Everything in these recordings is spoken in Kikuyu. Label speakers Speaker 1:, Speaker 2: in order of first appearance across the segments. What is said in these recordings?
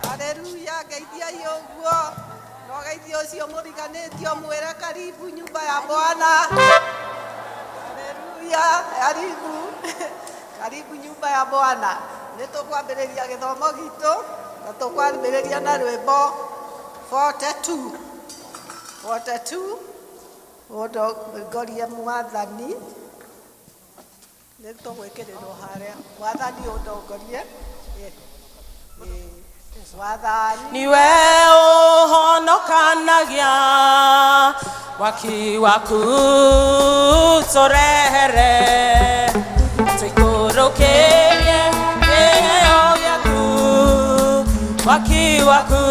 Speaker 1: Haleluya, ngeithiai ũguo. No geithie ũcio mũriganĩtie ũmwĩre karibu nyumba ya Bwana. Haleluya, karibu. Karibu nyumba ya Bwana. Nĩ tũkwambĩrĩria gĩthomo gitũ na tũkwambĩrĩria na rwĩmbo 42. 42 ũndongorie mwathani. Nĩ tũgwĩkĩrĩrwo harĩa. Mwathani ũndongorie. Mwathani.
Speaker 2: Niwe ũhonokanagia mwaki waku tũrehere tũikũrũkĩrie kĩheo gĩaku mwaki waku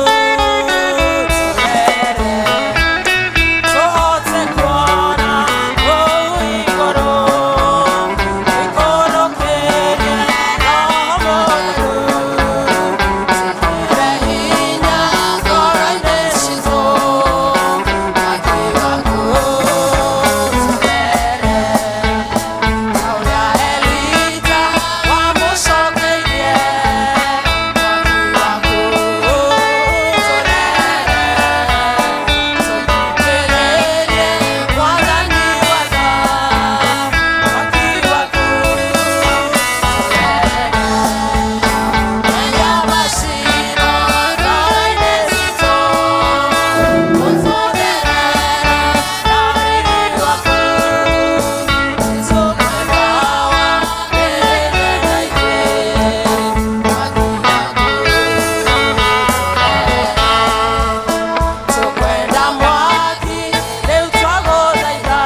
Speaker 2: tũrehere tũhote kuona kũu igũrũ tũikũrũkĩrie Roho Mũtheru tũkĩre hinya ngoro-inĩ citũ mwaki waku tũrehere ta ũrĩa Elija wamũcokeirie mwaki waku tũrehere tũthikĩrĩrie mwathani watha mwaki waku tũrehere Menya macino ngoro-inĩ citũ ũtũtherere na riri waku nĩtũkwenda wambĩrĩrie na ithuĩ mwaki waku tũrehere tũkwenda mwaki rĩu twagũthaitha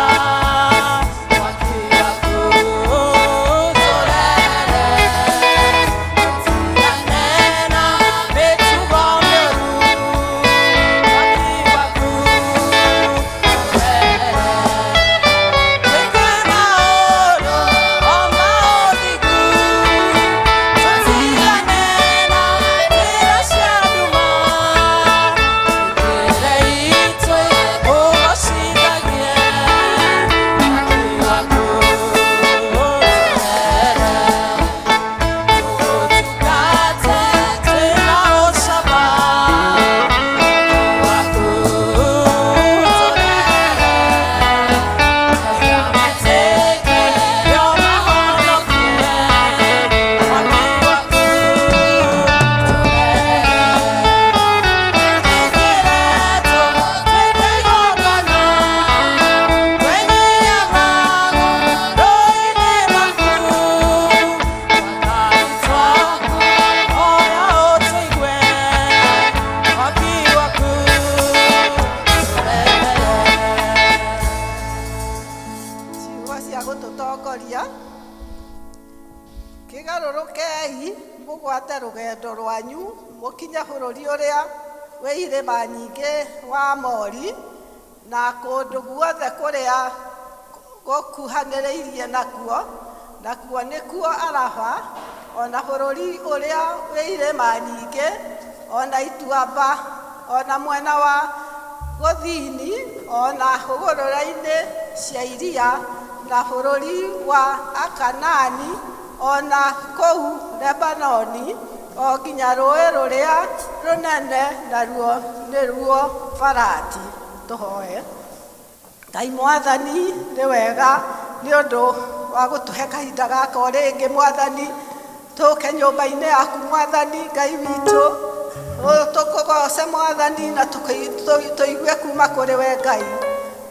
Speaker 2: mwaki waku tũrehere tũtigane na mĩtugo mĩũru mwaki waku tũrehere twĩke maũndũ o ma ũthingu tũtigane na njĩra cia nduma twĩkĩre itwe ũgocithagie mwaki waku tũrehere tũgũtungate twĩna ũcamba mwaki waku tũrehere arĩa metĩkĩrio mahonokie mwaki waku tũrehere twĩkĩre twĩke igongona twenyia magũrũ-inĩ maku Mwathani twakũhoya ũtũigue mwaki waku tũrehere.
Speaker 1: Ciugo cia gũtũtongoria. Kĩgarũrũkei mũgwate rũgendo rwanyu mũkinye bũrũri ũrĩa wĩ irĩma nyingĩ wa Amori na kũndũ guothe kũrĩa gũkuhanĩrĩirie nakuo, nakuo nĩkuo Araba, ona bũrũri ũrĩa wĩ irĩma nyingĩ, ona ituamba, ona mwena wa gũthini, ona hũgũrũrũ-inĩ cia iria, na bũrũri wa Akanaani, ona kũu Lebanoni, o nginya rũũĩ rũrĩa rũnene naruo nĩruo Farati. Tũhoe. Ngai mwathani nĩ wega nĩ ũndũ wa gũtũhe kahinda gaka o rĩngĩ mwathani tũke nyũmba-inĩ yaku mwathani Ngai witũ tũkũgoce mwathani na tũigue kuma kũrĩ we Ngai.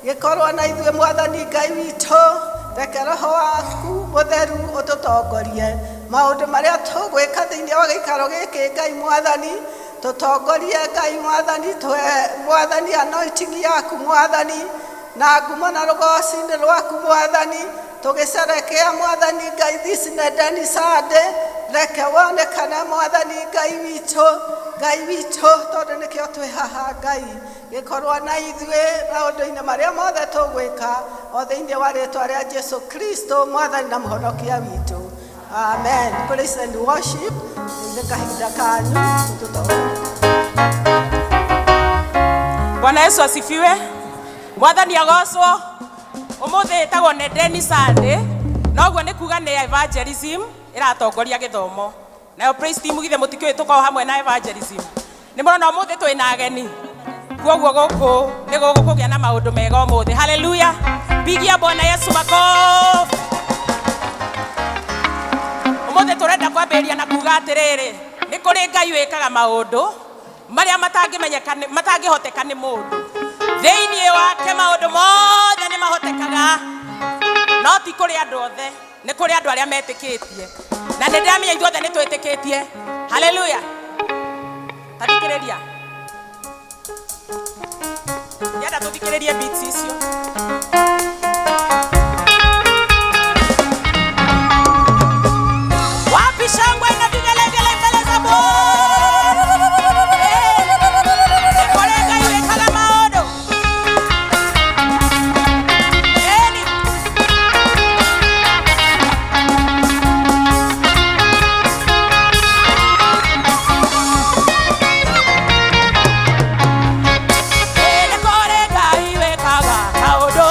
Speaker 1: Gĩkorwo na ithuĩ mwathani Ngai witũ, reke roho waku mũtheru ũtũtongorie maũndũ marĩa tũgwĩka thĩinĩ wa gĩikaro gĩkĩ. Ngai mwathani tũtongorie, Ngai mwathani tũhe mwathani anointing yaku mwathani na ngumo na rũgoci-inĩ rwaku mwathani tũgĩcerekea mwathani Ngai this Nedeni Sunday, reke wonekane mwathani Ngai witũ, Ngai witũ, tondũ nĩkĩo twĩ haha. Ngai gĩkorwo na ithuĩ maũndũ-inĩ marĩa mothe tũgwĩka o thĩinĩ wa rĩtwa rĩa Jesu Kristo mwathani na mũhonokia witũ, amen. Praise and worship, nĩ kahinda kanyu tũtongorie.
Speaker 2: Bwana Yesu asifiwe. Mwathani agocwo. Umuthi ĩtagwo Nedeni Sunday, noguo nĩ kuga nĩ evangelism ĩratongoria gĩthomo. Nayo praise team githe mũtikĩũĩ tũkoragwo hamwe na evangelism. Nĩ mũrona ũmũthĩ twĩna ageni. Koguo gũkũ nĩ gũkũgĩa na maũndũ mega ũmũthĩ. Haleluya. Pigia Bwana Yesu makofi. Ũmũthĩ tũrenda kwambĩrĩria na kuga atĩrĩrĩ, nĩ kũrĩ Ngai wĩkaga maũndũ marĩa matangĩmenyeka matangĩhoteka nĩ mũndũ. Thĩinĩ wake maũndũ mothe nĩ mahotekaga, no ti kũrĩ andũ othe, nĩ kũrĩ andũ arĩa metĩkĩtie. Na nĩ ndĩramenya ithuothe nĩ twĩtĩkĩtie. Haleluya. Ta thikĩrĩria. Ndĩrenda tũthikĩrĩrie beats icio. Wapi shangwe na vigelegele mbele za Bwana? Nĩ kũrĩ Ngai wĩkaga maũndũ. Ĩni. Nĩ kũrĩ Ngai wĩkaga maũndũ.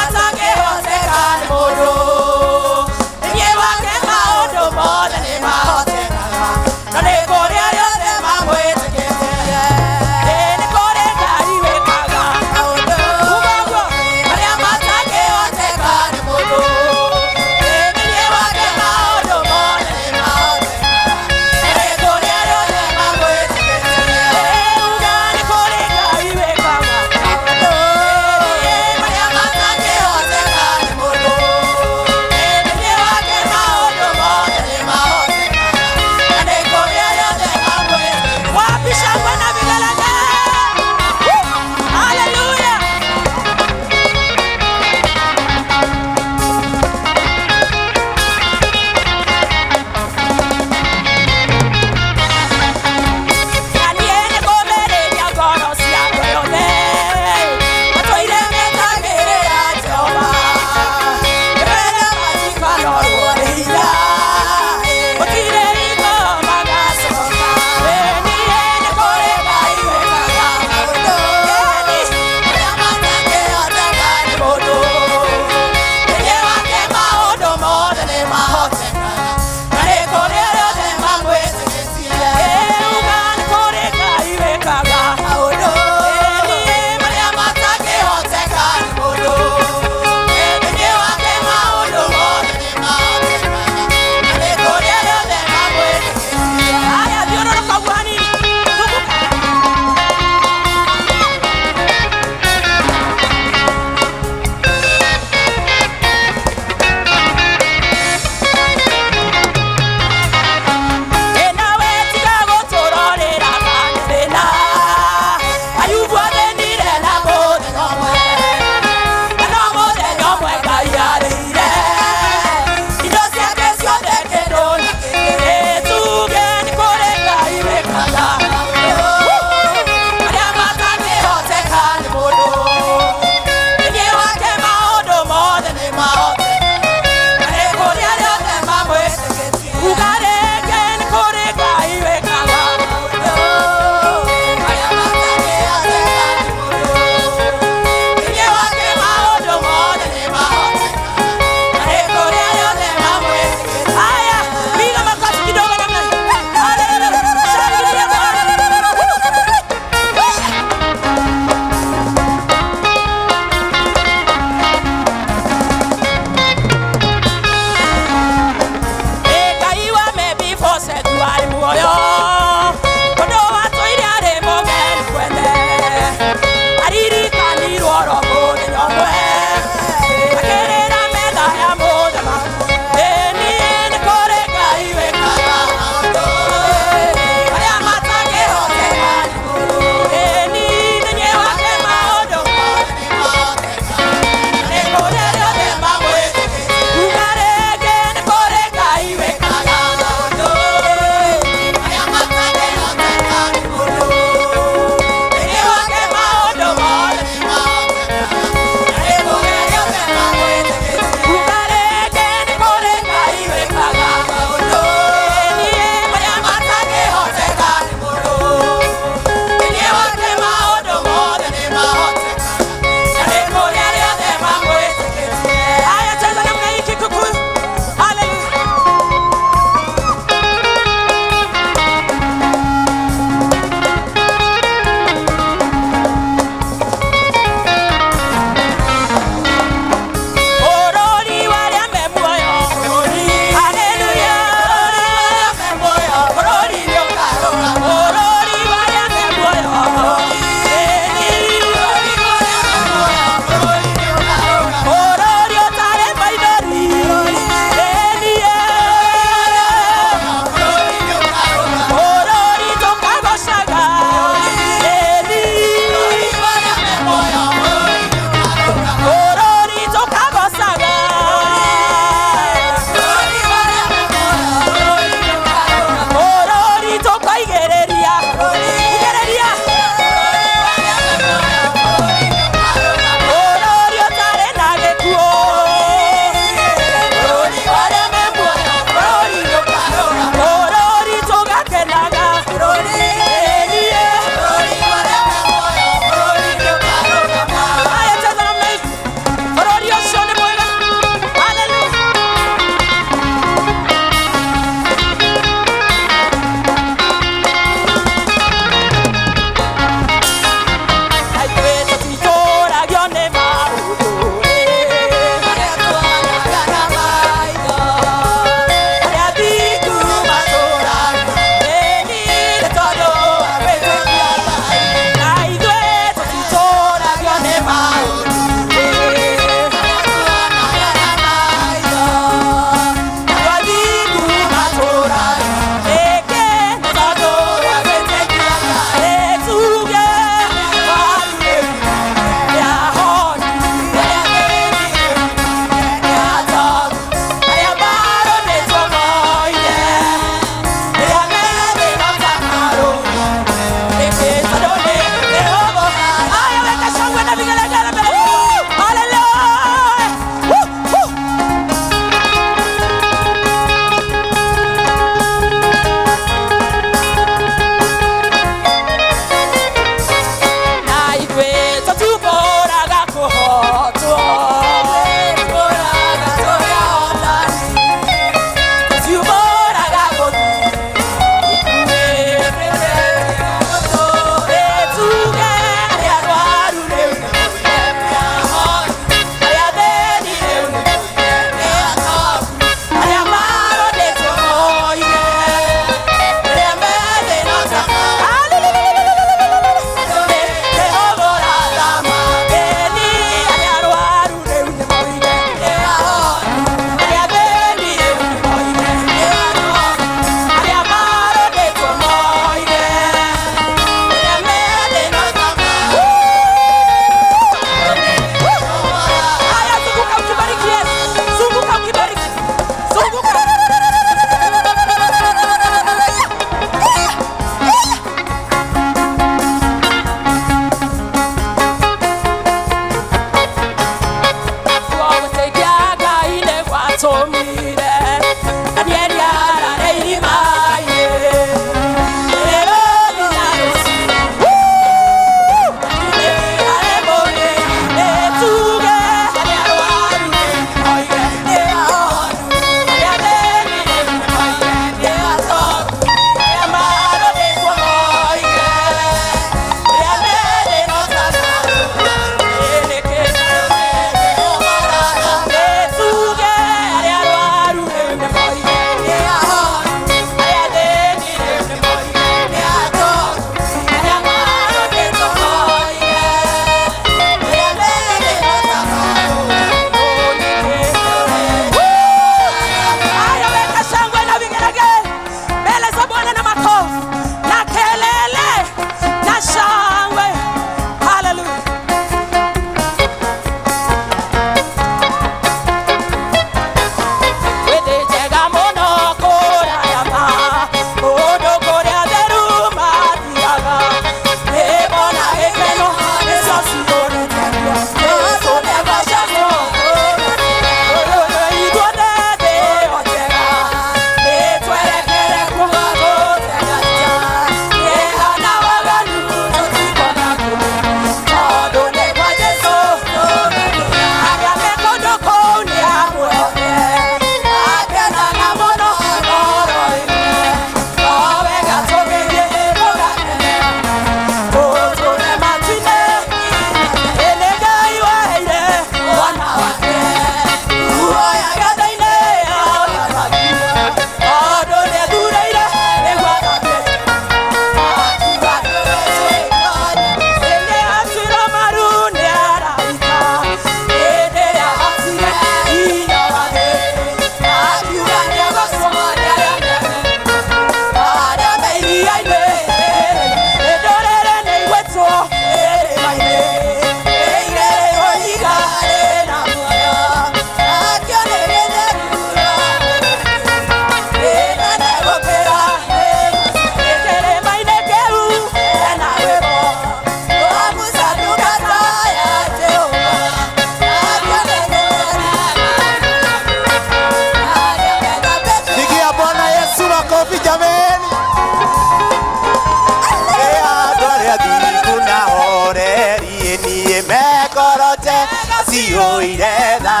Speaker 3: ciyũire tha,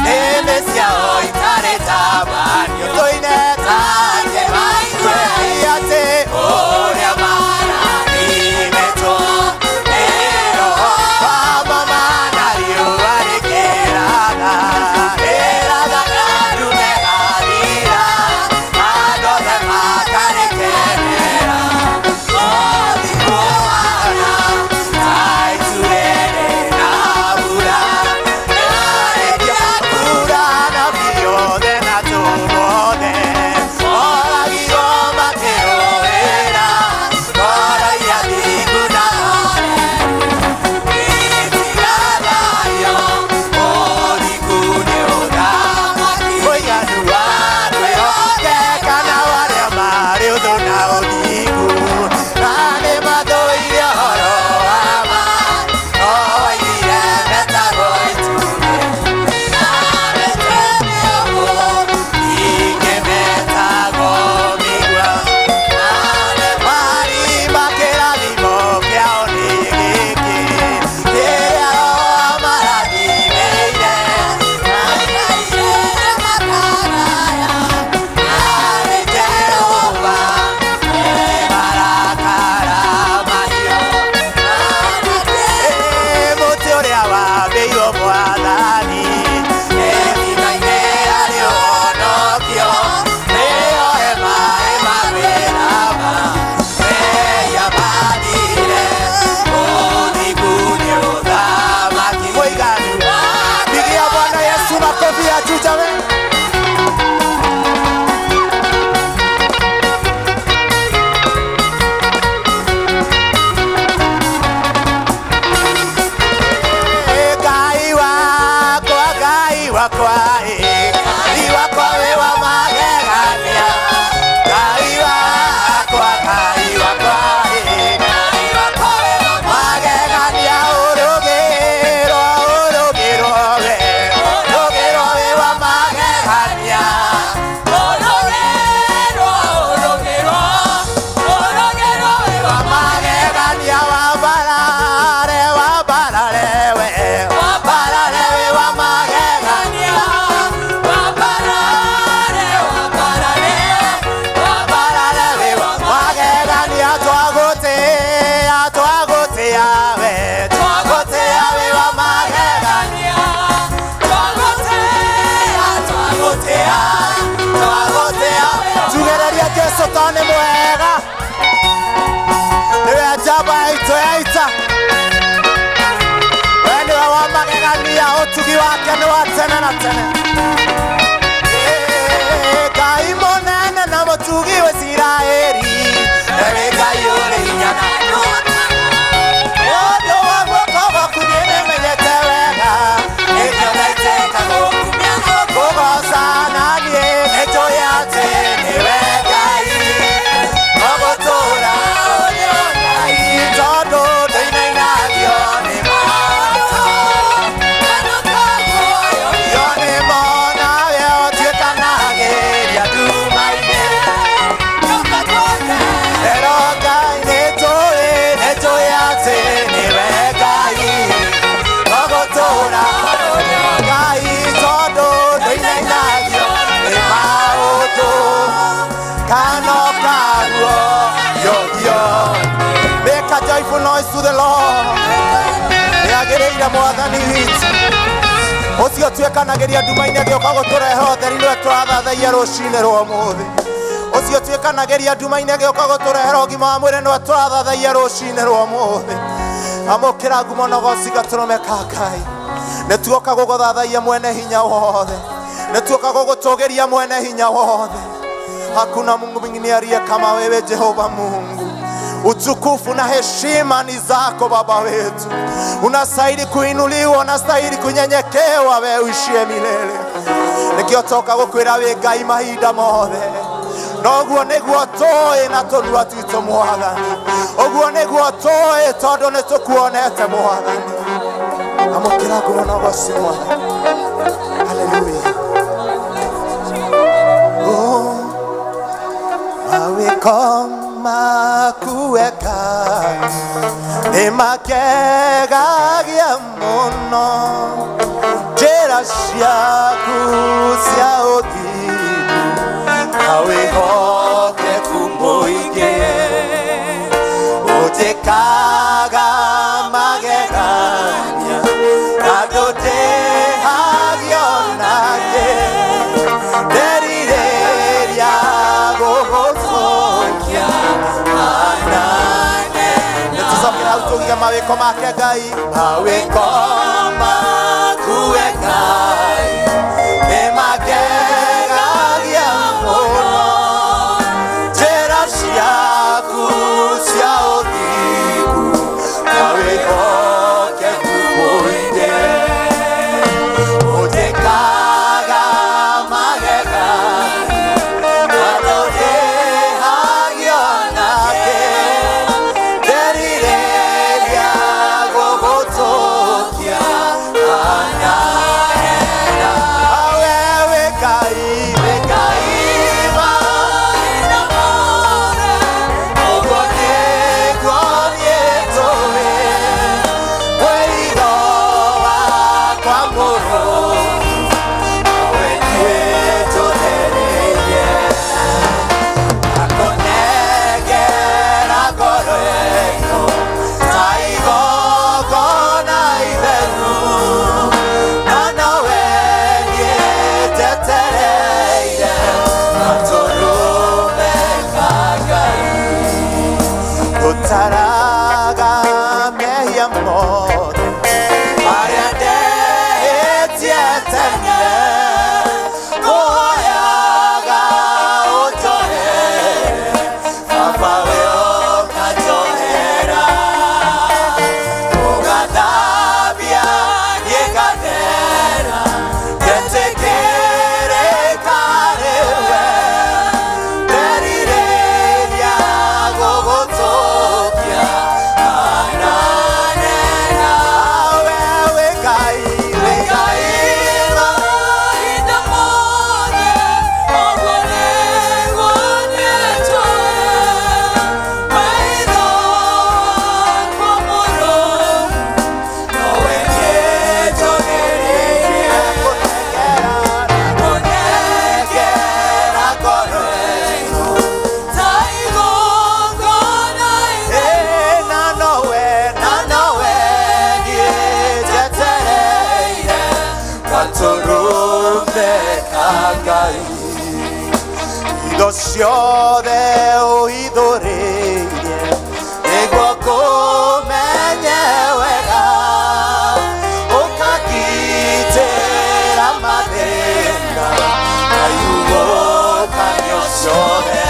Speaker 3: nĩmĩ ciao itarĩ tabanio, tũine take maigue atĩ ũrĩa marathimĩtwo nĩ Roho wa mama na riũa rĩkĩratha, rĩratha ndume gathira, andũ othe makarĩkenera. Ũthikũhana ta itu rĩrĩ na mbura, rĩarĩkia kura na biothe na tũmothe, moragirwo makĩrũĩra ngoro iria thingu na itigathario, ũthingu nĩ ũthamaki mũiganu wa kwĩhokeka na warĩa marĩ ũthũ na ũthingu, na nĩmathũire ũhoro wa ma, no waigire metagwo itumbĩ. Mũtĩ ũrĩa wambĩirwo Mwathani, ĩthima-inĩ harĩ ũhonokio, nĩyo hema ĩmawĩra-ma, mehia mathire, ũthingu nĩ ũthamaki mũiganu. Pigia Bwana Yesu makofi ya juu jameni. Ngai wakwa, Ngai wakwa, Ngai wakwa wĩ wa magegania. Ngai wakwa, Ngai wakwa, Ngai wakwa wĩ wa magegania. Ũrũgĩrwo, ũrũgĩrwo we, ũrũgĩrwo wĩ wa magegania.
Speaker 2: Ũrũgĩrwo, ũrũgĩrwo, ũrũgĩrwo wĩ wa
Speaker 3: Wa magegania, wambarare, wambarare we, wambarare wĩ wa magegania.
Speaker 2: Wambarare, wambarare,
Speaker 3: Wambarare wĩ wa magegania, twagũtĩĩa, twagũtĩĩa we, twagũtĩĩa wĩ wa magegania.
Speaker 2: Twagũtĩĩa,
Speaker 3: Twagũtĩĩa, twagũtĩĩa. Tugĩrĩrie Jesũ tondũ nĩ mwega, nĩwe njamba itũ ya ita, we nĩwe wa magegania, ũtugi wake nĩ wa tene na tene. Ngai mũnene na mũtugi wa Isiraeli, nĩwe Ngai ũrĩ hinya na ũndũ wa guoko gwaku niĩ nĩmenyete wega, nĩkĩo ndaitĩka gũkumia kũgooca na niĩ nĩnjũĩ atĩ nĩwe Ngai ũgũtũũra ũrĩ o Ngai, tondũ ndũinainagio nĩ maũndũ. Yo nĩmo nawe ũtuĩkanagĩria nduma-inĩ. Ero Ngai nĩnjũĩ, nĩnjũĩ atĩ nĩwe Ngai ũgũtũũra Ngai, tondũ ndũinainagio nĩ maũndũ. Kana ũkaguo yogio. Make a joyful noise to the Lord. Nĩagĩrĩire Mwathani witũ ũcio tuĩkanagĩria nduma-inĩ agĩũka gũtũrehe ũtheri, nĩwe tũrathathaia rũcinĩ rwa ũmũthĩ. Ũcio tuĩkanagĩria nduma-inĩ agĩũka gũtũrehera ũgima wa mwĩrĩ, nĩwe tũrathathaia rũcinĩ rwa ũmũthĩ. Amũkĩra ngumo na ũgoci gatũrũme ka Ngai. Nĩ tuoka gũgũthathaia mwene hinya wothe, nĩ tuoka gũgũtũgĩria mwene hinya wothe. Hakuna Mungu mwingine aliye kama wewe Jehova Mungu. Utukufu na heshima ni zako Baba wetu. Unastahili kuinuliwa, unastahili kunyenyekewa, wewe uishie milele. Nikio toka gukwira wi Ngai mahinda mothe, noguo niguo tũĩ na tũnua twitũ Mwathani, ũguo niguo tũĩ tondũ nĩ tũkuonete Mwathani. Amũkĩra ngumo na ũgoci Mwathani. Haleluya. Oh, mawĩko maku wega nĩ makegagia mũno. Njĩra ciaku cia ũthingu na wĩhokeku mũingĩ, ũnjĩkaga magegania na ndũndĩhagio nake, nderirĩria gũgũcokia anane. Nĩtũcokera hau tũgiga mawĩko make Ngai, mawĩko maku we Ngai nĩmagegagia mũno, njĩra ciaku cia ũthingu na wĩhokeku mũingĩ, ũnjĩkaga magegania na ndũndĩhagio nake, nderirĩria gũgũtũkia ananena. We wĩ Ngai, wĩ Ngai mahinda mothe, ũguo nĩguo niĩ njũĩ, mwĩrigo wakwa mũrũmu nowe niĩ njũthĩrĩirie, akũnengera ngoro ĩno ta igongona itheru, na nowe niĩ njetereire gatũrũme ka Ngai, ũtaraga mehia mothe marĩa ndehĩtie tene, ngũhoyaga ũnjohere Baba we ũkanjohera, ũgathambia niĩ ngathera, ngetĩkĩrĩka nĩwe, nderirĩria gũgũtũkia ananena. We wĩ Ngai, wĩ Ngai
Speaker 4: Mahinda mothe, ũguo nĩguo niĩ njũĩ, maitho makwa mũrũmu nowe niĩ njũgĩrĩirie,
Speaker 3: kũnengera ngoro ĩno
Speaker 4: ta igongona itheru,
Speaker 3: na nowe, na nowe niĩ njetereire gatũrũme ka Ngai, indo ciothe ũhithũrĩirie nĩguo ngũmenye wega, ũkangitĩra mathĩna na ihuhũkanio ciothe,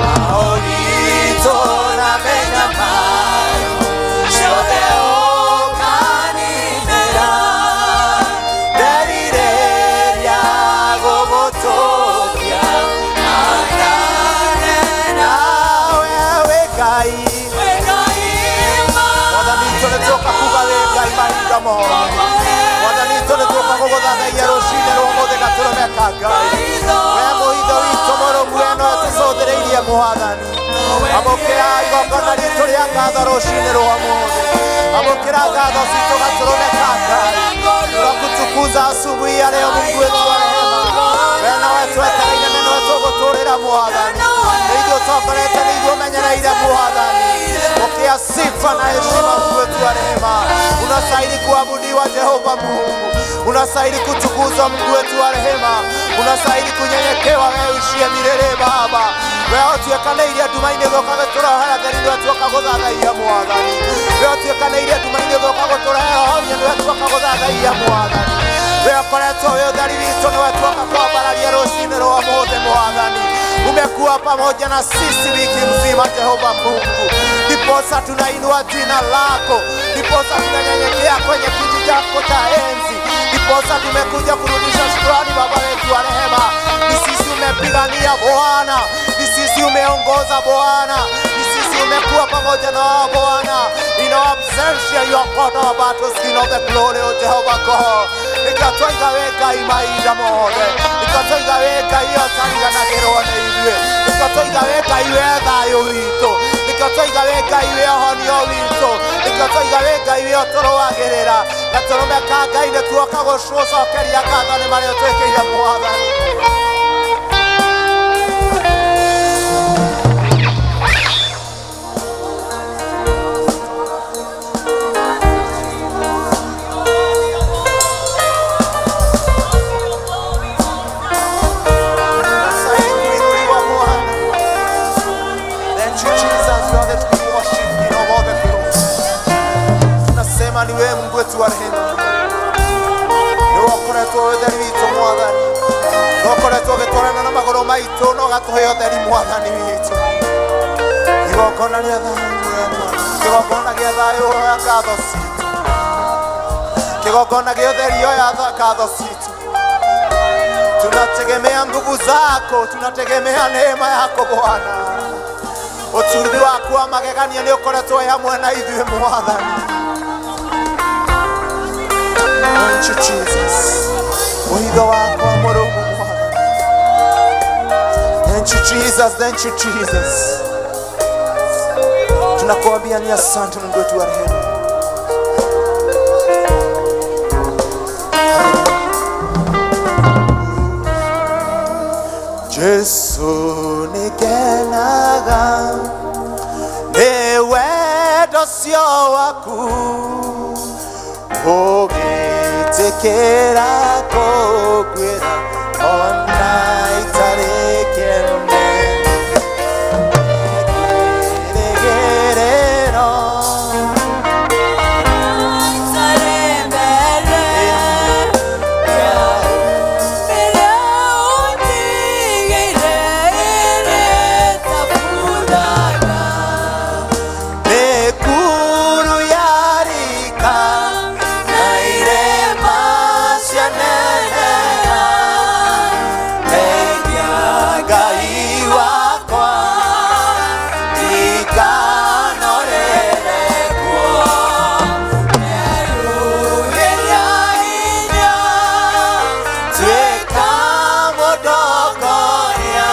Speaker 3: maũritũ na mĩnyamaro ciothe ũkaninĩra, nderirĩria gũgũtũkia ananena. We wĩ Ngai,
Speaker 4: wĩ Ngai
Speaker 3: Mwathani witũ nĩtũoka kuga wĩ Ngai mahinda mothe, Mwathani witũ nĩtũoka gũgũthathaiya rũcinĩ rwa ũmũthĩ gatũrũme ka Ngai, we mũhitho witũ mũrũmu, we nowe tũcũthĩrĩirie Mwathani. Amũkĩra igongona ritũ rĩa ngatho rũcinĩ rwa ũmũthĩ, amũkĩra ngatho citũ gatũrũme ka Ngai. Twakutukuza asubuhi ya leo Mungu wetu wa rehema, we nowe twetereire na nowe tũgũtũrĩra Mwathani, nĩ ithuĩ ũtongoretie, nĩ ithuĩ ũmenyereire Mwathani. Pokea sifa na heshima Mungu wetu wa rehema, unastahili kuabudiwa Jehova Mungu, unastahili kutukuzwa Mungu wetu wa rehema, unastahili kunyenyekewa wewe uishie milele Baba. Wewe ũtuĩkanĩirie nduma-inĩ ũgoka gũtũrehera theri, nĩwe tuoka gũthathaiya Mwathani. Wewe ũtuĩkanĩirie nduma-inĩ ũgoka gũtũrehera ũhonia, nĩwe tuoka gũthathaiya Mwathani. Wewe ũkoretwo wĩ ũtheri witũ, nĩwe tuoka kwambararia rũcinĩ rwa ũmũthĩ Mwathani. Umekuwa pamoja na sisi wiki mzima Jehova Mungu, ndiposa tunainua jina lako, ndiposa tunanyenyekea kwenye kiti chako cha enzi, ndiposa tumekuja kurudisha shukrani Baba wetu wa rehema. Ni sisi umepigania Bwana, ni sisi umeongoza Bwana, ni sisi umekuwa pamoja na wao Bwana. In our absentia you are part of our battles, King of the glory, O Jehovah God. Nĩkĩo twaiga wĩ Ngai mahinda mothe, nĩkĩo twaiga wĩ Ngai ũtariganagĩrwo nĩ ithuĩ, nĩkĩo twaiga wĩ Ngai wĩ thayũ witũ, nĩkĩo Nĩkĩo twaiga wĩ Ngai wĩ ũhonio witũ, nĩkĩo twaiga wĩ Ngai wĩ ũtũrũagĩrĩra. Gatũrũme ka Ngai nĩ tuoka gũcokeria ngatho nĩ marĩa ũtwĩkĩire Mwathani. Kuinuliwa Bwana. Thank you Jesus, you are the to be worshipped, King of all the glory. Tunasema ni wewe Mungu wetu wa rehema. Nĩ ũkoretwo wĩ ũtheri witũ Mwathani. Nĩ ũkoretwo ũgĩtwarana na magũrũ maitũ na ũgatũhe ũtheri Mwathani witũ. Igongona rĩa thayũ Mwathani. Kĩgongona gĩa thayũ oya ngatho citũ. Kĩgongona gĩa ũtheri oya ngatho citũ. Tunategemea nguvu zako, tunategemea neema yako Bwana. Utulivu waku wa magegania nĩ ũkoretwo wĩ hamwe na ithuĩ Mwathani. Thank you Jesus. Ũhitho wakwa mũrũmu Mwathani. Thank you Jesus, thank you Jesus. Tunakuambia ni asante Mungu wetu wa rehema. Jesu nĩngenaga nĩ wendo ũcio waku, ũgĩtĩkĩra kũnguĩra ona itarĩ kĩene. Kĩrĩgĩrĩro mĩkuru yarika na irĩma cianeneha, ndeithia Ngai wakwa ndikanorere kuo. Tuĩka mũndongoria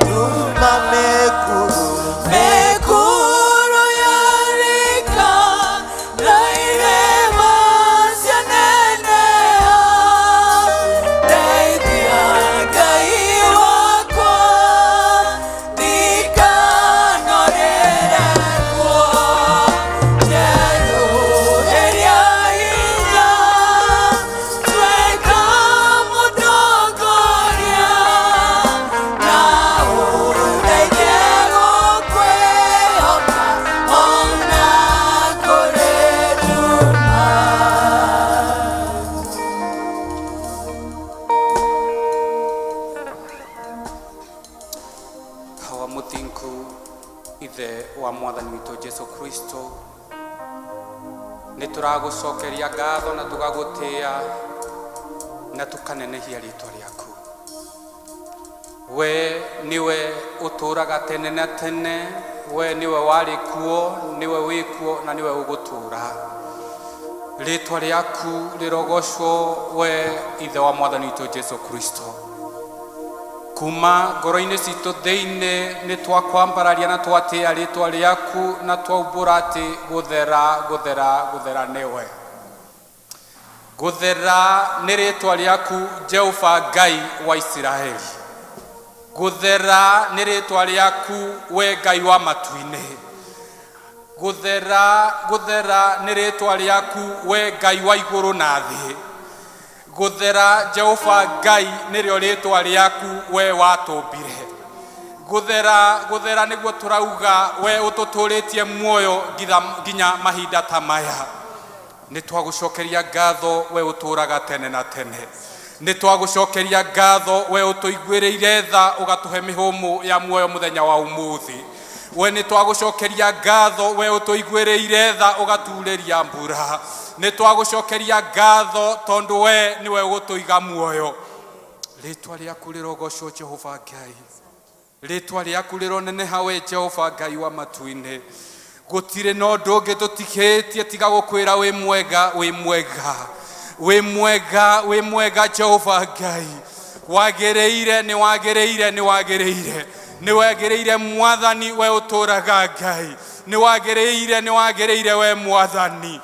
Speaker 3: nduma mĩkuru.
Speaker 4: Mekuru yarika na irĩma cianeneha, ndeithia Ngai wakwa ndikanorere kuo. Njerũhĩria hinya, tuĩka mũtongoria, na ũndeithie gũkwĩhoka ona kũrĩ nduma.
Speaker 5: Hawa mũthingu, ithe wa Mwathani witũ Jesu Kristo, nĩ tũragũcokeria ngatho na tũgagũtĩa na tũkanenehia rĩtwa rĩaku. We nĩwe ũtũũraga tene na tene, we nĩwe warĩ kuo, nĩwe wĩ kuo na nĩwe ũgũtũũra. Rĩtwa rĩaku rĩrogocwo, we ithe wa Mwathani witũ Jesu Kristo. Kuma ngoro-inĩ citũ thĩinĩ nĩ twakwambararia na twatĩa rĩtwa rĩaku na twaumbũra atĩ gũthera, gũthera, gũthera nĩwe. Gũthera nĩ rĩtwa rĩaku Jehova Ngai wa Isiraeli. Gũthera nĩ rĩtwa rĩaku we Ngai wa matu-inĩ. Gũthera, gũthera nĩ rĩtwa rĩaku we Ngai wa igũrũ na thĩ. Gũthera Jehova Ngai nĩrĩo rĩtwa rĩaku we watũmbire. Gũthera, gũthera nĩguo tũrauga we ũtũtũrĩtie muoyo nginya mahinda ta maya. Nĩ twagũcokeria ngatho we ũtũũraga tene na tene. Nĩ twagũcokeria ngatho we ũtũiguĩrĩire tha ũgatũhe mĩhũmũ ya muoyo mũthenya wa ũmũthĩ. We nĩ twagũcokeria ngatho we ũtũiguĩrĩire tha ũgaturĩria mbura. Nĩ twagũcokeria ngatho tondũ we nĩwe ũgũtũiga muoyo. Rĩtwa rĩaku rĩrogocwo Jehova Ngai. Rĩtwa rĩaku rĩroneneha we Jehova Ngai wa matu-inĩ. Gũtirĩ na ũndũ ũngĩ tũtigĩtie tiga gũkwĩra wĩ mwega, wĩ mwega. Wĩ mwega, wĩ mwega Jehova Ngai. Wagĩrĩire, nĩ wagĩrĩire, nĩ wagĩrĩire, nĩ wagĩrĩire Mwathani, we ũtũũraga Ngai. Nĩ wagĩrĩire, nĩ wagĩrĩire we Mwathani.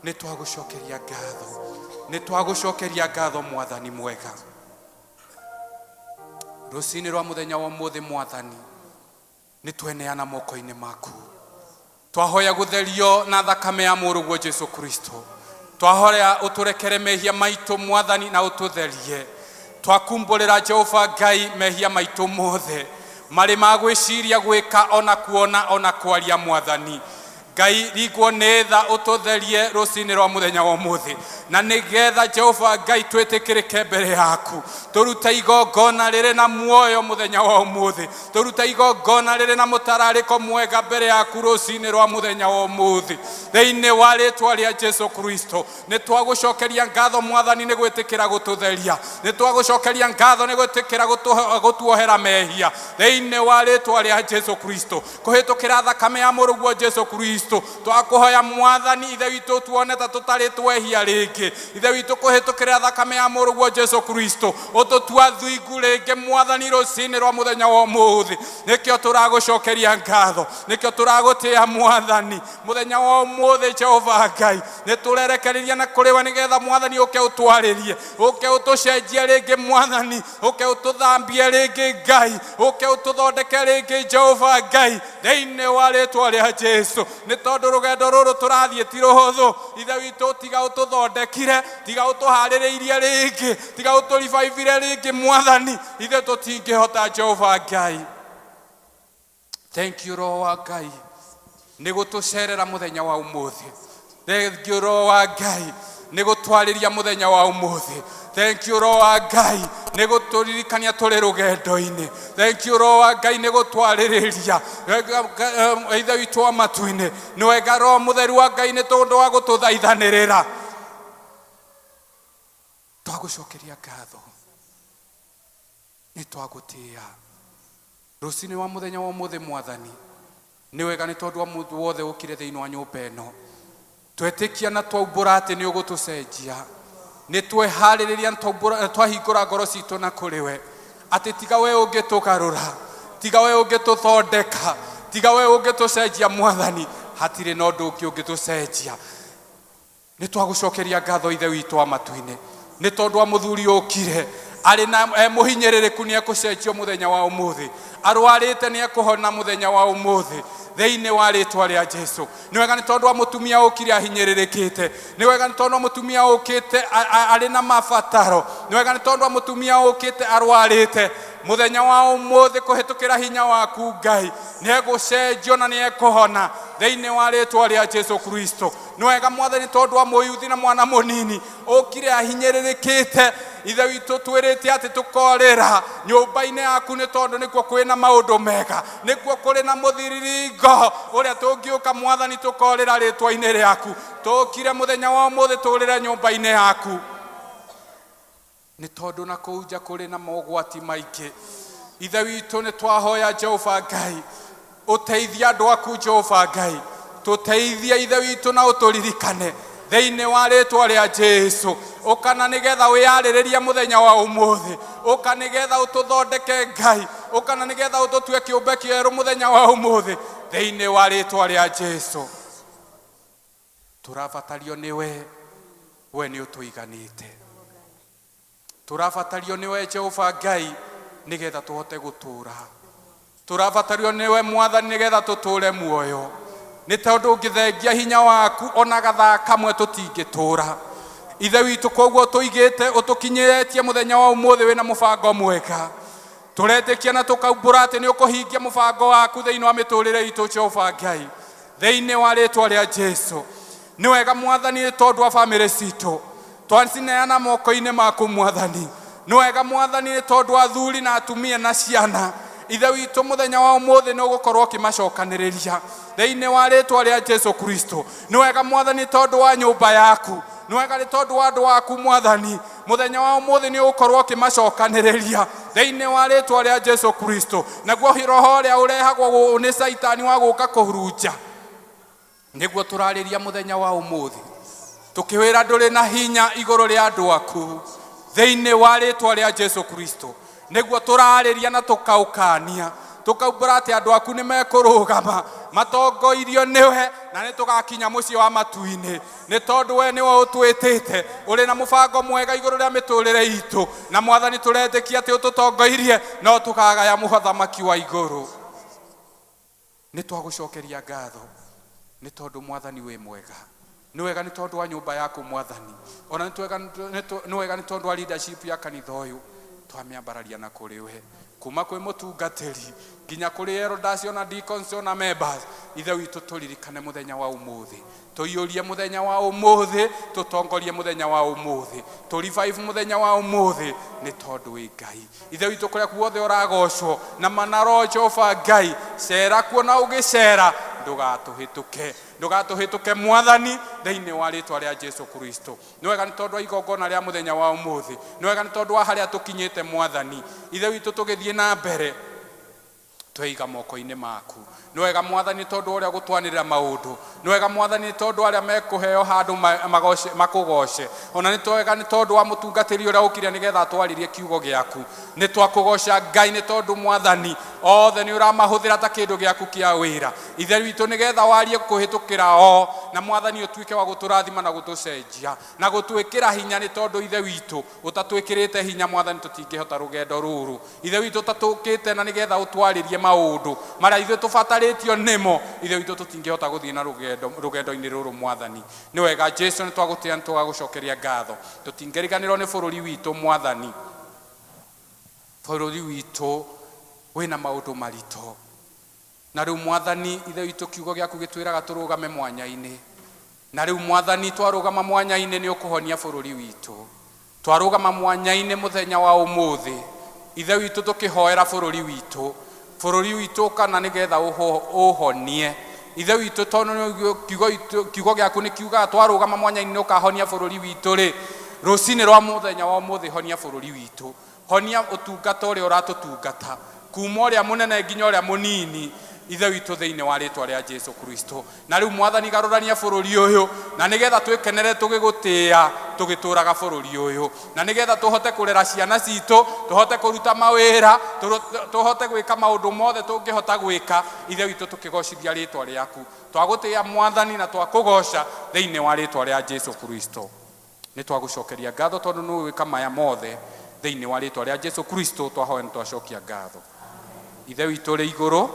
Speaker 5: Nĩ twagũcokeria ngatho, nĩ twagũcokeria ngatho Mwathani mwega. Rũcinĩ rwa mũthenya wa ũmũthĩ Mwathani, nĩ tweneana moko-inĩ maku. Twahoya gũtherio na thakame ya mũrũguo Jesu Kristo. Twahoya ũtũrekere mehia maitũ Mwathani na ũtũtherie. Twakumbũrĩra Jehova Ngai mehia maitũ mothe marĩ ma gwĩciria, gwĩka, ona kuona, ona kwaria Mwathani Ngai. Ringwo nĩ tha ũtũtherie rũcinĩ rwa mũthenya wa ũmũthĩ, na nĩgetha Jehova Ngai twĩtĩkĩrĩke mbere yaku. Tũrute igongona rĩrĩ na muoyo mũthenya wa ũmũthĩ, tũrute igongona rĩrĩ na mũtararĩko mwega mbere yaku rũcinĩ rwa mũthenya wa ũmũthĩ, thĩinĩ wa rĩtwa rĩa Jesu Kristo. Nĩ twagũcokeria ngatho Mwathani nĩ gwĩtĩkĩra gũtũtheria, nĩ twagũcokeria ngatho nĩ gwĩtĩkĩra gũtuohera mehia thĩinĩ wa rĩtwa rĩa Jesu Kristo, kũhĩtũkĩra thakame ya mũrũguo Jesu Kristo. Twakũhoya Mwathani Ithe witũ tuone ta tũtarĩ twehia rĩngĩ, Ithe witũ, kũhĩtũkĩra thakame ya mũrũguo Jesu Kristo. Ũtũtua thingu rĩngĩ Mwathani rũcinĩ rwa mũthenya wa ũmũthĩ. Nĩkĩo tũragũcokeria ngatho, nĩkĩo tũragũtĩa Mwathani mũthenya wa ũmũthĩ. Jehova Ngai, nĩ tũrerekereria na kũrĩ we nĩgetha Mwathani ũke ũtwarĩrie, ũke ũtũcenjie rĩngĩ Mwathani, ũke ũtũthambie rĩngĩ Ngai, ũke ũtũthondeke rĩngĩ Jehova Ngai, thĩinĩ wa rĩtwa rĩa Jesu. Nĩ tondũ rũgendo rũrũ tũrathiĩ ti rũhũthũ, Ithe witũ, tiga ũtũthondekire, tiga ũtũharĩrĩirie rĩngĩ, tiga ũtũribaibire rĩngĩ Mwathani, ithe tũtingĩhota Jehova Ngai. Thank you Roho wa Ngai nĩ gũtũcerera mũthenya wa ũmũthĩ. Thank you Roho wa Ngai nĩ gũtwarĩria mũthenya wa ũmũthĩ. Thank you Roho wa Ngai nĩ gũtũririkania tũrĩ rũgendo-inĩ. Thank you Roho wa Ngai nĩ gũtwarĩrĩria. Ithe witũ wa matu-inĩ, nĩ wega Roho Mũtheru wa Ngai nĩ tondũ wa gũtũthaithanĩrĩra. Twagũcokeria ngatho, nĩ twagũtĩĩa rũcinĩ wa mũthenya wa ũmũthĩ Mwathani. Nĩ wega nĩ tondũ wa mũndũ wothe ũkire thĩinĩ wa nyũmba ĩno. Twetĩkia na twaumbũra atĩ nĩ ũgũtũcenjia. Nĩ tweharĩrĩria na twahingũra ngoro citũ na kũrĩ we, atĩ tiga we ũngĩtũgarũra, tiga we ũngĩtũthondeka, tiga we ũngĩtũcenjia Mwathani, hatirĩ na ũndũ ũngĩ ũngĩtũcenjia. Nĩ twagũcokeria ngatho Ithe witũ wa matu-inĩ nĩ tondũ wa mũthuri ũkire arĩ na e mũhinyĩrĩrĩku, nĩ ekũcenjio mũthenya wa ũmũthĩ. Arwarĩte, nĩ ekũhona mũthenya wa ũmũthĩ, thĩinĩ wa rĩtwa rĩa Jesu. Nĩ wega nĩ tondũ wa mũtumia ũkire ahinyĩrĩrĩkĩte. Nĩ wega nĩ tondũ wa mũtumia ũkĩte arĩ na mabataro. Nĩ wega nĩ tondũ wa mũtumia ũkĩte arwarĩte, mũthenya wa ũmũthĩ kũhĩtũkĩra hinya waku Ngai nĩ egũcenjio na nĩ ekũhona, thĩinĩ wa rĩtwa rĩa Jesu Kristo. Nĩ wega Mwathani tondũ wa mũyuthi na mwana mũnini ũkire ahinyĩrĩrĩkĩte. Ithe witũ, twĩrĩte atĩ tũkorĩra nyũmba-inĩ yaku nĩ tondũ nĩkuo kwĩna maũndũ mega, nĩkuo kũrĩ na mũthiriringo ũrĩa tũngĩũka Mwathani tũkorĩra rĩtwa-inĩ rĩaku. Tũkire mũthenya wa ũmũthĩ tũrĩre nyũmba-inĩ yaku nĩ tondũ na kũu nja kũrĩ na mogwati maingĩ. Ithe witũ, nĩ twahoya Jehova Ngai ũteithie andũ aku. Jehova Ngai, tũteithie Ithe witũ na ũtũririkane, thĩinĩ wa rĩtwa rĩa Jesu. Ũkana nĩgetha wĩyarĩrĩrie mũthenya wa ũmũthĩ, ũka nĩgetha ũtũthondeke Ngai, ũkana nĩgetha ũtũtue kĩũmbe kĩerũ mũthenya wa ũmũthĩ, thĩinĩ wa rĩtwa rĩa Jesu. Tũrabatario nĩwe, we nĩ ũtũiganĩte. Tũrabatario nĩwe Jehova Ngai nĩgetha tũhote gũtũũra. Tũrabatario nĩwe Mwathani nĩgetha tũtũũre muoyo, nĩ tondũ ũngĩthengia hinya waku ona gathaa kamwe tũtingĩtũũra, Ithe witũ. Koguo tũigĩte ũtũkinyĩrĩtie mũthenya wa ũmũthĩ wĩna mũbango mwega. Tũretĩkia na tũkaumbũra atĩ nĩ ũkũhingia mũbango waku thĩinĩ wa mĩtũrĩre itũ Jehova Ngai, thĩinĩ wa rĩtwa rĩa Jesu. Nĩ wega Mwathani nĩ tondũ wa bamĩrĩ citũ, twacineana moko-inĩ maku Mwathani. Nĩ wega Mwathani nĩ tondũ wa athuri na atumia na ciana. Ithe witũ, mũthenya wa ũmũthĩ nĩ ũgũkorwo ũkĩmacokanĩrĩria, thĩinĩ wa rĩtwa rĩa Jesu Kristo. Nĩ wega Mwathani tondũ wa nyũmba yaku. Nĩ wega nĩ tondũ wa andũ aku Mwathani, mũthenya wa ũmũthĩ nĩ ũgũkorwo ũkĩmacokanĩrĩria, thĩinĩ wa rĩtwa rĩa Jesu Kristo. Naguo roho ũrĩa ũrehagwo nĩ Caitani wa gũka kũhurunja nĩguo tũrarĩria mũthenya wa ũmũthĩ. Tũkĩwĩra ndũrĩ na hinya igũrũ rĩa andũ aku thĩinĩ wa rĩtwa rĩa Jesu Kristo. Nĩguo tũrarĩria na tũkaũkania, tũkaumbũra atĩ andũ aku nĩ mekũrũgama matongoirio nĩwe, na nĩ tũgakinya mũciĩ wa matu-inĩ, nĩ tondũ we nĩwe ũtwĩtĩte ũrĩ na mũbango mwega igũrũ rĩa mĩtũrĩre itũ, na Mwathani tũretĩkia atĩ ũtũtongoirie no tũkagaya mũthamaki wa igũrũ. Nĩ twagũcokeria ngatho nĩ tondũ Mwathani wĩ mwega. Nĩ wega nĩ tondũ wa nyũmba yaku Mwathani, ona nĩ wega nĩ tondũ wa leadership ya kanitha ũyũ twamĩambararia na kũrĩ we, kuma kwĩ mũtungatĩri nginya kũrĩ elders ona deacons ona members. Ithe witũ tũririkane mũthenya wa ũmũthĩ, tũiyũrie mũthenya wa ũmũthĩ, tũtongorie mũthenya wa ũmũthĩ, tũ revive mũthenya wa ũmũthĩ, nĩ tondũ wĩ Ngai. Ithe witũ kũrĩa guothe ũragocwo na manaro Jehova Ngai, cera kuo na ũgĩcera, ndũgatũhĩtũke, ndũgatũhĩtũke Mwathani thĩinĩ wa rĩtwa rĩa Jesu Kristo. Nĩ wega nĩ tondũ wa igongona rĩa mũthenya wa ũmũthĩ, nĩ wega nĩ tondũ wa harĩa tũkinyĩte Mwathani. Ithe witũ tũgĩthiĩ na mbere tweiga moko-inĩ maku. Nĩ wega Mwathani tondũ ũrĩa gũtwanĩrĩra maũndũ, nĩ wega Mwathani tondũ arĩa mekũheo handũ makũgoce, ona nĩ wega nĩ tondũ wa mũtungatĩri ũrĩa ũkire nĩgetha atwarĩrie kiugo gĩaku. Nĩ twakũgoca Ngai nĩ tondũ Mwathani othe nĩ ũramahũthĩra ta kĩndũ gĩaku kĩa wĩra. Ithe witũ nĩgetha warie kũhĩtũkĩra o, na Mwathani ũtuĩke wa gũtũrathima na gũtũcenjia na gũtwĩkĩra hinya, nĩ tondũ Ithe witũ ũtatwĩkĩrĩte hinya Mwathani tũtingĩhota rũgendo rũrũ. Ithe witũ ũtatũkĩte na nĩgetha ũtwarĩrie maũndũ marĩa ithuĩ tũbatarĩtio nĩmo, Ithe witũ tũtingĩhota gũthiĩ na rũgendo-inĩ rũrũ Mwathani. Nĩ wega Jesu, nĩ twagũtĩĩa, nĩ twagũcokeria ngatho. Tũtingĩriganĩrwo nĩ bũrũri witũ Mwathani. Bũrũri witũ wĩna maũndũ maritũ, na rĩu Mwathani Ithe witũ kiugo gĩaku gĩtwĩraga tũrũgame mwanya-inĩ, na rĩu Mwathani twarũgama mwanya-inĩ nĩ ũkũhonia bũrũri witũ. Twarũgama mwanya-inĩ mũthenya wa ũmũthĩ, Ithe witũ tũkĩhoera bũrũri witũ, bũrũri witũ kana nĩgetha ũhonie. Ithe witũ tondũ kiugo gĩaku nĩ kiugaga twarũgama mwanya-inĩ nĩ ũkahonia bũrũri witũ rĩ, rũcinĩ rwa mũthenya wa ũmũthĩ honia bũrũri witũ, honia ũtungata ũrĩa ũratũtungata kuma ũrĩa mũnene nginya ũrĩa mũnini, Ithe witũ thĩinĩ wa rĩtwa rĩa Jesu Kristo. Na rĩu Mwathani garũrania bũrũri ũyũ, na nĩgetha twĩkenere tũgĩgũtĩĩa tũgĩtũraga bũrũri ũyũ, na nĩgetha tũhote kũrera ciana citũ, tũhote kũruta mawĩra, tũhote gwĩka maũndũ mothe tũngĩhota gwĩka, Ithe witũ tũkĩgocithia rĩtwa rĩaku. Twagũtĩĩa Mwathani na twakũgoca thĩinĩ wa rĩtwa rĩa Jesu Kristo. Nĩ twagũcokeria ngatho tondũ nĩ ũgwĩka maya mothe thĩinĩ wa rĩtwa rĩa Jesu Kristo. Twahoya nĩ twacokia ngatho. Ithe witũ ũrĩ igũrũ,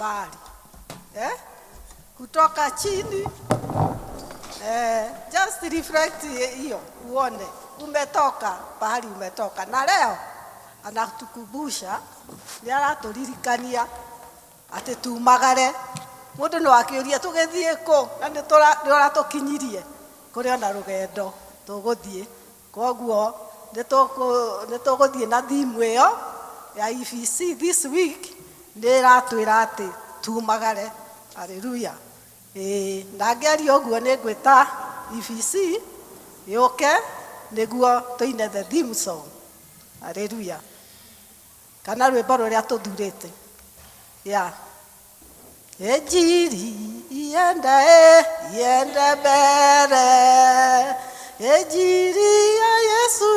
Speaker 1: mbali, eh? Kutoka chini, just reflect hiyo uone umetoka pahali umetoka. Na leo anatukumbusha, nĩ aratũririkania atĩ tumagare. Mũndũ no akĩũria tũgĩthiĩ kũ, na nĩ ũratũkinyirie kũrĩ ona rũgendo tũgũthiĩ. Koguo nĩ tũgũthiĩ na theme ĩyo ya EVC this week, nĩ ĩratwĩra atĩ tumagare. Haleluya. Na ngĩaria ũguo nĩ ngwĩta EVC yũke nĩguo tũine the theme song. Haleluya. Kana rwĩmbo rũrĩa tũthurĩte. Yeah. Injiri iende, iende mbere. Injiri ya Yesu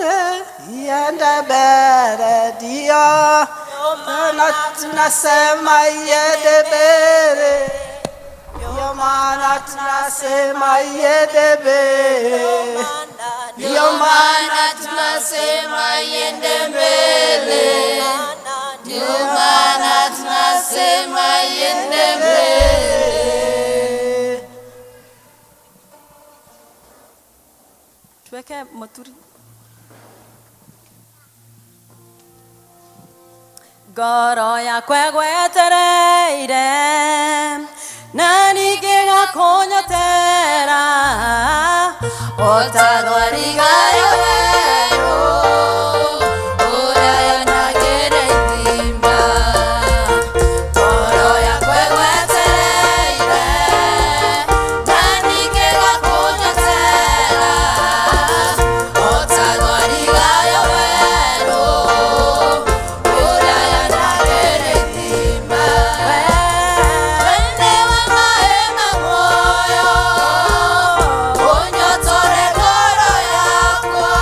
Speaker 1: iende mbere, ndio maana tunasema iende mbere. Ndio maana tunasema iende mbere.
Speaker 4: Ndio maana tunasema iende mbele. Ndio maana tunasema iende mbele.
Speaker 6: Tuweke moturi. Ngoro yakwa ĩgwetereire na ningĩ gakũnyotera o ta thwariga ya werũ ũrĩa yonagĩra ithima. Ngoro yakwa ĩgwetereire na ningĩ gakũnyotera o ta thwariga ya werũ ũrĩa yonagĩra ithima. Wende wa maĩ ma muoyo ũnyotore ngoro yakwa.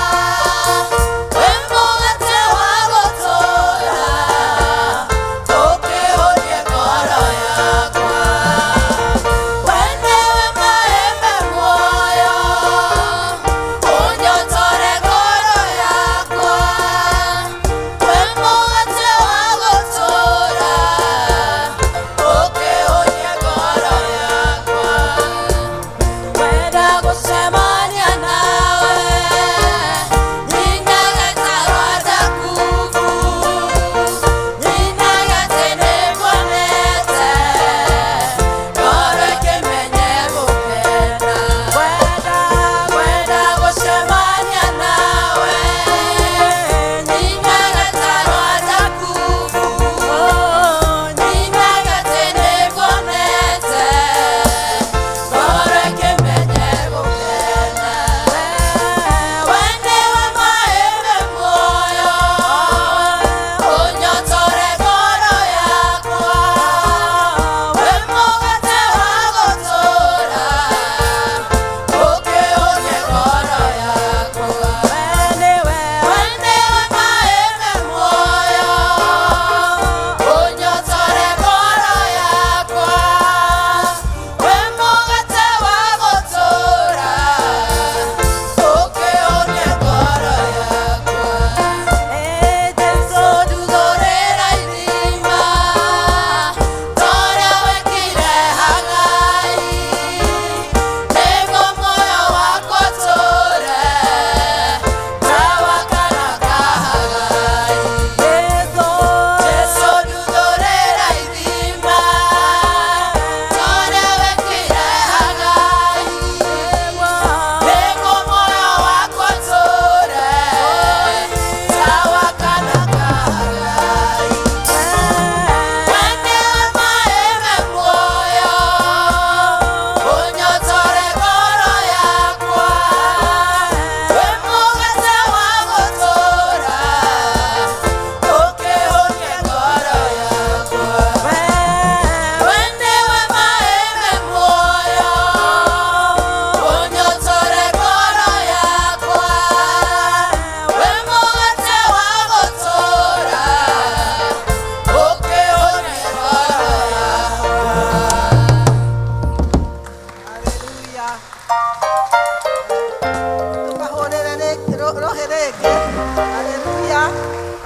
Speaker 1: Haleluya.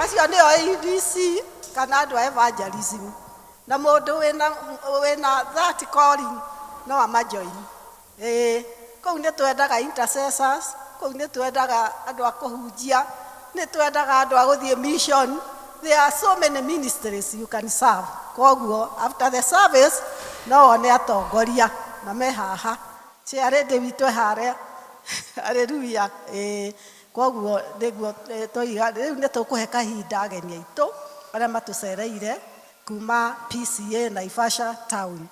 Speaker 1: Acio nĩo ABC kana andũ a evangelism. Na mũndũ wĩna that calling no amajoin. Ĩĩ, kũu nĩ twendaga intercessors, kũu nĩ twendaga andũ a kũhunjia, nĩ twendaga andũ a gũthiĩ mission. There are so many ministries you can serve. Koguo after the service no wone atongoria na me haha. Chairlady witũ e harĩa. Hallelujah. Ĩĩ, koguo nĩguo tũiga rĩu nĩ tũkũhe kahinda ageni aitũ arĩa matũcereire kuma PCA Naivasha Town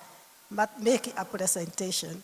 Speaker 1: make a presentation.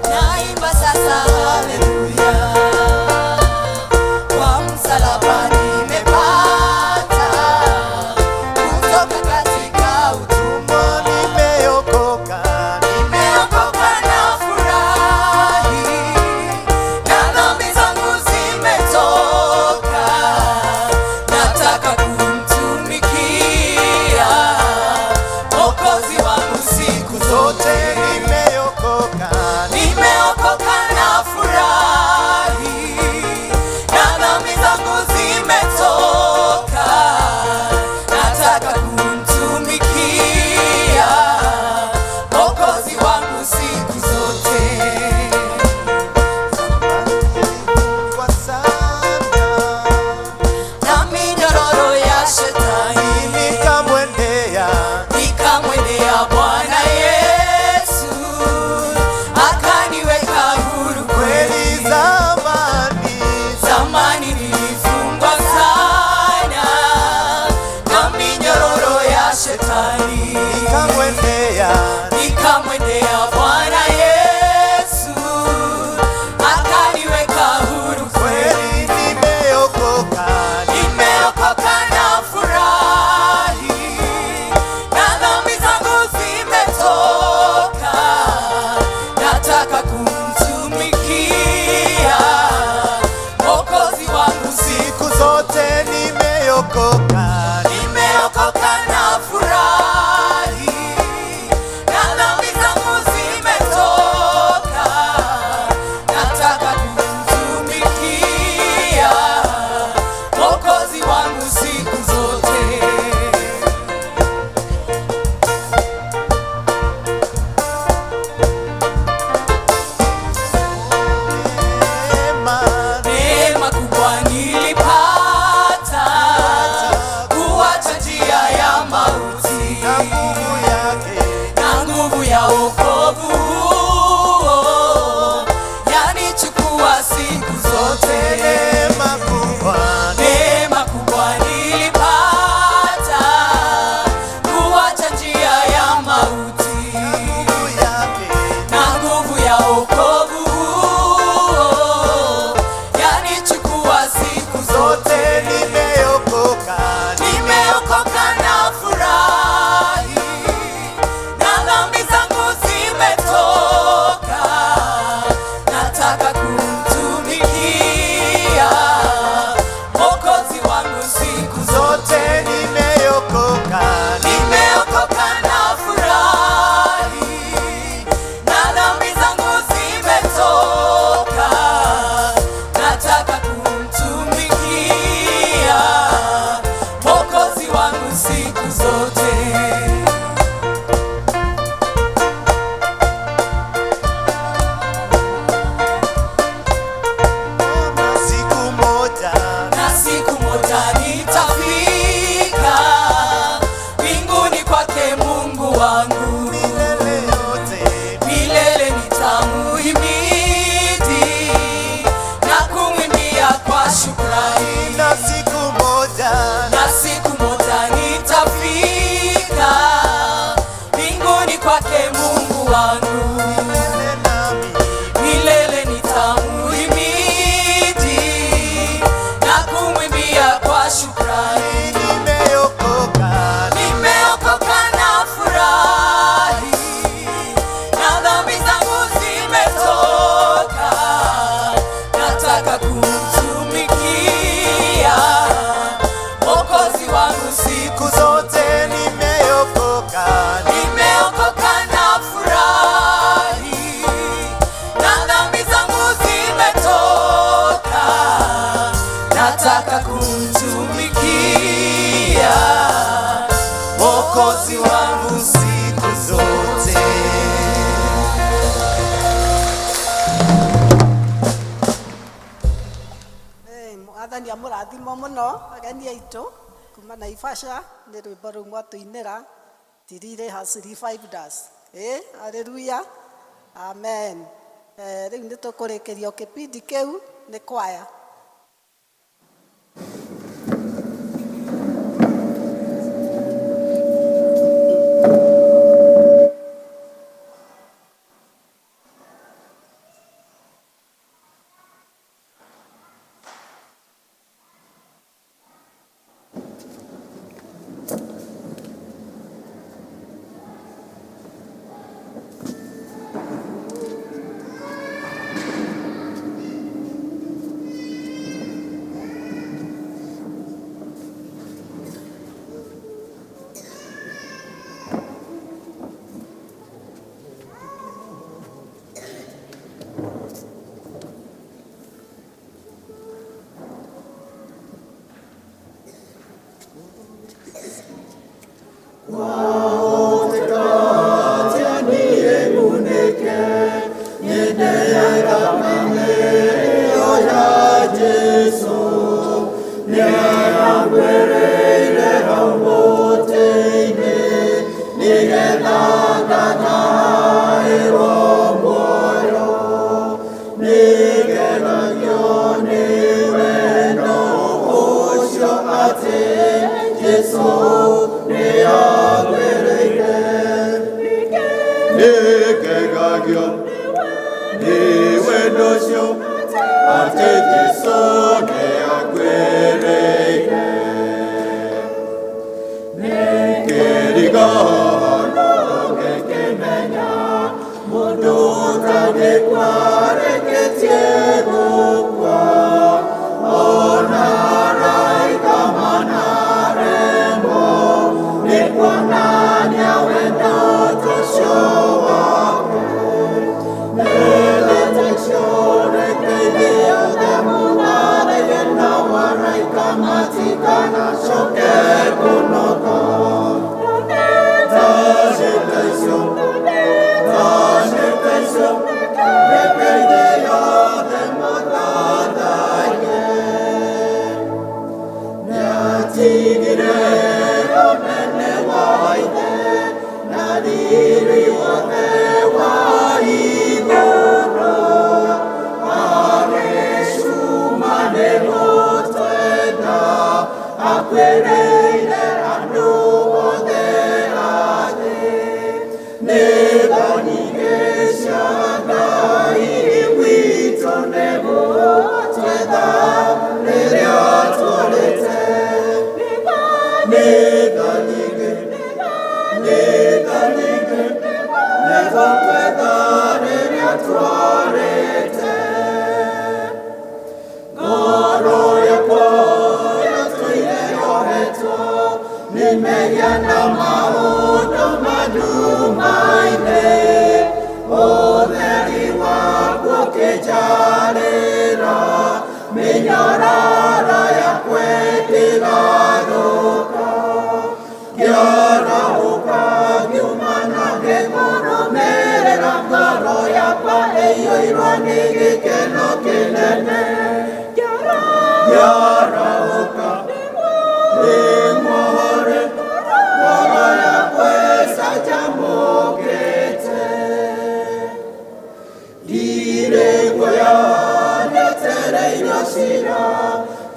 Speaker 6: Naimba sasa haleluya, kwa msalaba nimepata kutoka katika utumwa.
Speaker 3: Nimeokoka,
Speaker 6: Nimeokoka na furahi, na dhambi zangu zimetoka. Nataka kumtumikia Mwokozi wangu siku zote.
Speaker 3: Nimeokoka,
Speaker 6: Nimeokoka na furahi, na dhambi zangu zimetoka. Nataka kumtumikia Mwokozi wangu siku zote.
Speaker 3: Kwa sana
Speaker 6: Na minyororo ya shetani
Speaker 3: nikamwendea,
Speaker 6: nikamwendea Bwana Yesu, akaniweka huru
Speaker 3: kweli
Speaker 6: kweli.
Speaker 3: zamani
Speaker 6: Zamani nilifungwa sana na minyororo ya shetani,
Speaker 3: nikamwendea,
Speaker 6: nikamwendea Bwana Yesu, akaniweka huru kweli.
Speaker 3: Kweli nimeokoka,
Speaker 6: Nimeokoka na furahi, na dhambi zangu zimetoka. Nataka kumtumikia Mwokozi wangu
Speaker 3: siku zote. Nimeokoka,
Speaker 6: Nimeokoka na furahi, wangu.
Speaker 3: Milele yote.
Speaker 6: Milele nitamuhimidi na kumwimbia kwa shukrani.
Speaker 3: Na siku moja.
Speaker 6: Na siku moja nitafika mbinguni kwake Mungu wangu.
Speaker 3: Milele nami.
Speaker 6: Milele nitamuhimidi na kumwimbia kwa shukrani.
Speaker 3: Nimeokoka.
Speaker 6: Nimeokoka na furahi, na dhambi zangu zimetoka. Nataka kumtumikia Mwokozi wangu siku
Speaker 3: Siku zote nimeokoka.
Speaker 6: Nimeokoka na furahi, na dhambi zangu zimetoka. Nataka kumtumikia Mwokozi wangu
Speaker 3: Siku zote.
Speaker 1: Mwathani amũrathimo mũno ageni aitũ kuma Naivasha nĩ rwĩmbo rũu mwatũinĩra Tirire has revived us. Haleluya, amen. Rĩu nĩ tũkũrĩkĩria kĩbindi kĩu nĩ kwaya.
Speaker 7: Nĩngegagio nĩ wendo ũcio atĩ Jesũ nĩakuĩrĩire. Nĩkĩriganĩrwo ngĩkĩmenya mũndũ ũtangĩkua arĩkĩtie gũkua, ona araika manaremwo nĩ kuonania wendo ũcio wake.
Speaker 3: Ngoro yakwa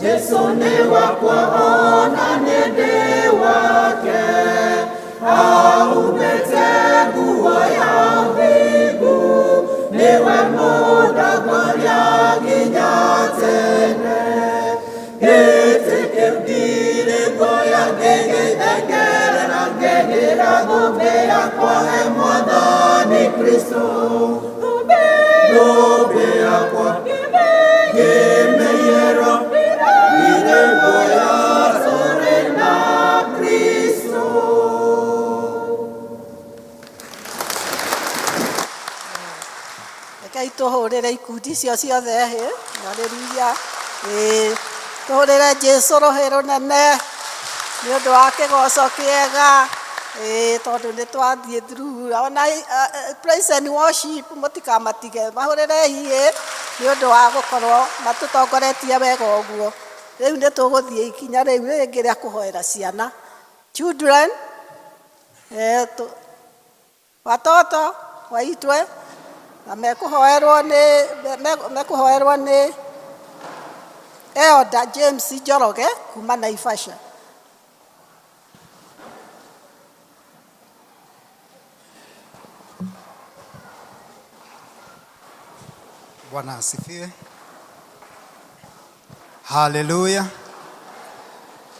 Speaker 7: Jesu nĩ wakwa ona nĩ ndĩ wake, ahumbĩte nguo ya thingu, nĩwe mũndongoria nginya tene. Gĩtĩ kĩu ndirĩ nguoya ngĩgĩthengerera, ngĩgĩra thũmbĩ yakwa he Mwathani Kristo. Thũmbĩ yakwa ngĩmĩiyĩrwo, ndirĩ nguoya tũrĩ na Kristo.
Speaker 1: Rekei tũhũrĩre ikundi icio ciothe hĩ, haleluya. Ĩĩ, tũhũrĩre Jesũ rũhĩ rũnene nĩ ũndũ wa kĩgoco kĩega. Ĩĩ, tondũ nĩ twathiĩ through ona praise and worship mũtikamatige, mahũrĩrei hĩ nĩ ũndũ wa gũkorwo matũtongoretie wega ũguo. Rĩu nĩ tũgũthiĩ ikinya rĩu rĩngĩ rĩa kũhoera ciana. Children, watoto waitwe na mekũhoerwo nĩ Elder James Njoroge kuma Naivasha.
Speaker 8: Bwana asifiwe. Haleluya.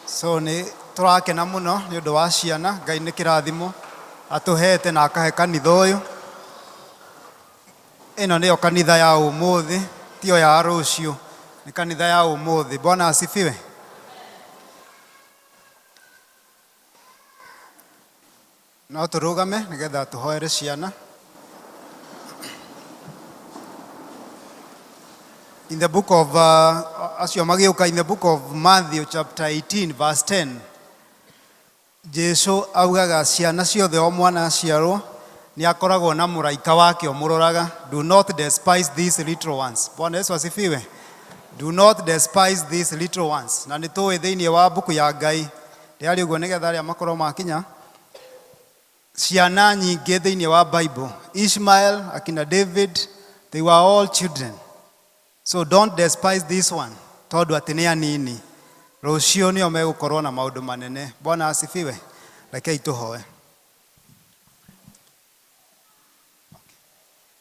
Speaker 8: So nĩ tũrakena mũno nĩ ũndũ wa ciana. Ngai nĩ kĩrathimo atũhete na akahe kanitha ũyũ. Ĩno nĩyo kanitha ya ũmũthĩ, tiyo ya rũciũ, nĩ kanitha ya ũmũthĩ. Bwana asifiwe. No tũrũgame nĩgetha tũhoere ciana. In the book of acio magĩũka, in the book of Matthew chapter 18 verse 10, Jesu augaga ciana ciothe, o mwana aciarwo nĩ akoragwo na mũraika wake ũmũroraga. Do not despise these little ones. Bwana Yesu asifiwe. Do not despise these little ones. Na nĩ tũĩ thĩinĩ wa mbuku ya Ngai ndĩarĩ ũguo, nĩgetha arĩa makorwo makinya ciana nyingĩ thĩinĩ wa Bible, Ishmael, akina David, they were all children. So don't despise this one, tondũ atĩ nĩ anini, rũciũ nĩo megũkorwo na maũndũ manene. Bwana asifiwe. Rekei tũhoe.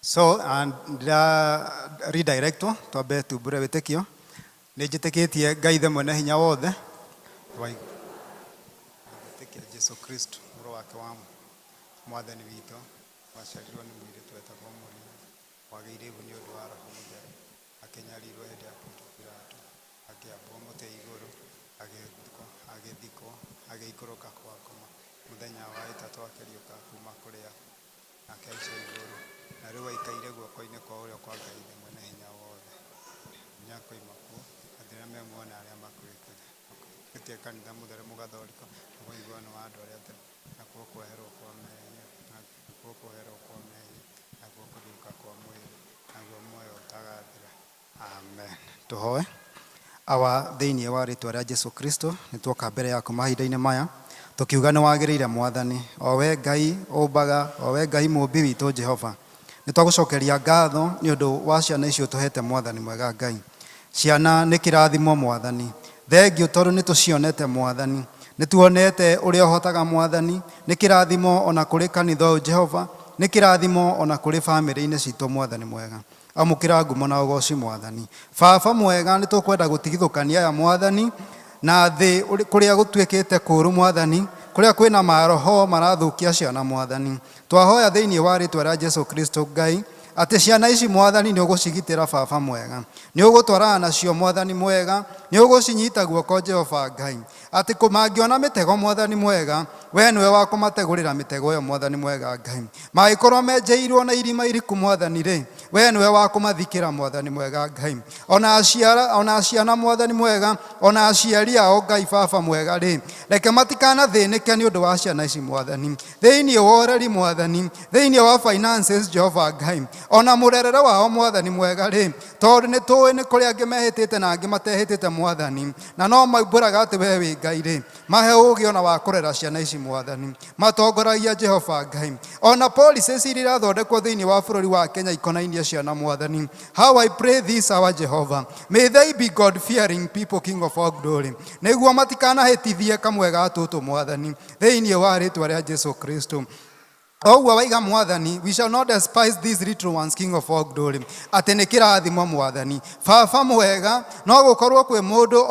Speaker 8: So and ndĩra redirectwo twambe tumbure wĩtĩkio. Nĩ njĩtĩkĩtie Ngai the mwene hinya wothe wa igũrũ, ngetĩkia Jesu Kristo, mũrũ wake wa mwathani witũ, waciarirwo nĩ mũirĩtu wetagwo Maria, wagĩire ihu nĩ ũndũ wa Roho Mũtheru, akĩnyarirwo hĩndĩ ya Pontio Pilato, akĩambwo mũtĩ igũrũ, agĩthikwo, agĩikũrũka kwa ngoma, mũthenya wa ĩtatũ akĩriũka kuma kũrĩ akuũ, akĩhaica igũrũ, na rĩu aikaire guoko-inĩ kwa ũrĩo kwa Ngai Ithe mwene hinya wothe. Nĩakoima kuo athĩra me muoyo na arĩa makuĩte. Gĩtie kanitha mũtheru mũgathoriko, na ũiguano wa andũ arĩa atheru, nakuo kweherwo kwa mehia, nakuo kweherwo kwa mehia, nakuo kũriũka kwa mwĩrĩ, naguo muoyo ũtagathira. Amen. Tũhoe. Awa, thĩinĩ wa rĩtwa rĩa Jesu Kristo, nĩ tuoka mbere yaku mahinda-inĩ maya tũkiuga nĩ wagĩrĩire Mwathani, o we Ngai ũmbaga, o we Ngai mũũmbi witũ. Jehova, nĩ twagũcokeria ngatho nĩ ũndũ wa ciana icio tũhete. Mwathani mwega Ngai, ciana nĩ kĩrathimo. Mwathani, thengiũ tondũ nĩ tũcionete. Mwathani, nĩ tuonete ũrĩa ũhotaga. Mwathani, nĩ kĩrathimo ona kũrĩ kanitha ũyũ. Jehova, nĩ kĩrathimo ona kũrĩ bamĩrĩ-inĩ citũ. Mwathani mwega, amũkĩra ngumo na ũgoci. Mwathani baba mwega, nĩ tũkwenda gũtigithũkania aya, Mwathani, na thĩ kũrĩa gũtuĩkĩte kũũru. Mwathani, kũrĩa kwĩna maroho marathũkia ciana. Mwathani, twahoya thĩinĩ wa rĩtwa rĩa Jesu Kristo, Ngai, atĩ ciana ici, Mwathani, nĩ ũgũcigitĩra. Baba mwega, nĩ ũgũtwarana nacio. Mwathani mwega, nĩ ũgũcinyita guoko. Jehova Ngai, atĩ mangĩona mĩtego, Mwathani mwega, we nĩwe wa kũmategũrĩra mĩtego ĩyo. Mwathani mwega Ngai, mangĩkorwo menjeirwo na irima iriku, Mwathani rĩ, we nĩwe wa kũmathikĩra. Mwathani mwega Ngai, ona aciara, ona ciana, Mwathani mwega, ona aciari ao, Ngai baba mwega rĩ, reke matikanathĩnĩke nĩ ũndũ wa ciana ici. Mwathani, thĩinĩ wa ũreri, Mwathani, thĩinĩ wa finances, Jehova Ngai, ona mũrerere wao, Mwathani mwega rĩ, tondũ nĩ tũĩ nĩ kũrĩ angĩ mehĩtĩte na angĩ matehĩtĩte, Mwathani, na no maumbũraga atĩ we wĩ Ngai rĩ, mahe ũũgĩ ona wa kũrera ciana ici. Mwathani, matongoragia. Jehova Ngai, ona policies iria irathondekwo thĩinĩ wa bũrũri wa Kenya ikonainie Ciana Mwathani. How I pray this, our Jehovah, may they be God fearing people, King of all glory, nĩguo matikanahĩtithie kamwe ga tũtũ Mwathani, thĩinĩ wa rĩtwa rĩa Jesu Kristo. Oguo waiga Mwathani, we shall not despise these little ones, King of all glory, atĩ nĩ kĩrathimo Mwathani. Baba mwega, no gũkorwo kwĩ mũndũ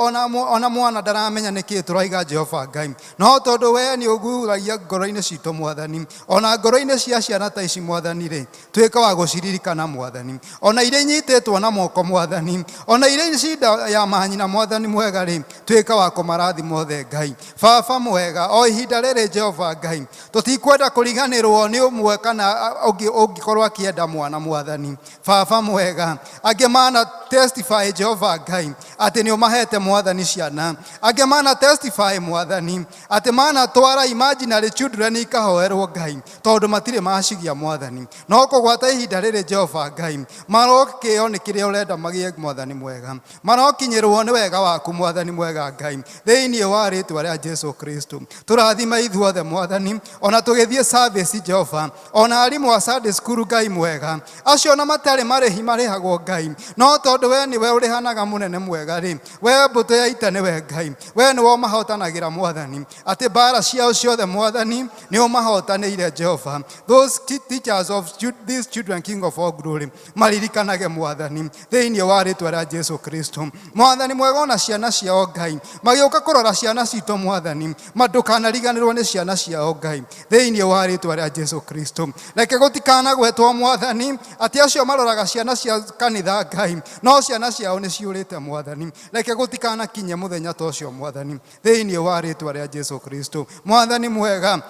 Speaker 8: ona mwana ndaramenya nĩkĩĩ tũraiga Jehova Ngai, no tondũ we nĩ ũguragia ngoro-inĩ citũ Mwathani, ona ngoro-inĩ cia ciana ta ici Mwathani rĩ, tuĩka wa gũciririkana Mwathani, ona iria inyitĩtwo na moko Mwathani, ona iria cinda ya manyina Mwathani mwega rĩ, tuĩka wa kũmarathima othe Ngai. Baba mwega, o ihinda rĩrĩ Jehova Ngai, tũtikwenda kũriganĩrwo nĩ ũmwe kana ũngĩ ũngĩkorwo akĩenda mwana Mwathani. Baba mwega, angĩ mana testify Jehova Ngai atĩ nĩ ũmahete Mwathani ciana, angĩ mana testify Mwathani atĩ manatwara imaginary children ikahoerwo Ngai tondũ matirĩ macigia Mwathani. No kũgwata ihinda rĩrĩ Jehova Ngai, marokĩo nĩ kĩrĩa ũrenda magĩe Mwathani mwega, marokinyĩrwo nĩ wega waku Mwathani mwega Ngai, thĩinĩ wa rĩtwa rĩa Jesu Kristo. Tũrathima ithuothe Mwathani, ona tũgĩthiĩ service Jehova, ona arimũ a Sunday school Ngai mwega, acio ona matarĩ marĩhi marĩhagwo Ngai, no tondũ we nĩwe ũrĩhanaga mũnene mwega rĩ, we mbũtũ ya ita nĩwe Ngai, we nĩwe ũmahotanagĩra Mwathani, atĩ mbara ciao ciothe Mwathani nĩ ũmahotanĩire Jehova. Those teachers of these children, King of all glory, maririkanage Mwathani thĩinĩ wa rĩtwa rĩa Jesu Kristo. Mwathani mwega, ona ciana ciao Ngai magĩũka kũrora ciana citũ Mwathani, ndũkanariganĩrwo nĩ ciana ciao Ngai thĩinĩ wa rĩtwa rĩa Jesu Kristo. Reke gũtikanagwetwo Mwathani atĩ acio maroraga ciana cia kanitha Ngai, no ciana ciao nĩ ciũrĩte Mwathani. Reke gũtikanakinye mũthenya ta ũcio Mwathani thĩinĩ wa rĩtwa rĩa Jesu Kristo. Mwathani mwega,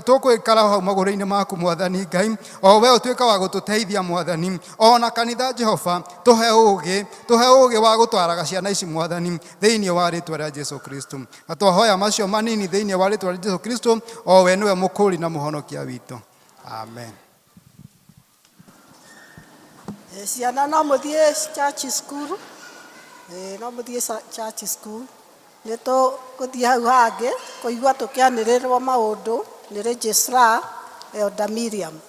Speaker 8: tũgũikara hau magũrũ-inĩ maku Mwathani Ngai, o we ũtuĩka wa gũtũteithia Mwathani, ona kanitha Jehova tũhe ũgĩ, tũhe ũgĩ wa gũtwaraga ciana ici Mwathani thĩinĩ wa rĩtwa rĩa Jesu Kristo. Na twahoya macio manini thĩinĩ wa rĩtwa rĩa Jesu Kristo, o we nĩwe mũkũri na mũhonokia witũ. Amen.
Speaker 1: Ciana no mũthiĩ church school, no mũthiĩ church school. Nĩ tũgũthiĩ hau hangĩ kũigua tũkĩanĩrĩrwo maũndũ nĩ registrar Elder Miriam.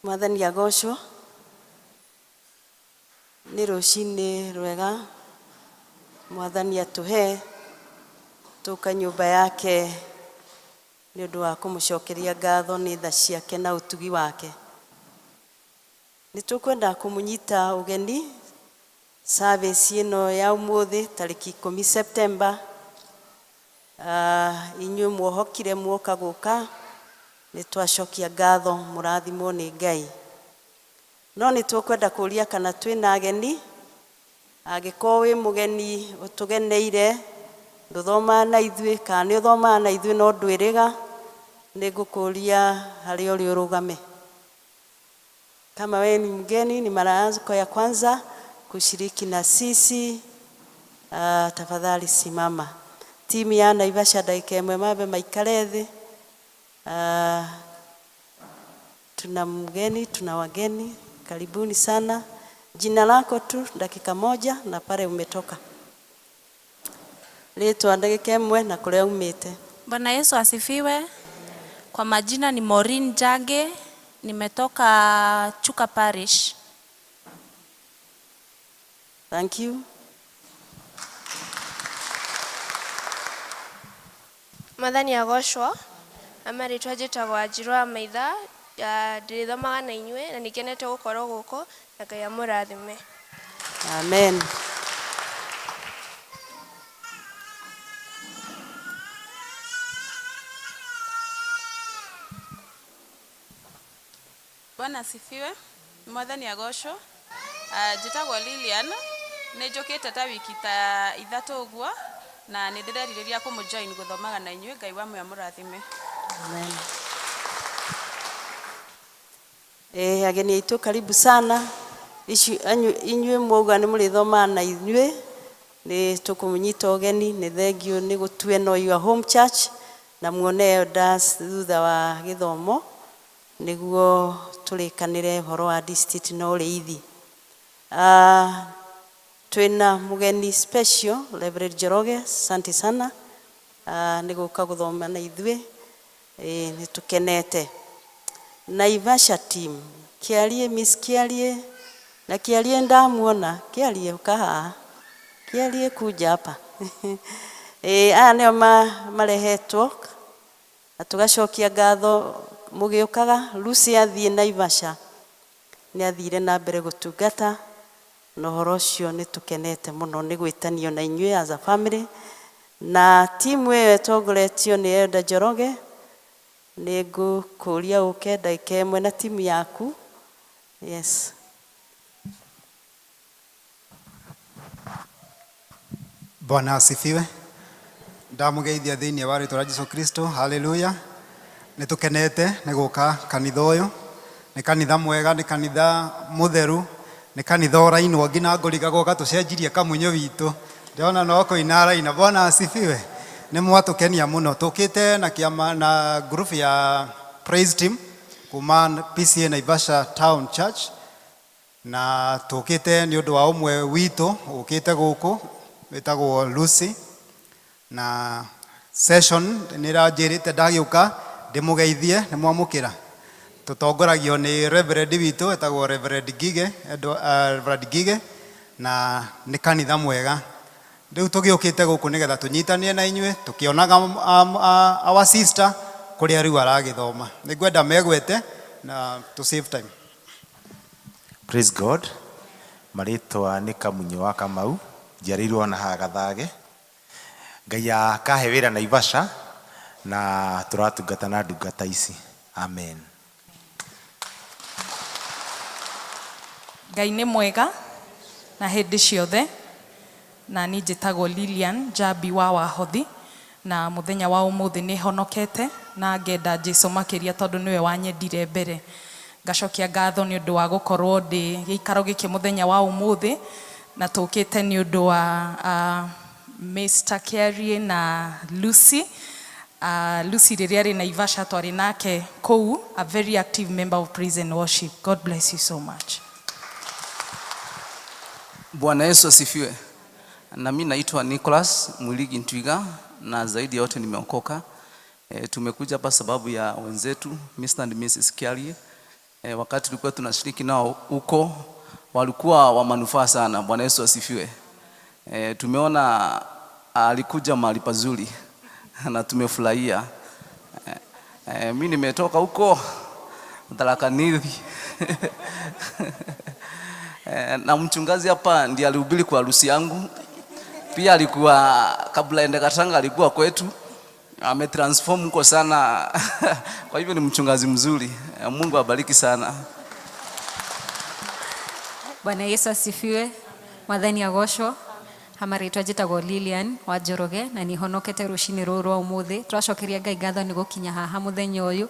Speaker 9: Mwathani agocwo. Nĩ rũcinĩ rwega Mwathani atũhe tũka nyũmba yake nĩ ũndũ wa kũmũcokeria ngatho nĩ tha ciake na ũtugi wake. Nĩ tũkwenda kũmũnyita ũgeni service ĩno ya ũmũthĩ tarĩki 10 September. Inyuĩ muohokire muoka gũka, nĩ twacokia ngatho, mũrathimwo nĩ Ngai. No nĩ tũkwenda kũria kana twĩna ageni, angĩkorwo wĩ mũgeni ũtũgeneire, ndũthomaga na ithuĩ kana nĩ ũthomaga na ithuĩ no ndwĩrĩga, nĩ ngũkũria harĩa ũrĩ ũrũgame. Kama wewe ni mgeni, ni mara yako ya kwanza kushiriki na sisi, tafadhali simama. Timu ya Naivasha ndagĩka ĩmwe mambe maikare thĩ. Tuna mgeni, tuna wageni, karibuni sana. Jina lako tu dakika moja na pale umetoka. Rĩtwa ndagĩka ĩmwe na kũrĩa umĩte.
Speaker 10: Bwana Yesu asifiwe. Kwa majina ni Maureen Jange, nimetoka Chuka Parish.
Speaker 9: Thank you.
Speaker 11: Mwathani agocwo. Amarĩtwa njĩtagwo Wanjirũ wa Maitha, ndĩrĩthomaga na inyuĩ na nĩngenete gũkorwo gũkũ na Ngai amũrathime.
Speaker 9: Amen.
Speaker 12: Bwana asifiwe. Mwathani agocwo. Njĩtagwo Lilian, nĩ njũkĩte ta wiki ta 3 ũguo na nĩ ndĩrerirĩria kũmũjoin gũthomaga na inyuĩ. Ngai wa muoyo amũrathime.
Speaker 9: Amen. Ageni aitũ karibu sana. Ici inyuĩ mwauga nĩ mũrĩthomaga na inyuĩ, Nĩ tũkũmũnyita ũgeni, nĩ thengiũ nĩ gũtue no your home church na muone elders thutha wa gĩthomo nĩguo tũrĩkanĩre ũhoro wa district na ũrĩithi. Twĩna mũgeni special Reverend Njoroge, asante sana nĩ gũka gũthoma na ithuĩ, nĩ tũkenete. Naivasha team, Kĩarie, Miss Kĩarie, na Kĩarie ndamuona, Kĩarie ũka haha, Kĩarie kuja hapa. Aya nĩo marehetwo na tũgacokia ngatho mũgĩũkaga. Lucy athiĩ Naivasha nĩ athire na mbere gũtungata na ũhoro ũcio nĩ tũkenete mũno nĩ gwĩtanio na inyuĩ as a family. Na timu ĩyo ĩtongoretio nĩ Elder Njoroge, nĩ ngũkũria ũke ndagĩka ĩmwe na timu yaku. Yes.
Speaker 8: Bwana asifiwe. Ndamugeithia thĩinĩ wa rĩtwa rĩa Jesu Kristo. Haleluya. Nĩ tũkenete nĩ gũka kanitha ũyũ. Nĩ kanitha mwega, nĩ kanitha mũtheru, nĩ kanitha ũrainwo nginya ngũrigagwo gatũcenjirie kamunyo witũ. Ndĩrona no kũina araina. Bwana asifiwe. Nĩ mwatũkenia mũno. Tũkĩte na kĩama na group ya praise team kuma PCA Naivasha Town Church, na tũkĩte nĩ ũndũ wa ũmwe witũ ũkĩte gũkũ wĩtagwo Lucy, na session nĩ ĩranjĩrĩte ndagĩũka ndĩmũgeithie, nĩ mwamũkĩra. Tũtongoragio nĩ Reverend witũ wĩtagwo Reverend Ngige, Reverend Ngige, na nĩ kanitha mwega. Rĩu tũgĩũkĩte gũkũ nĩgetha tũnyitanie na inyuĩ tũkĩonaga our sister kũrĩa rĩu aragĩthoma. Nĩ ngwenda megwete na to save time.
Speaker 13: Praise God. Marĩtwa nĩ Kamunyo wa Kamau, njiarĩirwo na haha Gathage. Ngai akahe wĩra Naivasha na tũratungata na ndungata ici. Amen.
Speaker 14: Ngai nĩ mwega na hĩndĩ ciothe, na niĩ njĩtagwo Lilian Njambi wa Wahothi, na mũthenya wa ũmũthĩ nĩ honokete na ngenda Jesu makĩria tondũ nĩwe wanyendire mbere. Ngacokia ngatho nĩ ũndũ wa gũkorwo ndĩ gĩikaro gĩkĩ mũthenya wa ũmũthĩ, na tũkĩte nĩ ũndũ wa Mr. Kiarie na Lucy. Lucy rĩrĩa arĩ Naivasha twarĩ nake kũu, a very active member of praise and worship. God bless you so much.
Speaker 15: Bwana Yesu asifiwe. Na mimi naitwa Nicholas Mwiligi Ntwiga, na zaidi ya yote nimeokoka. Tumekuja hapa sababu ya wenzetu Mr. and Mrs. Kiarie. Wakati tulikuwa tunashiriki nao huko walikuwa wa manufaa sana. Bwana Yesu asifiwe. Tumeona alikuja mahali pazuri na tumefurahia. Mimi nimetoka huko Tharaka Nithi. Na mchungaji hapa ndiye alihubiri kwa harusi yangu. Pia alikuwa kabla ende Katanga alikuwa kwetu. Ametransform huko sana. Kwa hivyo ni mchungaji mzuri. Mungu abariki sana.
Speaker 16: Bwana Yesu asifiwe. Mwathani agocwo. Hamarĩtwa njĩtagwo Lilian wa Njoroge na nĩhonokete rũcinĩ rũrũ rwa ũmũthĩ. Tũracokeria Ngai ngatho nĩ gũkinya haha mũthenya ũyũ.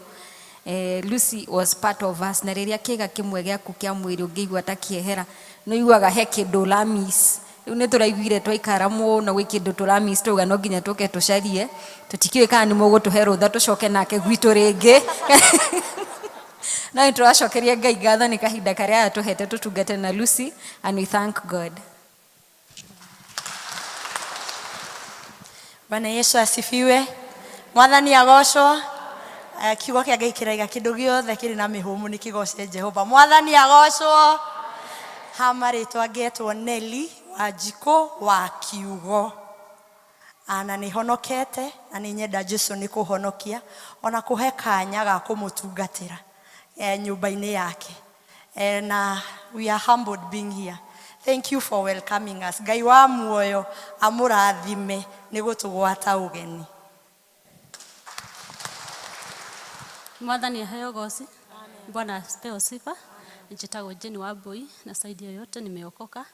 Speaker 16: Lucy was part of us, na rĩrĩa kĩga kĩmwe gĩaku kĩa mwĩrĩ ũngĩigua ta kĩehera nĩ ũiguaga he kĩndũ ũramiss. Rĩu nĩ tũraiguire twaikara mũno gwĩ kĩndũ tũramiss, twauga no nginya tũke tũcarie. Tũtikĩũĩ kana nĩ mũgũtũhe rũtha tũcoke nake gwitũ rĩngĩ. No nĩ tũracokeria Ngai ngatho nĩ kahinda karĩa atũhete tũtungate na Lucy, and we thank God.
Speaker 17: Bwana Yesu asifiwe. Mwathani agocwo. Kiugo kĩa Ngai kĩraiga kĩndũ gĩothe kĩrĩ na mĩhũmũ nĩ kĩgoce Jehova. Mwathani agocwo. Ha marĩtwa ngetwo Nelly Wanjikũ wa Kiugo. Na nĩ honokete na nĩ nyenda Jesu nĩ kũhonokia ona kũhe kanya ga kũmũtungatĩra nyũmba-inĩ yake. Na we are humbled being here. Thank you for welcoming us. Ngai wa muoyo amũrathime nĩ gũtũgwata ũgeni.
Speaker 18: Mwathani aheo goci. Bwana apewe sifa. Njĩtagwo Jane Wambui na saidi yoyote nimeokoka.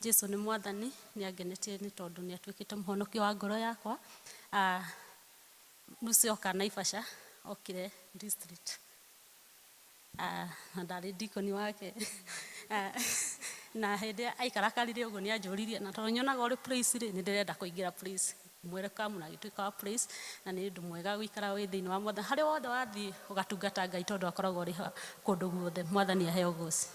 Speaker 18: Jesu nĩ mwathani, nĩ angenetie nĩ tondũ nĩ atuĩkĩte mũhonokia wa ngoro yakwa. Lucy oka Naivasha, okire district. Na ndarĩ deacon wake. Na hĩndĩ ĩrĩa aikarakarire ũguo nĩ anjũririe, na tondũ nyonaga ũrĩ praise rĩ, nĩ ndĩrenda kũingĩra praise. Mwelekamu na agĩtuĩka wa praise, na nĩ ũndũ mwega gũikara wĩ thĩinĩ wa Mwathani. Harĩa wothe wathiĩ ũgatungata Ngai tondũ akoragwo arĩ kũndũ guothe. Mwathani aheo ũgoci.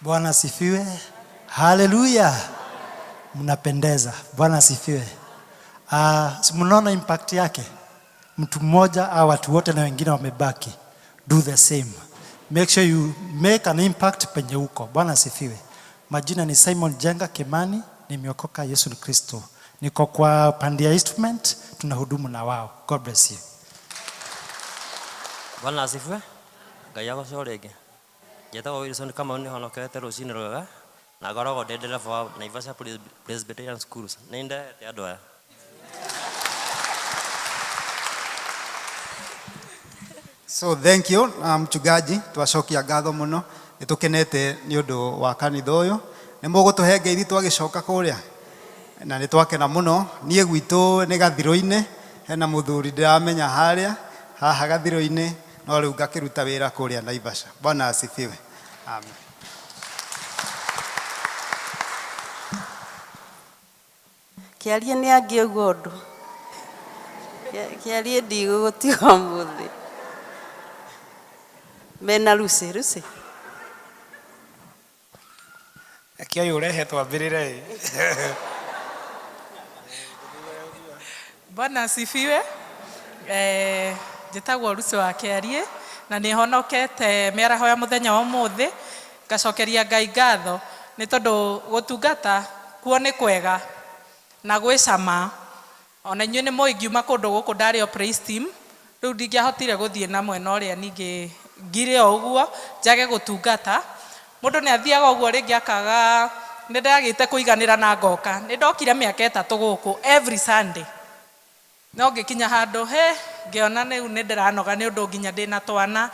Speaker 19: Bwana asifiwe. Haleluya. Mnapendeza. Bwana asifiwe. Si mnaona impact yake? Mtu mmoja au watu wote na wengine wamebaki. Do the same. Make sure you make an impact penye uko. Bwana asifiwe. Majina ni Simon Jenga Kimani, nimeokoka Yesu ni Kristo. Niko kwa pande ya instrument, tunahudumu na wao. God bless you.
Speaker 20: Bwana asifiwe. Ngai agocwo rĩngĩ. Njĩtagwo Wilson Kamau, nĩhonokete rũcinĩ rwega na ngoragwo ndĩ ndereba wa Naivasha Presbyterian Schools. Nĩ ndehete andũ aya.
Speaker 8: So thank you mchungaji, twacokia ngatho muno, nĩ tũkenete nĩ ũndũ wa kanitha ũyũ. Nĩ mũgũtũhe ngeithi twagĩcoka kũrĩa, na nĩ twakena mũno. Niĩ gwitũ nĩ gathirũ-inĩ, hena mũthuri ndĩramenya harĩa haha gathirũ-inĩ, no rĩu ngakĩruta wĩra kũrĩa Naivasha. Bwana asifiwe. Amen.
Speaker 9: Kĩarie nĩ angĩ ũguo ũndũ. Kĩarie ndigũgũtiga ũmũthĩ. Mena Lucy, Lucy.
Speaker 21: Reke ũyũ ũrehe twambĩrĩre ĩ.
Speaker 22: Bwana asifiwe. Njĩtagwo Lucy wa Kĩarie na nĩ honokete mĩaraho ya mũthenya wa ũmũthĩ, ngacokeria Ngai ngatho nĩ tondũ gũtungata kuo nĩ kwega na gwĩ cama. Ona inyuĩ nĩ mũĩ ngiuma kũndũ gũkũ ndarĩ o praise team, rĩu ndingĩahotire gũthiĩ na mwena ũrĩa ningĩ ngire o ũguo njage gũtungata. Mũndũ nĩ athiaga ũguo rĩngĩ akaga, nĩ ndagĩte kũiganĩra na ngoka. Nĩ ndokire mĩaka 3 gũkũ every Sunday, no ngĩkinya handũ he ngĩona rĩu nĩ ndĩranoga nĩ ũndũ nginya ndĩna twana,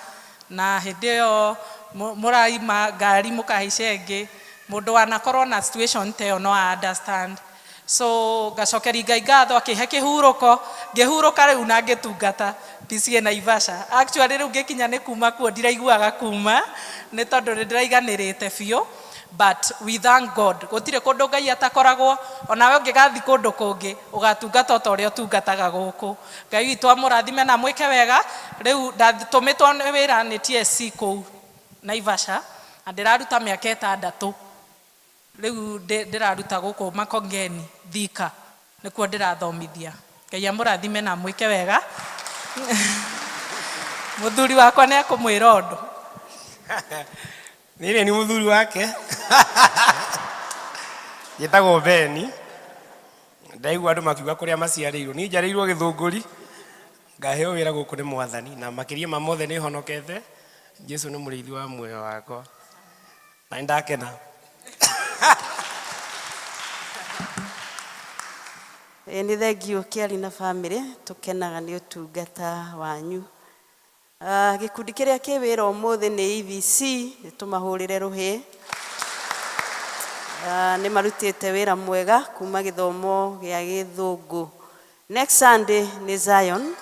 Speaker 22: na hĩndĩ ĩyo mũraima ngari mũkahaica ĩngĩ, mũndũ wanakorwo na situation ta ĩyo no a understand. So ngacokeria Ngai ngatho akĩhe kĩhurũko, ngĩhurũka rĩu na ngĩtungata PCA Naivasha. Actually rĩu ngĩkinya nĩ kuma kuo ndiraiguaga kuma nĩ tondũ nĩ ndĩraiganĩrĩte biũ, but we thank God. Gũtirĩ kũndũ Ngai atakoragwo, onawe ũngĩgathiĩ kũndũ kũngĩ ũgatungata o ta ũrĩa ũtungataga gũkũ. Ngai witũ amũrathime na amwĩke wega. Rĩu ndatũmĩtwo nĩ wĩra nĩ TSC kũu Naivasha na ndĩraruta mĩaka 6. Rĩu ndĩraruta gũkũ Makongeni Thika, nĩkuo ndĩrathomithia. Ngai amũrathime na amwĩke wega. Mũthuri wakwa nĩ akũmwĩra ũndũ.
Speaker 21: Nĩ nĩ mũthuri wake. Njĩtagwo Beni. Ndaigua andũ makiuga kũrĩa maciarĩirwo. Niĩ njiarĩirwo Gĩthũngũri, ngaheo wĩra gũkũ nĩ Mwathani, na makĩria ma mothe nĩ honokete. Jesu nĩ mũrĩithi wa muoyo wakwa na nĩ ndakena.
Speaker 9: Nĩ thengiũ Kĩari na bamĩrĩ, tũkenaga nĩ ũtungata wanyu. Gĩkundi kĩrĩa kĩ wĩra ũmũthĩ nĩ EVC, nĩ tũmahũrĩre rũhĩ. Nĩ marutĩte wĩra mwega kuma gĩthomo gĩa Gĩthũngũ. Next Sunday nĩ Zion,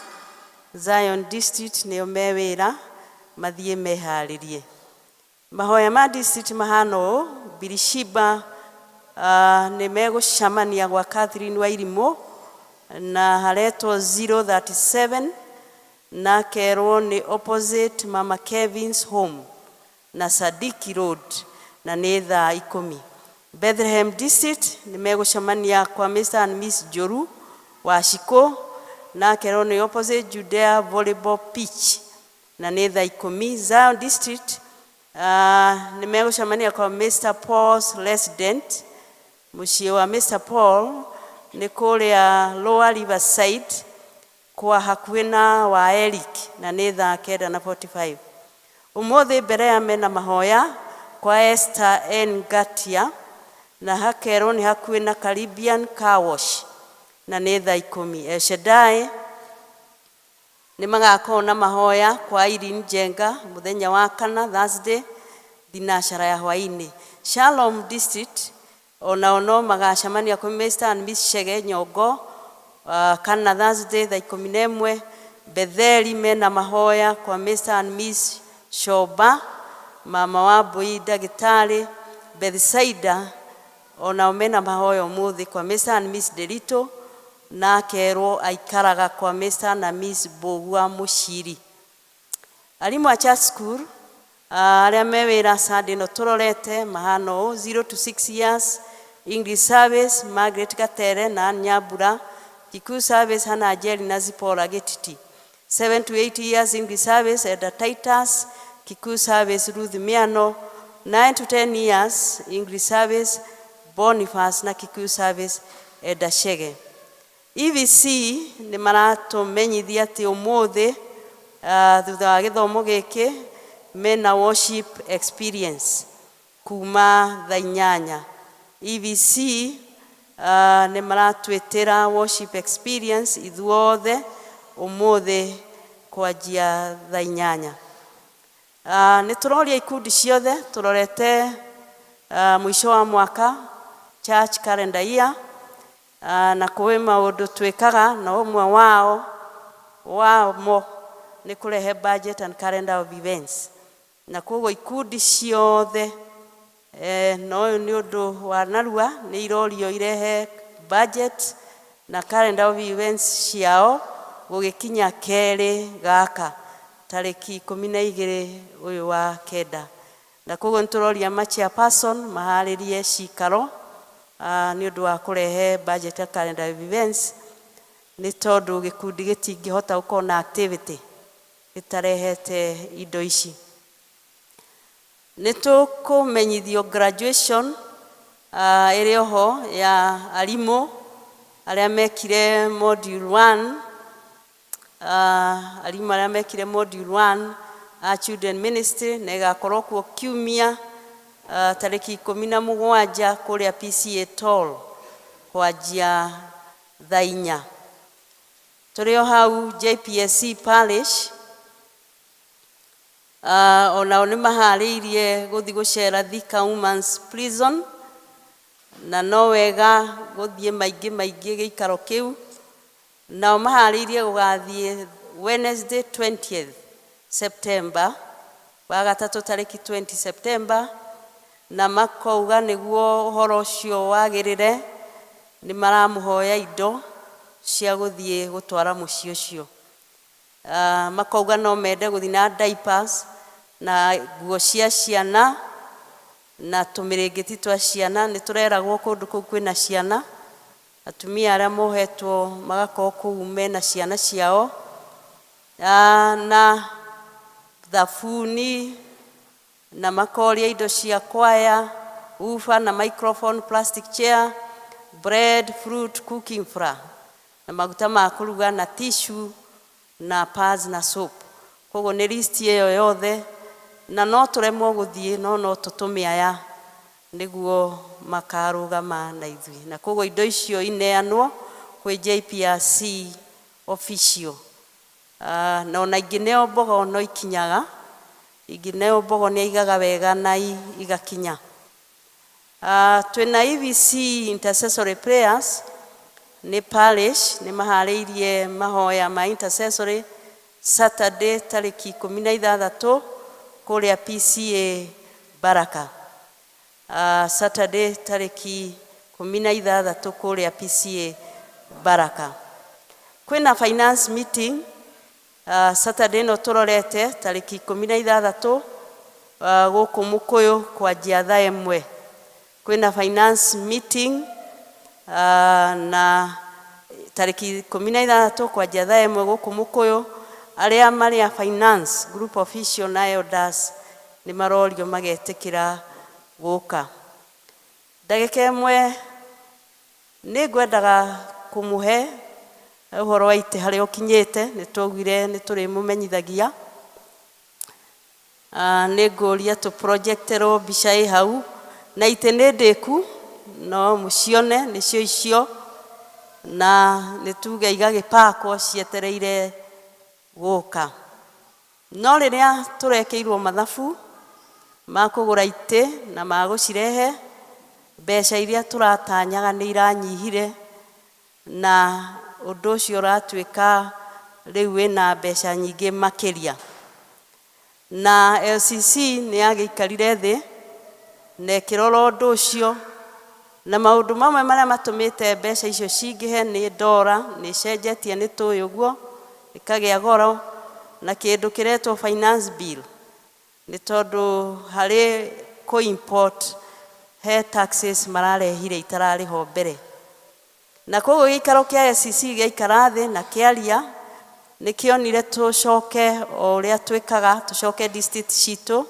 Speaker 9: Zion District nĩo me wĩra, mathiĩ meharĩrie. Mahoya ma district mahana ũũ: Birishiba nĩ megũcemania gwa Catherine Wairimũ na haretwo 037, na kerwo nĩ opposite Mama Kevin's home na Sadiki Road, na nĩ thaa 10. Bethlehem District nĩ megũcemania kwa Mr and Miss Joru wa Shiko, na kerwo nĩ opposite Judea volleyball pitch, na nĩ thaa 10. Zion District nĩ megũcemania kwa Mr Paul's resident, mũciĩ wa Mr Paul nĩ kũrĩa Lower Riverside kwa hakuhĩ na wa Eric, na nĩ thaa 9:45. Ũmũthĩ mbere ya mena mahoya kwa Esther N Ngatia, na hakerwo nĩ hakuhĩ na Caribbean Car Wash, na nĩ thaa 10. El Shaddai nĩ magakorwo na mahoya kwa Irene Njenga mũthenya wa kana Thursday thinacara ya hwaĩ-inĩ. Shalom District onao no magacemania kwĩ Mr and Miss Chege Nyongo kana Thursday thaa 11. Betheli mena mahoya kwa Mr and Miss Shoba Mama wa Mbui ndagĩtarĩ Bethsaida onao mena mahoya ũmũthĩ kwa Mr and Miss Delito na akerwo aikaraga kwa Mr na Miss Mbũgua Mũciri. Arimũ a church school arĩa me wĩra Sunday ĩno tũrorete mahana ũũ 0 to 6 years English service Margaret Gatere na Ann Nyambura, Kikuyu service Hannah Njeri na Zipporah Gĩtiti, 7 to 8 years English service Elder Titus, Kikuyu service Ruth Miano, 9 to 10 years English service Boniface na Kikuyu service Elder Shege. EVC nĩ maratũmenyithia atĩ ũmũthĩ thutha wa gĩthomo gĩkĩ mena worship experience kuma thaa inyanya. EVC nĩ maratwĩtĩra worship experience ithuothe ũmũthĩ kwanjia thaa inyanya. Nĩ tũroria ikundi ciothe tũrorete mũico wa mwaka church calendar year na kwĩ maũndũ twĩkaga na ũmwe wao wamo nĩ kũrehe budget and calendar of events, na koguo ikundi ciothe na ũyũ nĩ ũndũ wa narua nĩ irorio irehe budget na calendar of events ciao gũgĩkinya kerĩ gaka tarĩki 12 ũyũ wa kenda, na koguo nĩ tũroria ma chairperson maharĩrie cikaro nĩ ũndũ wa kũrehe budget na calendar of events, nĩ tondũ gĩkundi gĩtingĩhota gũkorwo na activity gĩtarehete indo ici. Nĩ tũkũmenyithio graduation ĩrĩ oho ya arimũ arĩa mekire module 1, arimũ arĩa mekire module 1 a children ministry, na ĩgakorwo kuo kiumia tarĩki 17 kũrĩa PCA Toll kwanjia thaa inya. Tũrĩ o hau JPSC Parish onao nĩ maharĩirie gũthiĩ gũcera Thika Women's Prison, na no wega gũthiĩ maingĩ maingĩ gĩikaro kĩu. Nao maharĩirie gũgathiĩ Wednesday 20th September, wa gatatũ tarĩki 20 September, na makauga nĩguo ũhoro ũcio wagĩrĩre nĩ maramũhoya indo cia gũthiĩ gũtwara mũciĩ ũcio. Makauga no mende gũthiĩ na diapers na nguo cia ciana na tũmĩrĩngĩti twa ciana. Nĩ tũreragwo kũndũ kũu kwĩna ciana, atumia arĩa mohetwo magakorwo kũu mena ciana ciao, na thabuni, na makoria indo cia kwaya, ufa na microphone, plastic chair, bread, fruit, cooking flour na maguta ma kũruga na tissue na pads na soap. Koguo nĩ list ĩyo yothe, na no tũremwo gũthiĩ no no tũtũme aya nĩguo makarũgama na ithuĩ, na koguo indo icio ineanwo kwĩ JPRC official. Na ona ingĩneo mbogo no ikinyaga, ingĩneo mbogo nĩ aigaga wega na igakinya. Twĩna EVC intercessory prayers nĩ parish nĩ maharĩirie mahoya ma intercessory Saturday tarĩki 16 kũrĩa PCA Baraka. Saturday tarĩki 16 kũrĩa PCA Baraka. Kwĩna finance meeting Saturday ĩno tũrorete tarĩki 16 gũkũ Mũkũyũ kwanjia thaa 1. Kwĩna finance meeting na tarĩki 16 kwanjia thaa 1 gũkũ Mũkũyũ. Arĩa marĩ a finance group official na elders nĩ marorio magetĩkĩra gũka. Ndagĩka ĩmwe nĩ ngwendaga kũmũhe ũhoro wa itĩ harĩa ũkinyĩte, nĩ twaugire nĩ tũrĩmũmenyithagia. Nĩ ngũria tũ projecterwo mbica ĩ hau, na itĩ nĩ ndĩku no mũcione nĩcio icio, na nĩ tuge igagĩpakwo cietereire gũka. No rĩrĩa tũrekĩirwo mathabu ma kũgũra itĩ na ma gũcirehe, mbeca iria tũratanyaga nĩ iranyihire, na ũndũ ũcio ũratuĩka rĩu wĩna mbeca nyingĩ makĩria. Na LCC nĩ yagĩikarire thĩ na ĩkĩrora ũndũ ũcio, na maũndũ mamwe marĩa matũmĩte mbeca icio cingĩhe nĩ ndora nĩ ĩcenjetie, nĩ tũĩ ũguo, ĩkagĩa goro, na kĩndũ kĩretwo finance bill, nĩ tondũ harĩ kũ import he taxes mararehire itararĩho mbere. Na koguo gĩikaro kĩa LCC gĩaikara thĩ na kĩaria, nĩ kĩonire tũcoke o ũrĩa twĩkaga, tũcoke district citũ,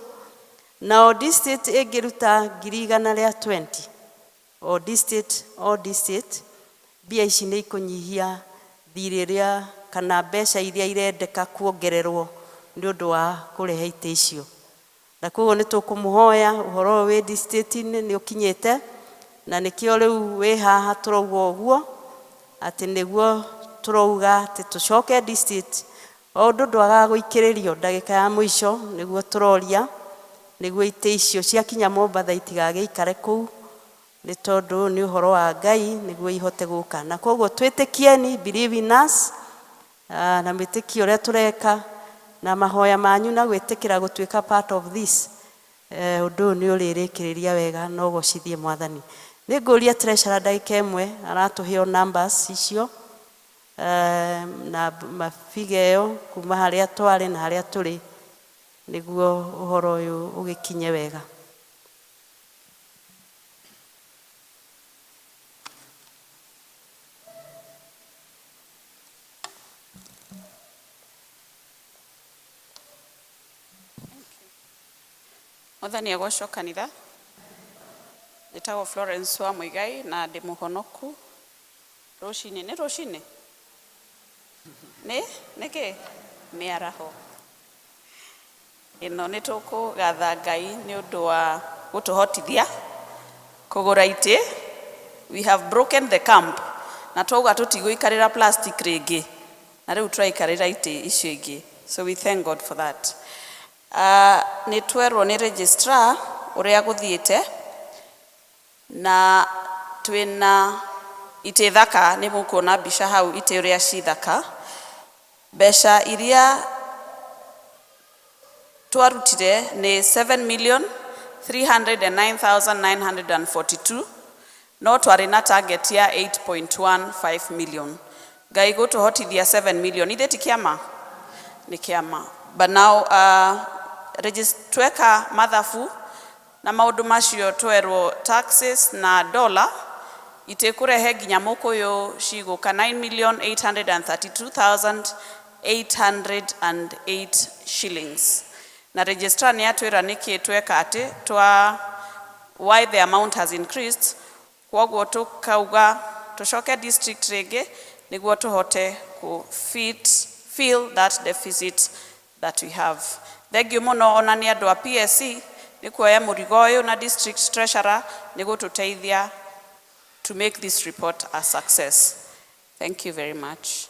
Speaker 9: na o district ĩngĩruta 120,000 o district, o district, mbia ici nĩ ikũnyihia thirĩ ũrĩa kana mbeca iria irendeka kuongererwo nĩ ũndũ wa kũrehe itĩ icio. Na koguo nĩ tũkũmũhoya ũhoro ũyũ wĩ district-inĩ nĩ ũkinyĩte, na nĩkĩo rĩu wĩ haha tũrauga ũguo, atĩ nĩguo tũrauga atĩ tũcoke district, o ũndũ ndwagaga gũikĩrĩrio ndagĩka ya mũico, nĩguo tũroria nĩguo itĩ icio ciakinya Mombatha itigagĩikare kũu, nĩ tondũ nĩ ũhoro wa Ngai nĩguo ihote gũka. Na koguo twĩtĩkieni, believe in us, na mwĩtĩkio ũrĩa tũreka na mahoya manyu na gwĩtĩkĩra gũtuĩka part of this, ũndũ ũyũ nĩ ũrĩrĩkĩrĩria wega na ũgocithie Mwathani. Nĩ ngũria treasurer ndagĩka ĩmwe aratũhe o numbers icio, na mabiga ĩyo kuma harĩa twarĩ na harĩa tũrĩ, nĩguo ũhoro ũyũ ũgĩkinye wega.
Speaker 12: Mwathani agocwo kanitha. Njĩtagwo Florence wa Muigai na ndĩ mũhonoku. Rũcinĩ, nĩ rũcinĩ? Nĩ? Nĩkĩ? Mĩaraho. Ĩno nĩ tũkũgatha Ngai nĩ ũndũ wa gũtũhotithia kũgũra itĩ. We have broken the camp. Na twauga tũtigũikarĩra plastic rĩngĩ. Na rĩu tũraikarĩra itĩ icio ingĩ. So we thank God for that. Nĩ twerwo nĩ registrar ũrĩa gũthiĩte, na twĩna itĩ thaka, nĩ mũkuona mbica hau itĩ ũrĩa ci thaka. Mbeca iria twarutire nĩ 7,309,942, no twarĩ na target ya 8.15 million. Ngai gũtũhotithia 7 million, ithe ti kĩama? Nĩ kĩama. But now tweka mathabu na maũndũ macio twerwo taxes na dollar itikũrehe nginya mũkũyũ cigũka 9,832,808 shillings. Na registrar nĩ atwĩra nĩkĩ tweka atĩ twa why the amount has increased, kwoguo tũkauga tũcoke district rĩngĩ nĩguo tũhote kũ fill that deficit that we have. Thank you mũno ona nĩ andũ a PSC nĩ kuoya mũrigo ũyũ na district treasurer nĩ gũtũteithia to make this report a success. Thank you very much.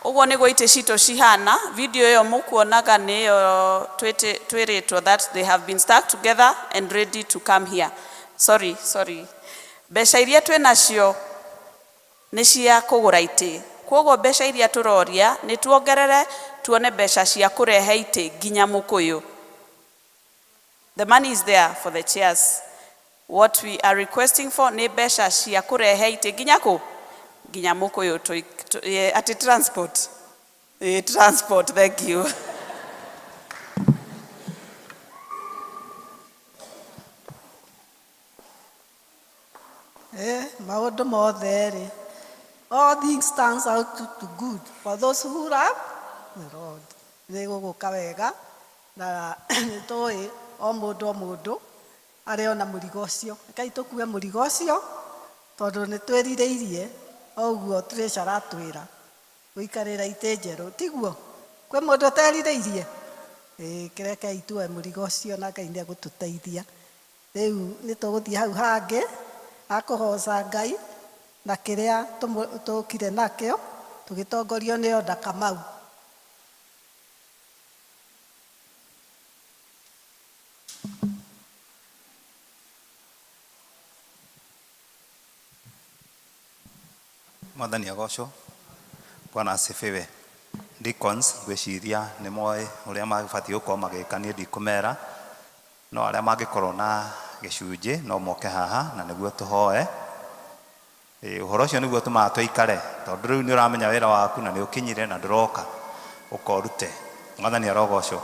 Speaker 12: Ũguo nĩguo itĩ citũ cihana. Video ĩyo mũkuonaga nĩyo twĩrĩtwo that they have been stuck together and ready to come here. Sorry, sorry. Mbeca iria twĩ nacio nĩ cia kũgũra itĩ. Kwoguo mbeca iria tũroria nĩ tuongerere tuone mbeca cia kũrehe itĩ nginya mũkũyũ. The money is there for the chairs. What we are requesting for nĩ mbeca cia kũrehe itĩ nginya kũ? Nginya mũkũyũ ati transport. Transport, thank you.
Speaker 1: Maũndũ mothe rĩ, all things stands out to good for those who love the Lord. Nĩ gũgũka wega na nĩ tũĩ o mũndũ o mũndũ arĩ ona mũrigo ũcio. Rekei tũkue mũrigo ũcio tondũ nĩ twĩrirĩirie o ũguo treasurer atwĩra gũikarĩra itĩ njerũ, tiguo? Kwĩ mũndũ ũterirĩirie? Kĩrekei tuoe mũrigo ũcio na Ngai nĩ egũtũteithia. Rĩu nĩ tũgũthiĩ hau hangĩ akũgoca Ngai na kĩrĩa tũkire nakĩo tũgĩtongorio nĩ Oda Kamau.
Speaker 2: Mwathani agocwo. Bwana asifiwe. Deacons ngwĩciria nĩ moĩ ũrĩa mabatiĩ gũkorwo magĩka, niĩ ndikũmera, no arĩa mangĩkorwo na gĩcunjĩ no moke haha na nĩguo tũhoe. Ũhoro ũcio nĩguo tũmaga tũikare, tondũ rĩu nĩ ũramenya wĩra waku na nĩ ũkinyire na ndũroka ũkorute. Mwathani arogocwo.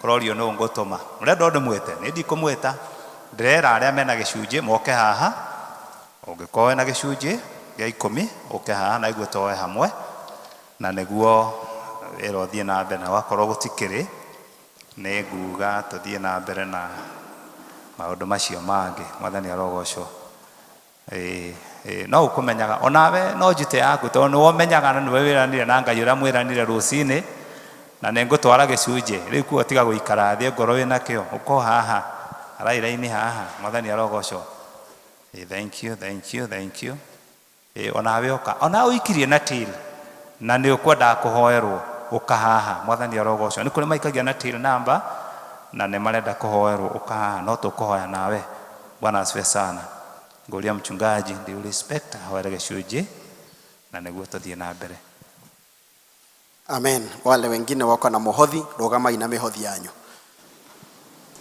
Speaker 2: Kũrorio nũ ngũtũma. Mũrenda ũndũ mwĩte, niĩ ndikũmwĩta, ndĩrera arĩa mena gĩcunjĩ moke haha. Ũngĩkorwo wĩna gĩcunjĩ gĩa 10 ũke haha na nĩguo tũhoe hamwe, na nĩguo wĩra ũthiĩ na mbere, na wakorwo gũtikĩrĩ nĩ nguga tũthiĩ na mbere na maũndũ macio mangĩ. Mwathani arogocwo. No ũkũmenyaga onawe no njute yaku, tondũ nĩwe ũmenyaga na nĩwe wĩranire na Ngai ũrĩa mwĩranire rũcinĩ, na nĩ ngũtwara gĩcunjĩ rĩu. Kuo tiga gũikara thĩ ngoro wĩna kĩo, ũko haha arairaini haha. Mwathani arogocwo. Thank you, thank you, thank you. Onawe ũka, onawe ũikirie na till na nĩ ũkwendaga kũhoerwo, ũka haha. Mwathani arogocwo. Nĩ kũrĩ maikagia na till number na nĩ marenda kũhoerwo, ũka haha, no tũkũhoya nawe. Bwana asifiwe sana. Ngũria mchungaji ndi respect ahoere gĩcunjĩ na nĩguo tũthiĩ na mbere.
Speaker 5: Amen. Wale wengine wako na mũhothi, rũgamai na mĩhothi yanyu,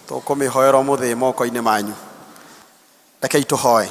Speaker 5: tũkũmĩhoera mũthĩ moko-inĩ manyu. Rekei tũhoe.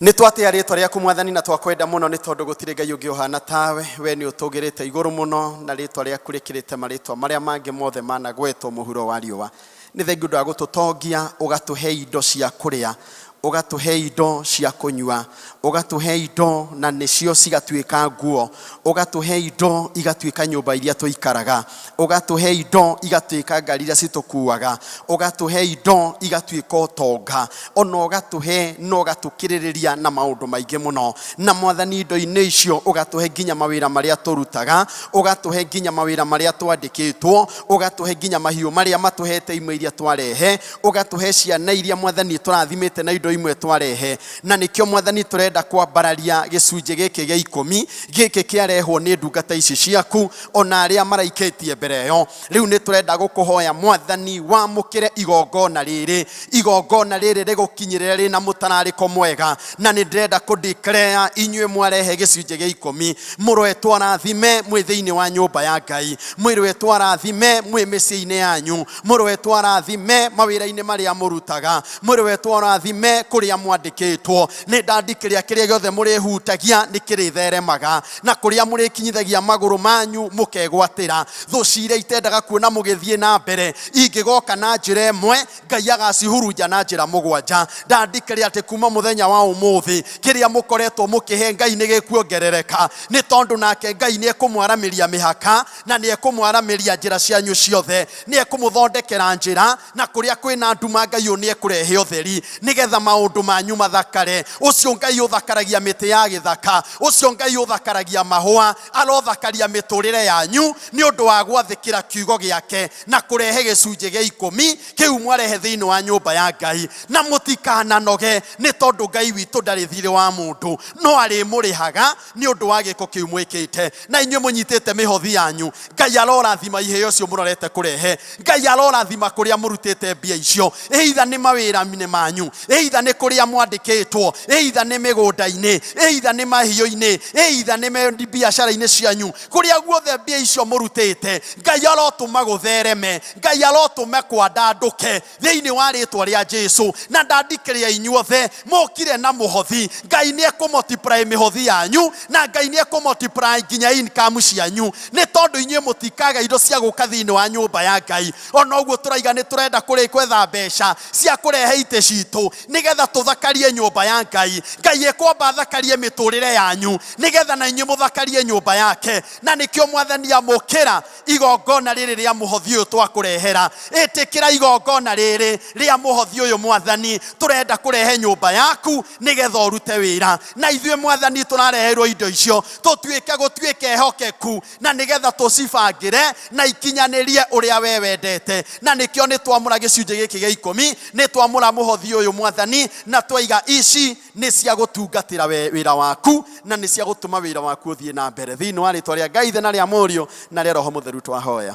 Speaker 5: Nĩ twatĩa rĩtwa rĩaku Mwathani, na twakwenda mũno, nĩ tondũ gũtirĩ Ngai ũngĩ ũhana tawe. We nĩ ũtũgĩrĩte igũrũ mũno, na rĩtwa rĩaku rĩkĩrĩte marĩtwa marĩa mangĩ mothe managwetwo mũhuro wa riũa. Nĩ thengiũ ũndũ wa gũtũtongia, ũgatũhe indo cia kũrĩa, ũgatũhe indo cia kũnyua, ũgatũhe indo na nĩcio cigatuĩka nguo, ũgatũhe indo igatuĩka nyũmba iria tũikaraga, ũgatũhe indo igatuĩka ngari iria citũkuaga, ũgatũhe indo igatuĩka ũtonga, ona ũgatũhe na ũgatũkĩrĩrĩria na maũndũ maingĩ mũno. Na Mwathani, indo-inĩ icio ũgatũhe nginya mawĩra marĩa tũrutaga, ũgatũhe nginya mawĩra marĩa twandĩkĩtwo, ũgatũhe nginya mahiũ marĩa matũhete imwe iria twarehe, ũgatũhe ciana iria Mwathani tũrathimĩte na indo imwe twarehe. Na nĩkĩo Mwathani tũrenda kwambararia gĩcunjĩ gĩkĩ gĩa 10 gĩkĩ kĩarehwo nĩ ndungata ici ciaku, ona arĩa maraikĩtie mbere ĩyo. Rĩu nĩ tũrenda gũkũhoya Mwathani, wamũkĩre igongona rĩrĩ, igongona rĩrĩ rĩgũkinyĩrĩre rĩna mũtararĩko mwega. Na nĩ ndĩrenda kũ declare inyuĩ mwarehe gĩcunjĩ gĩa 10, mũroetwo arathime mwĩ thĩinĩ wa nyũmba ya Ngai, mwĩrwetwo arathime mwĩ mĩciĩ-inĩ yanyu, mũroetwo arathime mawĩra-inĩ marĩa mũrutaga, mũroetwo arathime kũrĩa mwandĩkĩtwo. Nĩ ndandikĩria kĩrĩa gĩothe mũrĩhutagia nĩ kĩrĩtheremaga, na kũrĩa mũrĩkinyithagia magũrũ manyu mũkegwatĩra. Thũ ciria itendaga kuona mũgĩthiĩ na mbere ingĩgoka na njĩra ĩmwe, Ngai agacihurunja na njĩra 7. Ndandikĩria atĩ kuma mũthenya wa ũmũthĩ kĩrĩa mũkoretwo mũkĩhe Ngai nĩ gĩkuongerereka, nĩ tondũ nake Ngai nĩ ekũmwaramĩria mĩhaka, na nĩ ekũmwaramĩria njĩra cianyu ciothe, nĩ ekũmũthondekera njĩra, na kũrĩa kwĩna nduma Ngai ũyũ nĩ ekũrehe ũtheri, nĩgetha maũndũ manyu mathakare. Ũcio Ngai ũthakaragia mĩtĩ ya gĩthaka, ũcio Ngai ũthakaragia mahũa, arothakaria mĩtũrĩre yanyu nĩ ũndũ wa gwathĩkĩra kiugo gĩake na kũrehe gĩcunjĩ gĩa 10 kĩu mwarehe thĩinĩ wa nyũmba ya Ngai. Na mũtikananoge, nĩ tondũ Ngai witũ ndarĩ thirĩ wa mũndũ, no arĩmũrĩhaga nĩ ũndũ wa gĩko kĩu mwĩkĩte. Na inyuĩ mũnyitĩte mĩhothi yanyu, Ngai arorathima iheo icio mũrorete kũrehe, Ngai arorathima kũrĩa mũrutĩte mbia icio, either nĩ mawĩra-inĩ manyu, either nĩ kũrĩa mwandĩkĩtwo, either nĩ mĩgũnda-inĩ, either nĩ mahiũ-inĩ, either nĩ biacara-inĩ cianyu, kũrĩa guothe mbia icio mũrutĩte, Ngai arotũma gũthereme, Ngai arotũma kwandandũke thĩinĩ wa rĩtwa rĩa Jesu. Na ndandikĩria inyuothe mũkire na mũhothi, Ngai nĩ ekũmultiply mĩhothi yanyu, na Ngai nĩ ekũmultiply nginya income cianyu, nĩ tondũ inyuĩ mũtikaga indo cia gũka thĩinĩ wa nyũmba ya Ngai. Ona ũguo tũraiga nĩ tũrenda kũrĩ kwetha mbeca cia kũrehe itĩ citũ nĩgetha tũthakarie nyũmba ya Ngai, Ngai ekwamba athakarie mĩtũrĩre yanyu nĩgetha na inyuĩ mũthakarie nyũmba yake. Na nĩkĩo Mwathani, amũkĩra igongona rĩrĩ rĩa mũhothi ũyũ twakũrehera, ĩtĩkĩra igongona rĩrĩ rĩa mũhothi ũyũ Mwathani tũrenda kũrehe nyũmba yaku nĩgetha ũrute wĩra na ithuĩ. Mwathani, tũrareherwo indo icio tũtuĩke gũtuĩke ehokeku, na nĩgetha tũcibangĩre na ikinyanĩrie ũrĩa we wendete. Na nĩkĩo nĩ twamũra gĩcunjĩ gĩkĩ gĩa 10, nĩ twamũra mũhothi ũyũ Mwathani, na twaiga ici nĩ cia gũtungatĩra wĩra waku, na nĩ cia gũtũma wĩra waku ũthiĩ na mbere. Thĩinĩ wa rĩtwa rĩa Ngai Ithe na rĩa Mũriũ na rĩa Roho Mũtheru twahoya,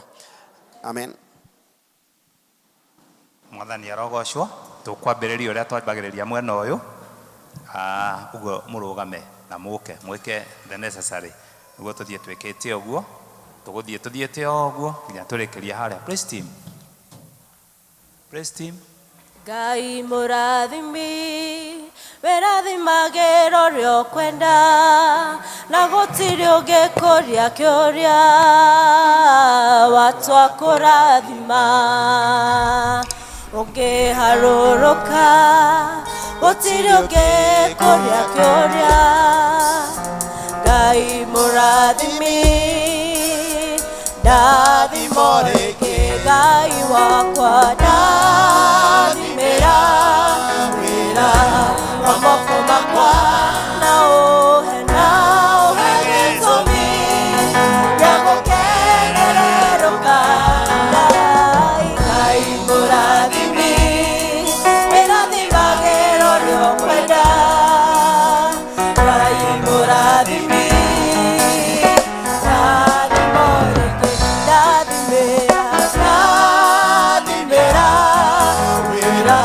Speaker 5: amen.
Speaker 2: Mwathani arogocwo. Tũkwambĩrĩria ũrĩa twambagĩrĩria mwena ũyũ. Ũguo mũrũgame. Na mũke mwĩke the necessary nĩguo tũthiĩ twĩkĩte ũguo, tũgũthiĩ tũthiĩte o ũguo nginya tũrĩkĩrie harĩa. Praise team. Praise team.
Speaker 4: Ngai mũrathimi wĩrathimagĩra ũrĩa ũkwenda na gũtirĩ ũngĩkũria kĩũria watua kũrathima ũngĩharũrũka gũtirĩ ũngĩkũria kĩũria Ngai mũrathimi ndathimo rĩngĩ Ngai wakwa ndathimĩra wĩra wa moko makwa na ũhe gĩtũmi gĩa gũkenererũka Ngai mũrathimi wĩrathimagĩra ũrĩa ũkwenda Ngai mũrathimi ndathimo rĩngĩ ndathimĩra ndathimĩra wĩra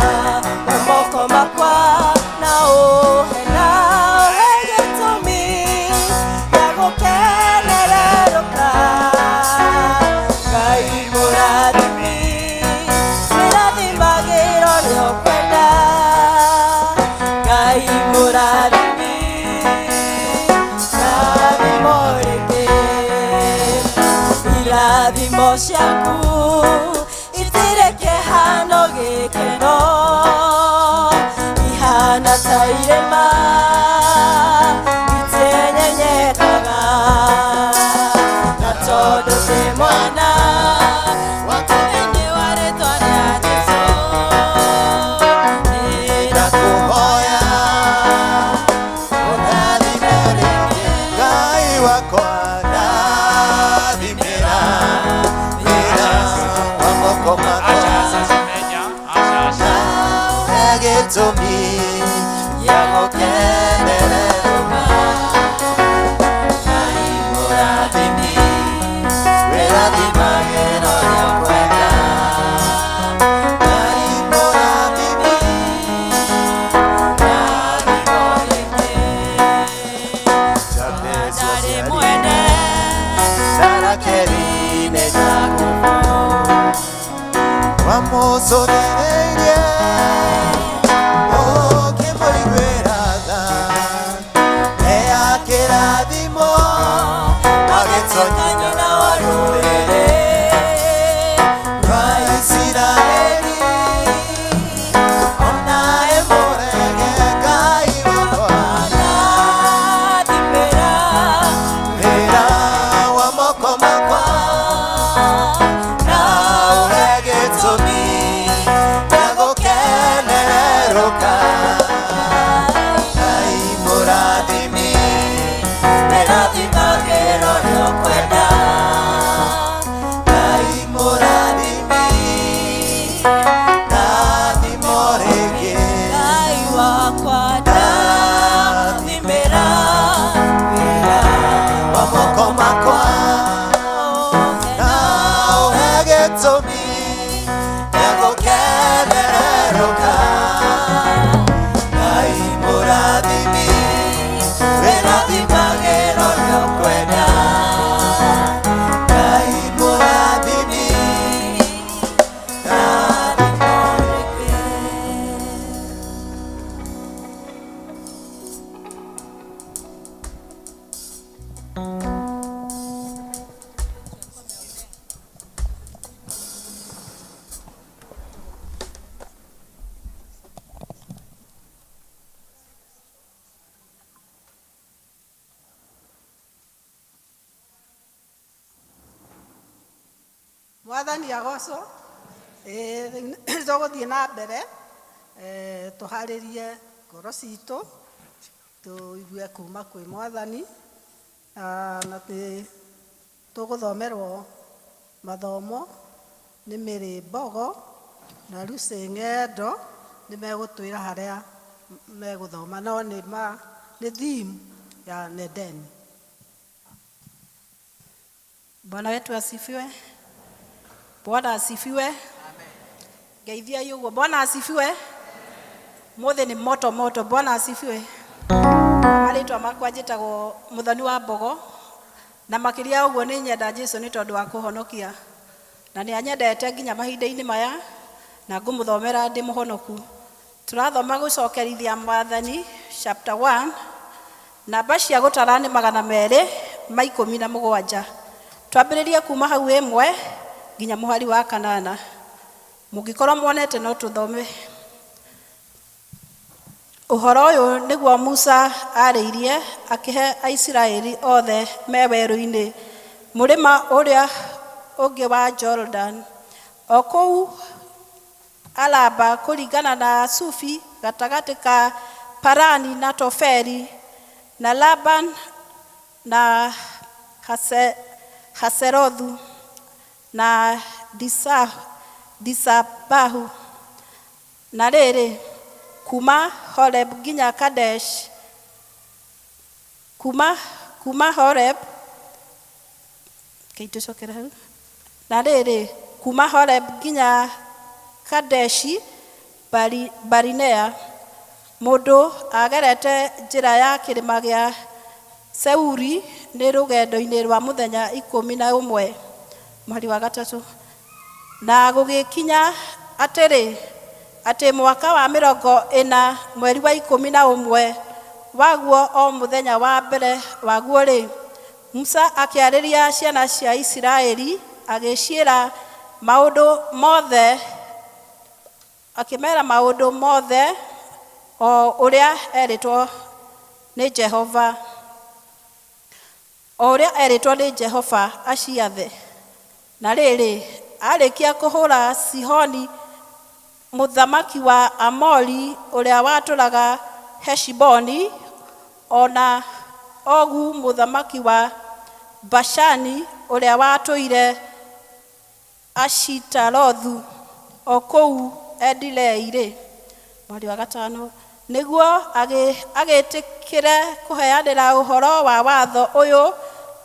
Speaker 4: wa moko makwa na ũhe gĩtũmi gĩa gũkenererũka Ngai mũrathimi wĩrathimagĩra ũrĩa ũkwenda Ngai mũrathimi ndathimo rĩngĩ irathimo ciaku itirĩ kĩhano gĩkeno ihana ta irĩma itenyenyekaga na tondũ ndĩ mwana waku thĩinĩ wa rĩtwa rĩa Jesũ nĩndakũhoya
Speaker 3: ũndathime rĩngĩ Ngai wakwa ndathimĩra wĩra wa moko makwa na ũhe gĩtũmi gĩa gũkenererũka Ngai mũrathimi wĩrathimagĩra ũrĩa ũkwenda Ngai mũrathimi
Speaker 4: ndathimo rĩngĩ ndarĩ mwene
Speaker 3: Ndarakeri-inĩ Jakubu wamũcũthĩrĩirie ũkĩmũiguĩra tha hea kĩrathimo agĩtonya nyina wa rũrĩrĩ rwa Isiraeli ona ĩmũrege Ngai wakwa
Speaker 4: ndathimĩra
Speaker 3: wĩra wa moko makwa na ũhe gĩtũmi gĩa gũkenererũka Ngai mũrathimi
Speaker 4: wĩrathimagĩra ũrĩa ũkwenda
Speaker 3: Ngai mũrathimi ndathimo rĩngĩ
Speaker 4: Ngai wakwa ndathimĩra wĩra
Speaker 3: wa moko makwa na ũhe gĩtũmi gĩa gũkenererũka Ngai mũrathimi wĩrathimagĩra ũrĩa ũkwenda Ngai mũrathimi
Speaker 4: ndathimo rĩngĩ
Speaker 1: Mwathani agocwo. Tũgũthiĩ na mbere tũharĩrie ngoro citũ tũigue kuma kwĩ Mwathani na nĩ tũgũthomerwo mathomo nĩ Mary Mbogo na Lucy Ng'endo nĩ megũtwĩra harĩa megũthoma no nĩ ma nĩ theme ya Nendeni.
Speaker 6: Bwana wetu asifiwe. Bwana asifiwe. Ngeithia ũguo. Bwana asifiwe. Mothe ni moto moto. Bwana asifiwe. Marĩtwa makwa njĩtagwo Mũthoni wa Mbogo, na makĩria ũguo nĩ nyenda Jesu nĩ tondũ wa kũhonokia, na nĩ anyendete nginya mahinda-inĩ maya, na ngũmũthomera ndĩ mũhonoku. Tũrathoma gũcokerithia Mwathani chapter 1, namba cia gũtara nĩ 217. Twambĩrĩrie kuma hau 1 nginya mũhari wa 8. Mũngĩkorwo muonete no tũthome. Ũhoro ũyũ nĩguo Musa arĩirie akĩhe Aisiraeli othe me werũ-inĩ, mũrĩma ũrĩa ũngĩ wa Jordan, o kũu Araba kũringana na Sufi, gatagatĩ ka Parani na Tofeli, na Laban na Haserothu na Disabahu. Na rĩrĩ, kuma Horeb nginya Kadesh, kuma Horeb keitũcokera hau. Na rĩrĩ, kuma Horeb nginya Kadeshi Barinea, mũndũ agerete njĩra ya kĩrĩma gĩa Seuri nĩ rũgendo-inĩ rwa mũthenya 11. Mũhari wa 3. Na gũgĩkinya atĩrĩ, atĩ mwaka wa 40 mweri wa 11 waguo, o mũthenya wa mbere waguo-rĩ, Musa akĩarĩria ciana cia Isiraeli, agĩciĩra maũndũ mothe, akĩmera maũndũ mothe o ũrĩa erĩtwo nĩ Jehova, o ũrĩa erĩtwo nĩ Jehova aciathe. Na rĩrĩ, arĩkia kũhũra Sihoni mũthamaki wa Amori ũrĩa watũraga Heshiboni, o na Ogu mũthamaki wa Bashani ũrĩa watũire Ashitarothu o kũu Edirei-rĩ. Mweri wa 5. Nĩguo agĩtĩkĩre kũheanĩra ũhoro wa watho ũyũ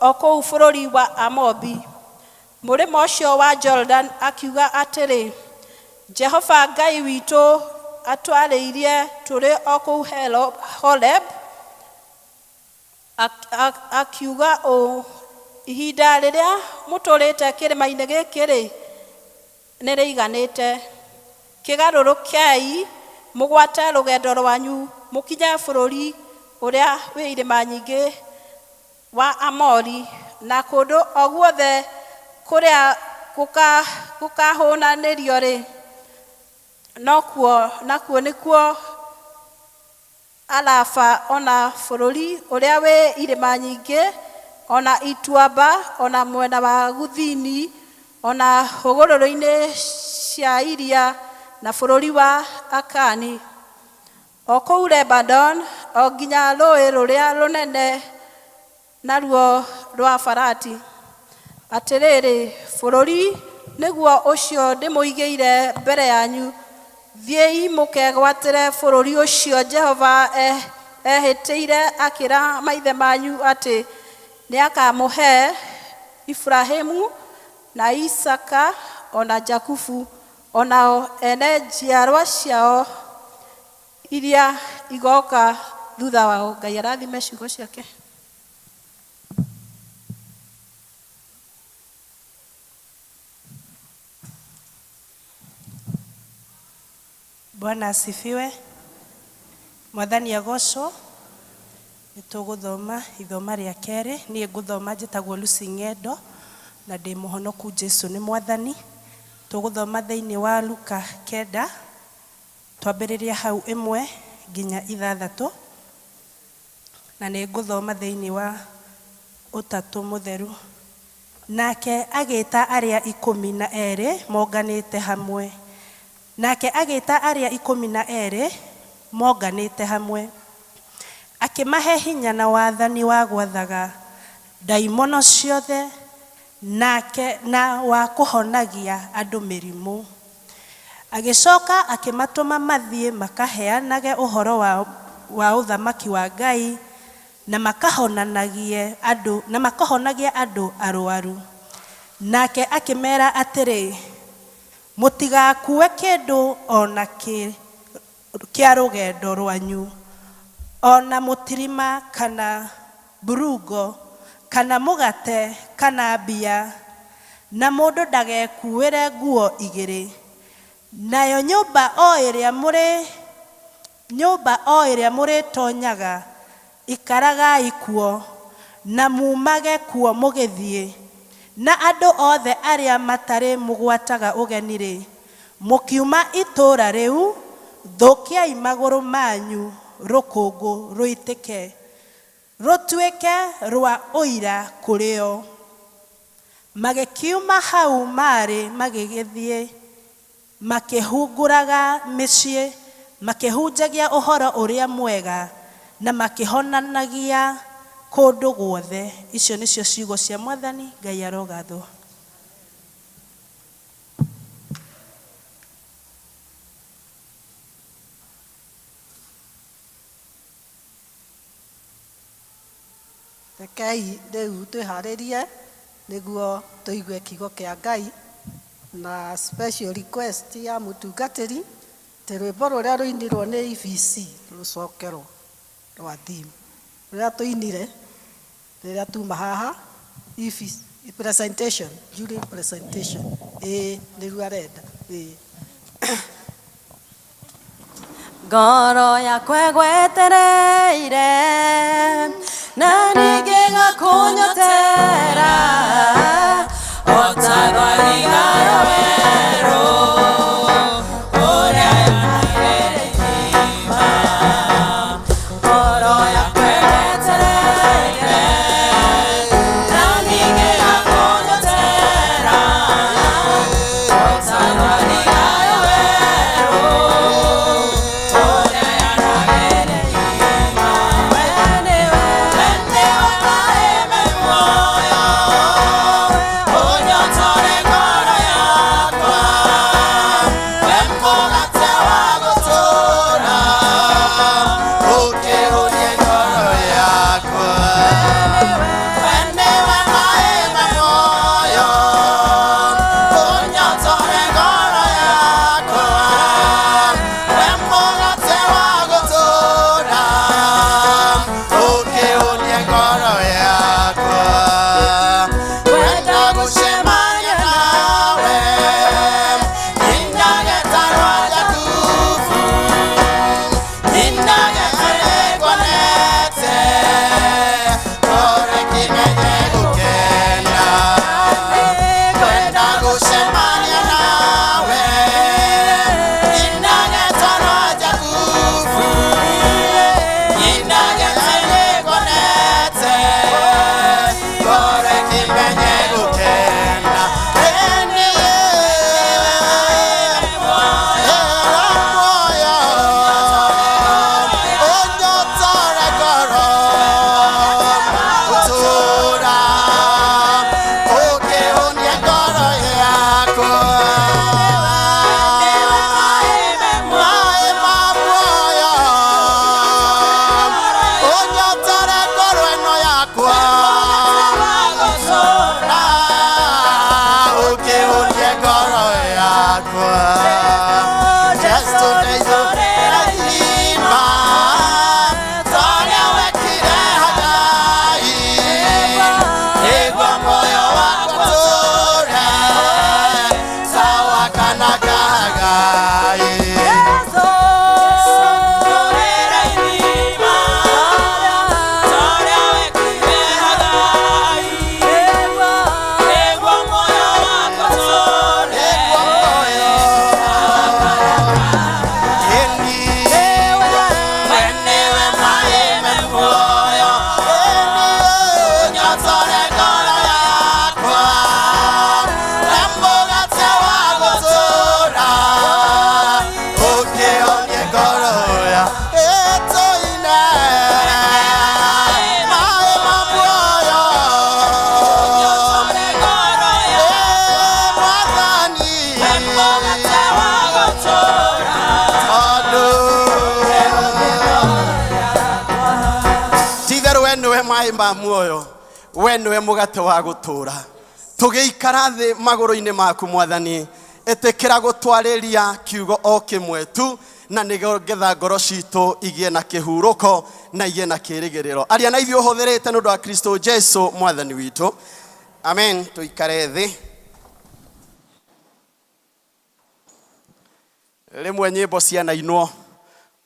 Speaker 6: o kũu bũrũri wa Amobi, mũrĩmo ũcio wa Jordan, akiuga atĩrĩ, Jehova Ngai witũ atwarĩirie tũrĩ o kũu Horeb, akiuga ũũ, ihinda rĩrĩa mũtũrĩte kĩrĩma-inĩ gĩkĩ-rĩ, nĩ rĩiganĩte. Kĩgarũrũkei mũgwate rũgendo rwanyu mũkinye bũrũri ũrĩa wĩ irĩma nyingĩ wa Amori, na kũndũ o guothe kũrĩa gũkahũnanĩrio-rĩ, nakuo nĩkuo Araba, ona bũrũri ũrĩa wĩ irĩma nyingĩ, ona ituamba, ona mwena wa gũthini, ona hũgũrũrũ-inĩ cia iria, na bũrũri wa Akani, o kũu Lebanon, o nginya rũũĩ rũrĩa rũnene naruo rwa Farati. Atĩrĩrĩ, bũrũri nĩguo ũcio ndĩmũigĩire mbere yanyu, thiĩi mũkegwatĩre bũrũri ũcio Jehova ehĩtĩire akĩra maithe manyu atĩ nĩakamũhe Iburahĩmu na Isaaka ona Jakubu, onao ene njiarwa ciao iria igoka thutha wao. Ngai arathime ciugo ciake.
Speaker 7: Bwana asifiwe. Mwathani agocwo. Nĩtũgũthoma ithoma rĩa kerĩ. Niĩ ngũthoma njĩtagwo Lucy Ng'endo na ndĩ mũhonoku Jesu nĩ Mwathani. Tũgũthoma thĩinĩ wa Luka 9, twambĩrĩria hau 1 nginya 6, na nĩ ngũthoma thĩinĩ wa Ũtatũ Mũtheru. Nake agĩta arĩa 12 monganĩte hamwe. Nake agĩta arĩa 12 monganĩte hamwe, akĩmahe hinya na wathani wa gwathaga ndaimono ciothe, nake na wa kũhonagia andũ mĩrimũ. Agĩcoka akĩmatũma mathiĩ makaheanage ũhoro wa ũthamaki wa Ngai, na makahonagie andũ arũaru. Nake akĩmera atĩrĩ, mũtigakue kĩndũ o na kĩ kĩa rũgendo rwanyu, O na mũtirima kana mburungo kana mũgate kana mbia, na mũndũ ndagekuĩre nguo igĩrĩ. Nayo nyũmba o ĩrĩa mũrĩtonyaga, ikaragai kuo, na mumage kuo mũgĩthiĩ. Na andũ othe arĩa matarĩ mũgwataga ũgeni-rĩ, mũkiuma itũũra rĩu, thũkiai magũrũ manyu rũkũngũ rũitĩke, rũtuĩke rwa ũira kũrĩ o. Magĩkiuma hau maarĩ magĩgĩthiĩ makĩhunguraga mĩciĩ, makĩhunjagia ũhoro ũrĩa mwega na makĩhonanagia kũndũ guothe. Icio nĩcio ciugo cia Mwathani. Ngai arogathwo.
Speaker 1: Rekei rĩu twĩharĩrie nĩguo tũigue kiugo kĩa Ngai, na special request ya mũtungatĩri atĩ rwĩmbo rũrĩa rũinirwo nĩ EVC rũcokerwo rwa theme rũrĩa tũinire rĩrĩa tuma haha EVC presentation, during presentation, ĩĩ, nĩruo arenda, ĩĩ.
Speaker 4: Ngoro yakwa ĩgwetereire na ningĩ gakũnyotera o ta rwariga rwerũ ũrĩa yonaire irima. Ngoro yakwa ĩgwetereire na ningĩ gakũnyotera o ta rwariga rwerũ ũrĩa yonaire irima. We nĩwe, we nĩwe maĩ me muoyo, ũnyotore ngoro yakwa.
Speaker 3: We mũgate wa gũtũũra, ũkĩhũnie ngoro yakwa. We nĩwe maĩ me muoyo, ũnyotore ngoro yakwa. We mũgate wa gũtũũra, ũkĩhũnie ngoro yakwa. Kwenda gũcemania nawe nginyagia rwa Jakubu, nginyagia nĩnguonete, ngoro ĩkĩmenye gũkena. Kwenda gũcemania nawe nginyagia rwa Jakubu, nginyagia nĩnguonete, ngoro ĩkĩmenye gũkena. Jesu nĩirima torĩa wekire Hagai, nĩguo muoyo wakwa ũtũũre sawa kana Hagai. Ti-itherũ we nĩwe maĩ ma muoyo, we nĩwe mũgate wa gũtũũra. Tũgĩikara thĩ magũrũ-inĩ maku, Mwathani,
Speaker 5: Ĩtĩkĩra gũtwarĩria kiugo o kĩmwe tu na nĩgetha ngoro citũ igĩe na kĩhurũko na igĩe na kĩĩrĩgĩrĩro. Aria na ithuĩ ũhũthĩrĩte nĩ ũndũ wa Kristo Jesu mwathani witũ. Amen. Tũikare thĩ. Rĩmwe nyĩmbo cianainwo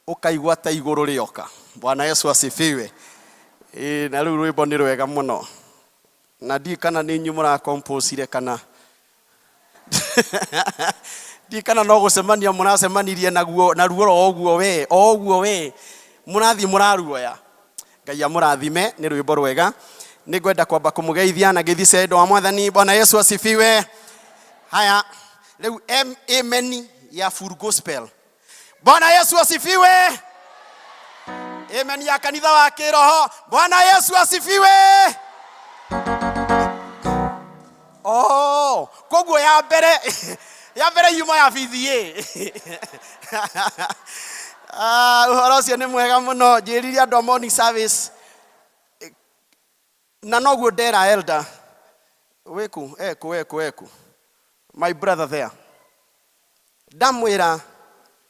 Speaker 5: ũkaigua ta igũrũ rĩoka. Bwana Yesu asifiwe. Ĩĩ, na rĩu rwĩmbo nĩ rwega mũno na ndiũĩ kana nĩ inyuĩ mũrakomposire kana ndiũĩ kana no gũcemania mũracemanirie naguo naruo ro ũguo we o ũguo we mũrathiĩ mũraruoya. Ngai amũrathime, nĩ rwĩmbo rwega. Nĩ ngwenda kwamba kũmũgeithia na ngeithi cia wendo wa mwathani. Bwana Yesu asifiwe. Haya, rĩu amen ya full gospel. Bwana Yesu asifiwe. Amen ya kanitha wa kĩroho. Bwana Yesu asifiwe. Oh, koguo ya mbere ya mbere yuma ya BDA. Ah, ũhoro ũcio nĩ mwega mũno. Njĩrire andũ a morning service na noguo ndera elder wĩku eku eku eku my brother there, ndamwĩra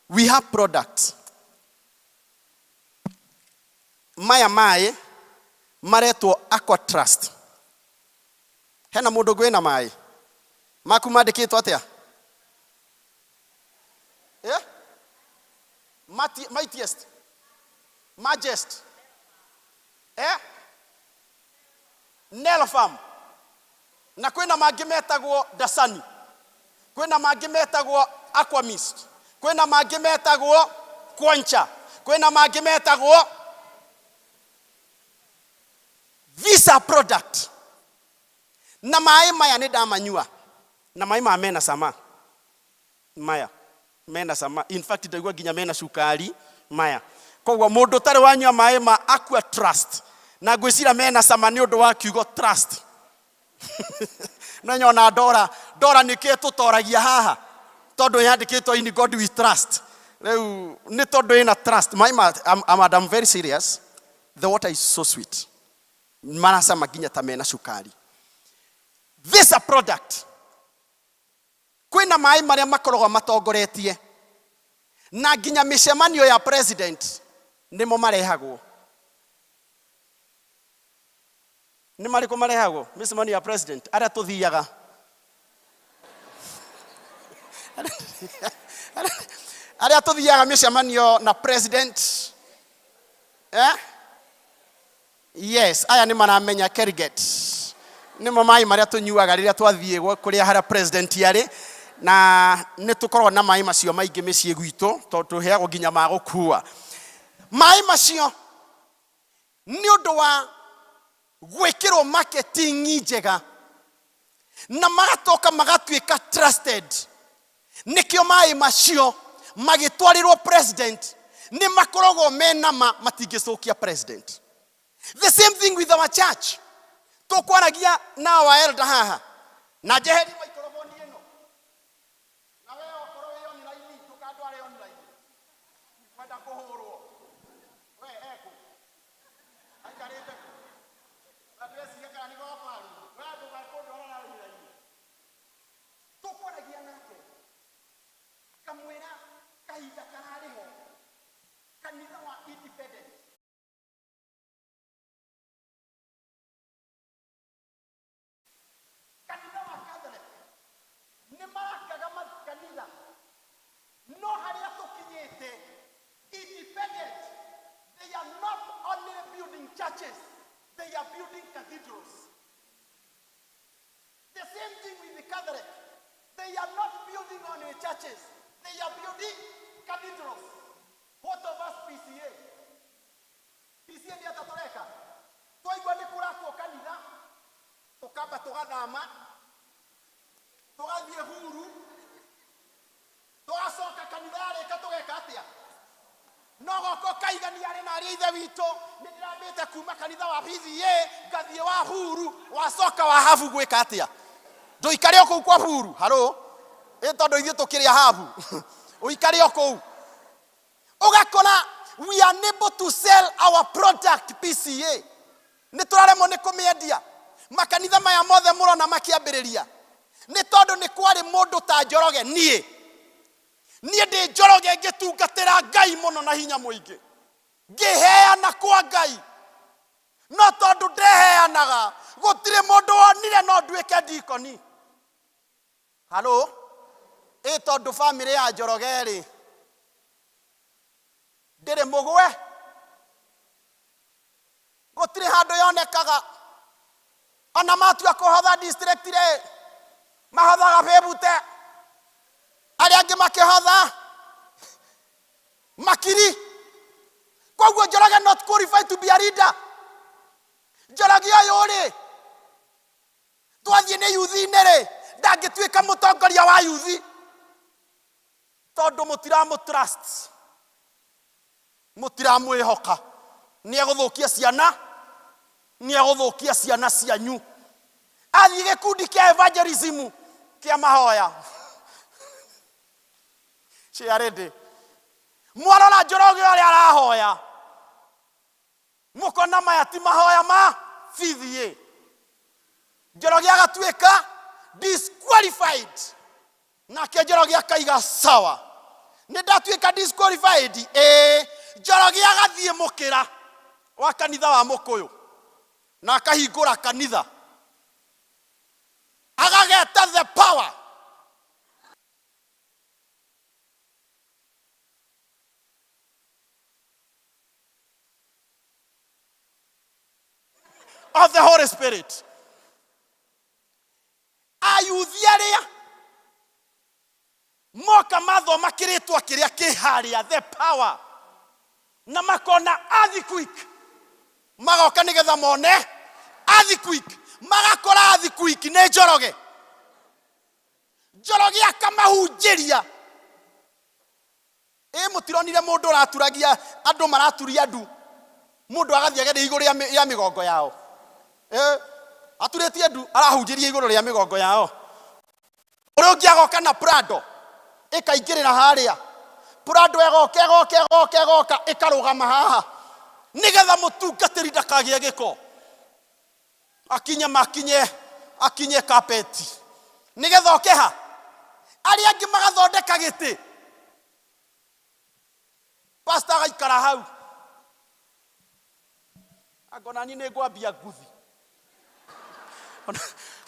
Speaker 5: we have products maya maĩ maretwo Aqua Trust. Hena mũndũ ngwĩna maĩ maku mandĩkĩtwo atĩa? Eh? Mightiest, Majest, eh? Nelfarm. Na kwĩna mangĩ metagwo Dasani, kwĩna mangĩ metagwo Aquamist, kwĩna mangĩ metagwo Quancha, kwĩna mangĩ metagwo. These are product. Na maĩ maya nĩ ndamanyua na maĩ maya mena cama, maya mena cama, in fact ndaigua nginya mena cukari maya. Koguo mũndũ ũtarĩ wanyua maĩ ma Aqua Trust, na ngwĩciria mena cama nĩ ũndũ wa kiugo trust. No nyona ndora ndora nĩkĩĩ tũtoragia haha tondũ yandĩkĩtwo in God we trust. Rĩu nĩ tondũ ĩna trust maĩ ma I'm very serious, the water is so sweet, maracama nginya ta mena cukari. This a product. Kwĩna maĩ marĩa makoragwo matongoretie na nginya mĩcemanio ya president nĩmo marehagwo. Nĩ marĩkũ marehagwo mĩcemanio ya president? Arĩa tũthiaga arĩa tũthiaga mĩcemanio na president, eh? Yes, aya nĩ maramenya Kerigate nĩmo maĩ marĩa tũnyuaga rĩrĩa twathiĩ kũrĩa harĩa president arĩ, na nĩ tũkoragwo na maĩ macio maingĩ mĩciĩ gwitũ tondũ tũheagwo nginya ma gũkua. Maĩ macio nĩ ũndũ wa gwĩkĩrwo marketing njega na magatoka magatuĩka trusted. Nĩkĩo maĩ macio magĩtwarĩrwo president nĩ makoragwo mena ma matingĩcokia president. The same thing with our church. Tũkwaragia na our elder haha na njeherie microphone ĩno na we okorwo wĩ online ndũkandware online kwenda kũhũrwo we eku aikarĩte kũ na ndĩreciria kana nĩ gwakwa we ndũgakũndwara na online. Tũkwaragia nake kamwĩra kahinda kararĩ ho kanitha wa independent kanitha wa Catholic nĩ marakaga makanitha, no harĩa tũkinyĩte independent, they are not only building churches, they are building cathedrals. The same thing with the Catholic, they are not building only churches, they are building cathedrals. What of us PCA? PCA nĩ atĩa tũreka? Twaigua nĩ kũrakwo kanitha tũkamba tũgathama tũgathiĩ huru tũgacoka kanitha yarĩka tũgeka atĩa? No goka ũkaigania arĩ na arĩa ithe witũ nĩ ndĩrambĩte kuma kanitha wa PCA ngathiĩ wa huru wacoka wa habu gwĩka atĩa? Ndũikare o kũu kwa huru haro ĩ tondũ ithuĩ tũkĩrĩa habu ũikare o kũu ũgakora we are unable to sell our product PCA. Nĩ tũraremwo nĩ kũmĩendia. Makanitha maya mothe mũrona makĩambĩrĩria Nĩ tondũ nĩ kwarĩ mũndũ ta Njoroge niĩ. Niĩ ndĩ Njoroge ngĩtungatĩra Ngai mũno na hinya mũingĩ. Ngĩheana kwa Ngai. No tondũ ndeheanaga, gũtirĩ mũndũ wonire no nduĩke ndikoni. Halo? Ĩ tondũ bamĩrĩ ya Njoroge rĩ, ndĩrĩ mũgwe? Gũtirĩ handũ yonekaga. Ona matua kũhotha district rĩ, mahothaga bĩbute. Arĩa angĩ makĩhotha makiri. Koguo Njoroge not qualified to be a leader. Njoroge ũyũ rĩ, twathiĩ nĩ yuthi-inĩ rĩ, ndangĩtuĩka mũtongoria wa yuthi tondũ mũtiramũ trust, mũtiramwĩhoka. Nĩ egũthũkia ciana, nĩ egũthũkia ciana cianyu. Athiĩ gĩkundi kĩa evangelism kĩa mahoya. Ciarĩndĩ. Mwarora Njoroge ũrĩa arahoya, mũkona maya ti mahoya ma PVA. Njoroge agatuĩka disqualified. Nake Njoroge akaiga sawa, nĩ ndatuĩka disqualified. Ĩĩ, Njoroge agathiĩ mũkĩra wa kanitha wa Mũkũyũ na akahingũra kanitha, agageta the power of the Holy Spirit. Ayuthi arĩa moka mathoma kĩrĩtwa kĩrĩa kĩ harĩa the power na makona earthquake, magoka nĩgetha mone earthquake, magakora earthquake nĩ Njoroge. Njoroge akamahunjĩria. Ĩ mũtironire mũndũ ũraturagia andũ, maraturia ndu, mũndũ agathiĩ ageria igũrũ rĩa mĩgongo yao. Aturĩtie ndu arahunjĩria igũrũ rĩa mĩgongo yao. Ũrĩa ũngĩ agoka na Prado ĩkaingĩrĩra harĩa, Prado ĩgoka ĩgoka ĩgoka ĩgoka ĩkarũgama haha nĩgetha mũtungatĩri ndakagĩe gĩko, akinye makinye akinye kapeti nĩgetha oke ha. Arĩa angĩ magathondeka gĩtĩ, pastor agaikara hau, angona niĩ nĩ ngwambia nguthi,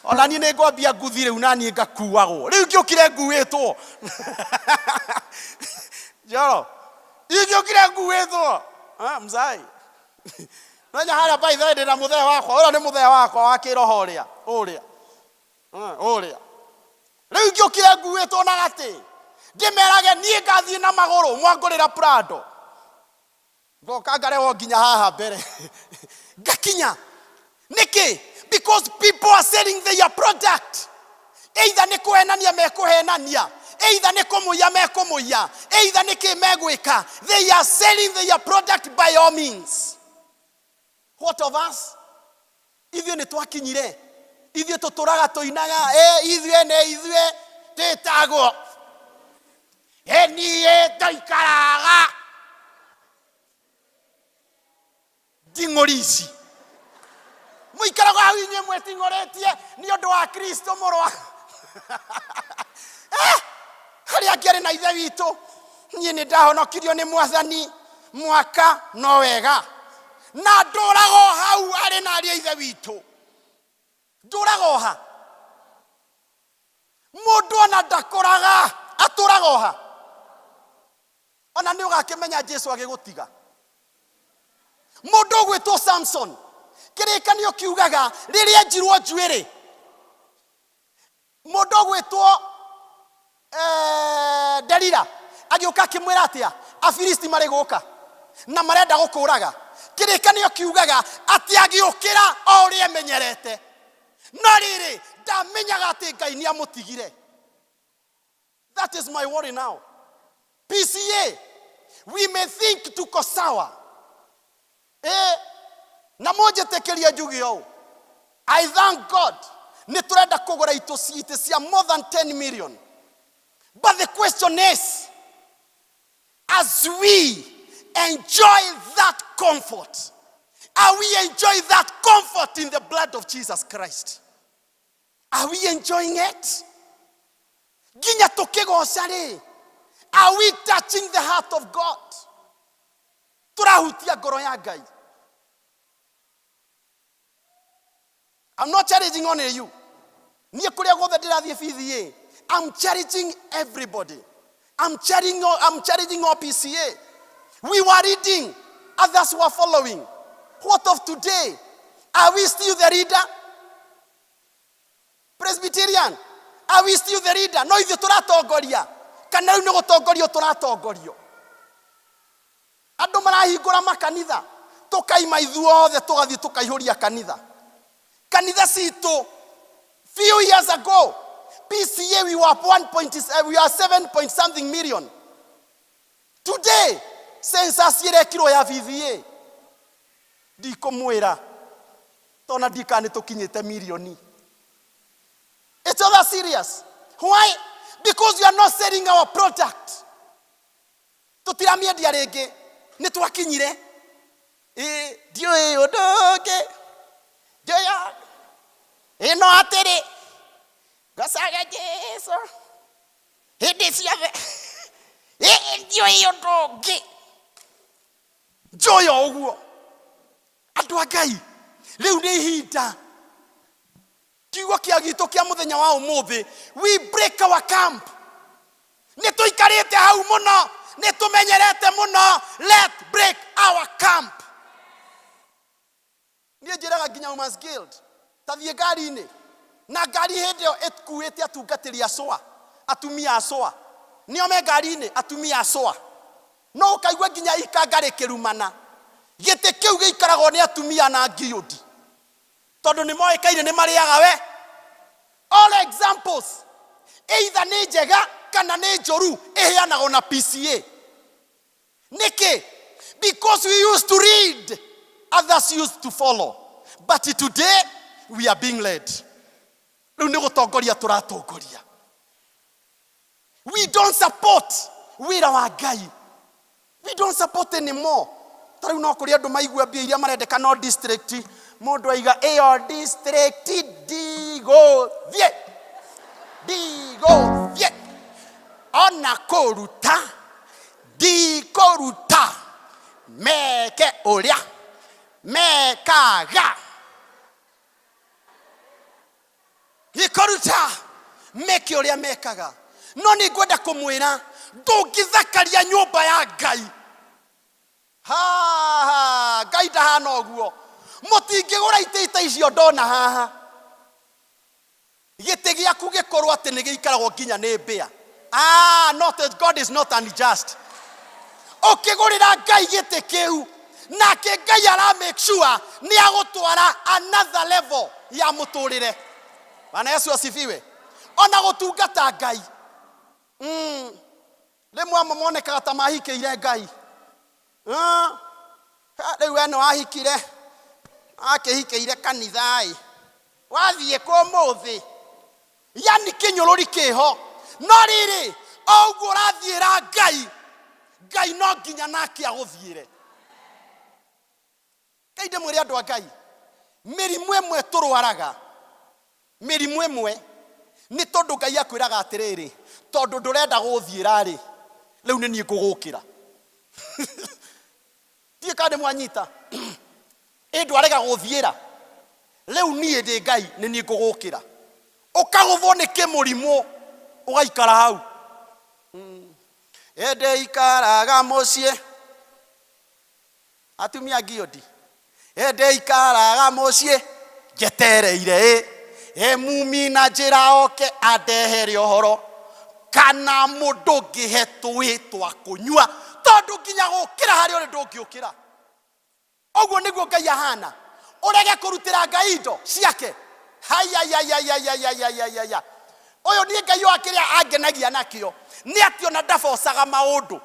Speaker 5: ona niĩ nĩ ngwambia nguthi rĩu, na niĩ ngakuagwo rĩu ingĩũkire nguĩtwo Njoro, ingĩũkire nguĩtwo. Ah, mzai nonya harĩa by the way ndĩna mũthee wakwa, ũrĩa nĩ mũthee wakwa wa kĩroho ũrĩa ũrĩa ũrĩa rĩu ingĩũkire nguĩtwo na gatĩ ndĩmerage niĩ ngathiĩ na magũrũ, mwangũrĩra Prado ngoka ngarehwo nginya haha mbere ngakinya. Nĩkĩ? Because people are selling their product. Either nĩ kũhenania mekũhenania, either nĩ kũmũiya mekũmũiya, either nĩ kĩ megwĩka. They are selling their product by all means. What of us? Ithuĩ nĩ twakinyire, ithuĩ tũtũraga tũinaga, ithuĩ nĩ ithuĩ twĩtagwo, niĩ tũikaraga nding'ũri ici mũikaraga hau inyuĩ mwĩting'ũrĩtie nĩ ũndũ wa Kristo mũrũ wa harĩa angĩ arĩ na ithe witũ. Niĩ nĩ ndahonokirio nĩ Mwathani mwaka no wega, na ndũraga o hau arĩ na arĩa ithe witũ, ndũraga o ha. Mũndũ ona ndakũraga, atũraga o ha. Ona nĩ ũgakĩmenya Jesu agĩgũtiga. Mũndũ ũgwĩtwo Samson, kĩrĩkanĩro kiugaga rĩrĩa enjirwo njuĩrĩ, mũndũ ũgwĩtwo Delila agĩũka akĩmwĩra atĩa, Afilisti marĩ gũka na marenda gũkũraga. Kĩrĩkanĩro kiugaga atĩ agĩũkĩra o ũrĩa emenyerete, no rĩrĩ ndamenyaga atĩ Ngai nĩ amũtigire. That is my worry now. PCA, we may think tuko sawa. Na mũnjĩtĩkĩrie njuge ũũ, I thank God nĩ tũrenda kũgũra itĩ cia more than 10 million. But the question is, as we enjoy that comfort, are we enjoy that comfort in the blood of Jesus Christ? Are we enjoying it? Nginya tũkĩgoca rĩ, are we touching the heart of God? Tũrahutia ngoro ya Ngai. I'm not challenging only you. Niĩ kũrĩa guothe ndĩrathiĩ BDA, I'm challenging everybody. I'm challenging all PCA. We were reading, others were following. What of today? Are we still the leader? Presbyterian, are we still the leader? No ithuĩ tũratongoria kana rĩu nĩ gũtongorio tũratongorio. Andũ marahingũra makanitha, tũkaima ithuothe tũgathiĩ tũkaihũria kanitha. Kanitha citũ few years ago, PCA we were one point, we are 7 point something million. Today, census ĩrekirwo ya VVA. Ndikũmwĩra tona ndika nĩ tũkinyĩte mirioni. It's all that serious. Why? Because you are not selling our product. Tũtiramĩendia rĩngĩ. Nĩ twakinyire. Ĩ, ndiũĩ ũndũ ũngĩ. Njoya. Ĩno atĩrĩ. Ngocaga Jesu. Hĩndĩ ciothe. Ĩ, ndiũĩ ũndũ ũngĩ. Njoya ũguo. Andũ a Ngai, rĩu nĩ ihinda. Kiugo kĩa gitũ kĩa mũthenya wa ũmũthĩ, we break our camp. Nĩ tũikarĩte hau mũno, nĩ tũmenyerete mũno. Let break our camp. Niĩ njĩraga nginya Women's Guild, ta thiĩ ngari-inĩ, na ngari hĩndĩ ĩyo ĩkuĩte atungatĩri a COA, atumia a COA. Nĩo me ngari-inĩ, atumia a COA. No ũkaigua nginya ikanga rĩkĩrumana. Gĩtĩ kĩu gĩikaragwo nĩ atumia na ngiũndi. Tondũ nĩ moĩkaine nĩ marĩaga we. All examples, either nĩ njega kana nĩ njũru, ĩheanagwo na PCA. Nĩkĩ? Because we used to read, others used to follow. But today, we are being led. Rĩu nĩ gũtongoria tũratongoria. We don't support wĩra wa Ngai. We don't support anymore. Ta rĩu no kũrĩ andũ maigua mbia iria marendeka no district. Mũndũ aiga ĩyo district ndigũthiĩ. Ndigũthiĩ. Ona kũruta, ndikũruta. Meke ũrĩa mekaga. Ndikũruta, meke ũrĩa mekaga. No nĩ ngwenda kũmwĩra, ndũngĩthakaria nyũmba ya Ngai. Ha, Ngai ndahana ũguo. Mũtingĩgũra itĩ ta icio ndona haha. Gĩtĩ gĩaku gĩkorwo atĩ nĩ gĩikaragwo nginya nĩ mbĩa. Not that God is not unjust. Ũkĩgũrĩra Ngai gĩtĩ kĩu, nake Ngai ara make sure nĩ agũtwara another level ya mũtũrĩre. Bwana Yesu asifiwe. Ona gũtungata Ngai. Rĩmwe amwe monekaga ta mahikĩire Ngai. Rĩu we nĩ wahikire, akĩhikĩire kanitha-ĩ. Wathiĩ kũ ũmũthĩ? Yani kĩnyũrũri kĩho. No rĩrĩ, o ũguo ũrathiĩra Ngai, Ngai no nginya nake agũthiĩre. Ngai ndĩmwĩre andũ a Ngai, mĩrimũ ĩmwe tũrwaraga, mĩrimũ ĩmwe nĩ tondũ Ngai akwĩraga atĩrĩrĩ, tondũ ndũrenda gũthiĩra-rĩ, rĩu nĩ niĩ ngũgũkĩra. Ndiũĩ kana nĩ mwanyita. Ĩ ndwarega gũthiĩra, rĩu niĩ ndĩ Ngai, nĩ niĩ ngũgũkĩra. Ũkagũthwo nĩ kĩmũrimũ, ũgaikara hau. Ĩndĩ ikaraga mũciĩ. Atumia ngiũndi. Ĩndĩ ikaraga mũciĩ, njetereire ĩ. Ĩ mumi na njĩra oke andehere ũhoro. Kana mũndũ ũngĩhe tũĩ twa kũnyua, tondũ nginya gũkĩra harĩa ũrĩ ndũngĩũkĩra. Ũguo nĩguo Ngai ahana. Ũrege kũrutĩra Ngai indo ciake. Hayayayayayayayayaya. Ũyũ niĩ Ngai wa kĩrĩa angenagia nakĩo nĩ atĩ ona ndabocaga maũndũ.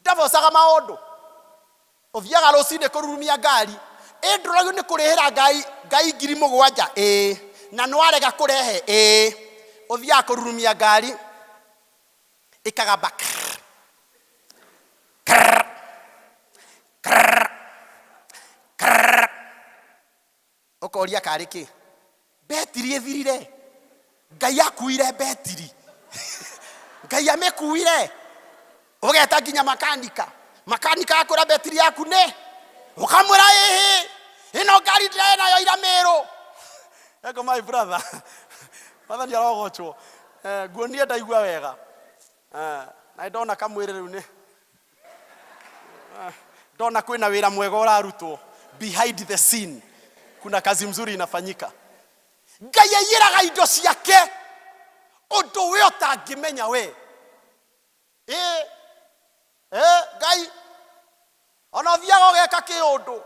Speaker 5: Ndabocaga maũndũ. Ũthiaga rũcinĩ kũrurumia ngari. Ĩ ndũragio nĩ kũrĩhĩra Ngai ngiri mũgwanja. Ĩ na nĩwarega kũrehe. Ĩ ũthiaga kũrurumia ngari ĩkagamba krrr, krrr, krrr, krrr. Ũkoria karĩ kĩ? Betiri ĩthirire. Ngai akuire betiri. Ngai amĩkuire. Ũgeta nginya makanika. Makanika akwĩra betiri yaku nĩ. Ũkamwĩra ĩhĩ. Ĩno ngari ndĩrarĩ nayo ira Mĩrũ. Eko my brother. Mwathani arogocwo. Eh, nguonie ndaigua wega. Eh, na ndona kamwĩrĩ rĩu nĩ ndona kwĩna wĩra mwega ũrarutwo behind the scene, kuna kazi mzuri inafanyika. Ngai aiyĩraga indo ciake ũndũ we ũtangĩmenya we. Ĩ, ĩ, Ngai ona ũthiaga ũgeka kĩũndũ,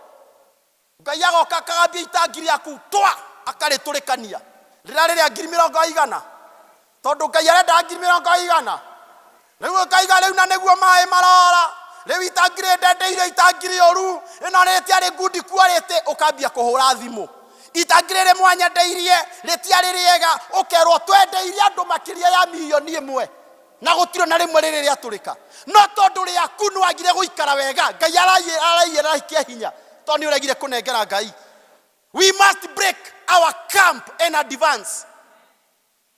Speaker 5: Ngai agoka akagambia itangi rĩaku twa akarĩtũrĩkania rĩrĩa rĩrĩa ngiri mĩrongo igana, tondũ Ngai arenda ngiri mĩrongo igana. Rĩu ũkaiga rĩu na nĩguo maĩ marora, rĩu itangi rĩndendeire itangi rĩũru, ĩno rĩtiarĩ good quality, ũkambia kũhũra thimũ. Itangi rĩrĩ mwanyendeirie rĩtiarĩ rĩega, ũkerwo twendeirie andũ makĩria ya mirioni ĩmwe na gũtirĩ na rĩmwe rĩrĩ rĩatũrĩka. No tondũ rĩaku nĩwagire gũikara wega, Ngai araiyĩra kĩa hinya tondũ nĩ ũregire kũnengera Ngai. We must break our camp in advance.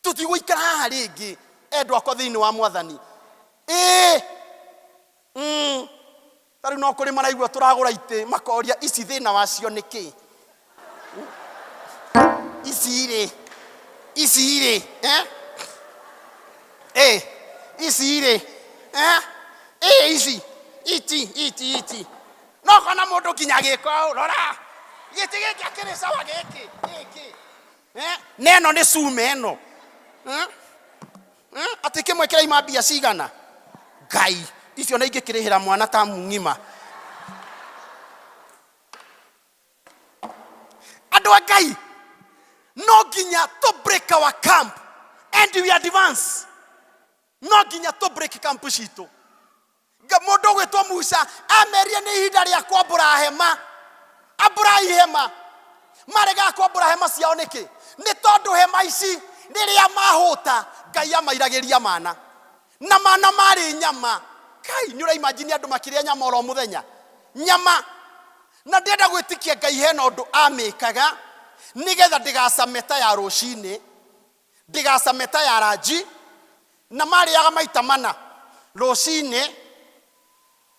Speaker 5: Tũtigũikara haha rĩngĩ endwa akwa thĩinĩ wa Mwathani. Ĩĩ, ta rĩu no kũrĩ maraigua tũragũra itĩ makoria ici thĩna wacio nĩ kĩ? Ici rĩ, ici rĩ, eh? Ĩ, ici rĩ, eh? Ĩ, ici, iti, iti, iti. No kona mũndũ nginya agĩka ũũ, rora, gĩtĩ gĩkĩ akĩrĩ sawa gĩkĩ, gĩkĩ. Eh? Na ĩno nĩ cuma ĩno. Eh? Eh? Atĩ kĩmwe kĩraima mbia cigana? Ngai, icio na ingĩkĩrĩhĩra mwana ta ng'ima. Andũ a Ngai, no nginya to break our camp and we advance. No nginya to break camp citũ. Mũndũ ũgwĩtwo Musa amerie nĩ ihinda rĩa kwambũra hema. Ambũrai hema. Maregaga kwambũra hema ciao nĩkĩ? Nĩ tondũ hema ici rĩrĩa mahũta Ngai amairagĩria mana. Na mana marĩ nyama. Kai, nĩ ũraimagine andũ makĩrĩa nyama oro mũthenya. Nyama. Na ndĩrenda gwĩtĩkia Ngai hena ũndũ amĩkaga nĩgetha ndĩgacame ta ya rũcinĩ, ndĩgacame ta ya ranji, na marĩaga maita mana rũcinĩ,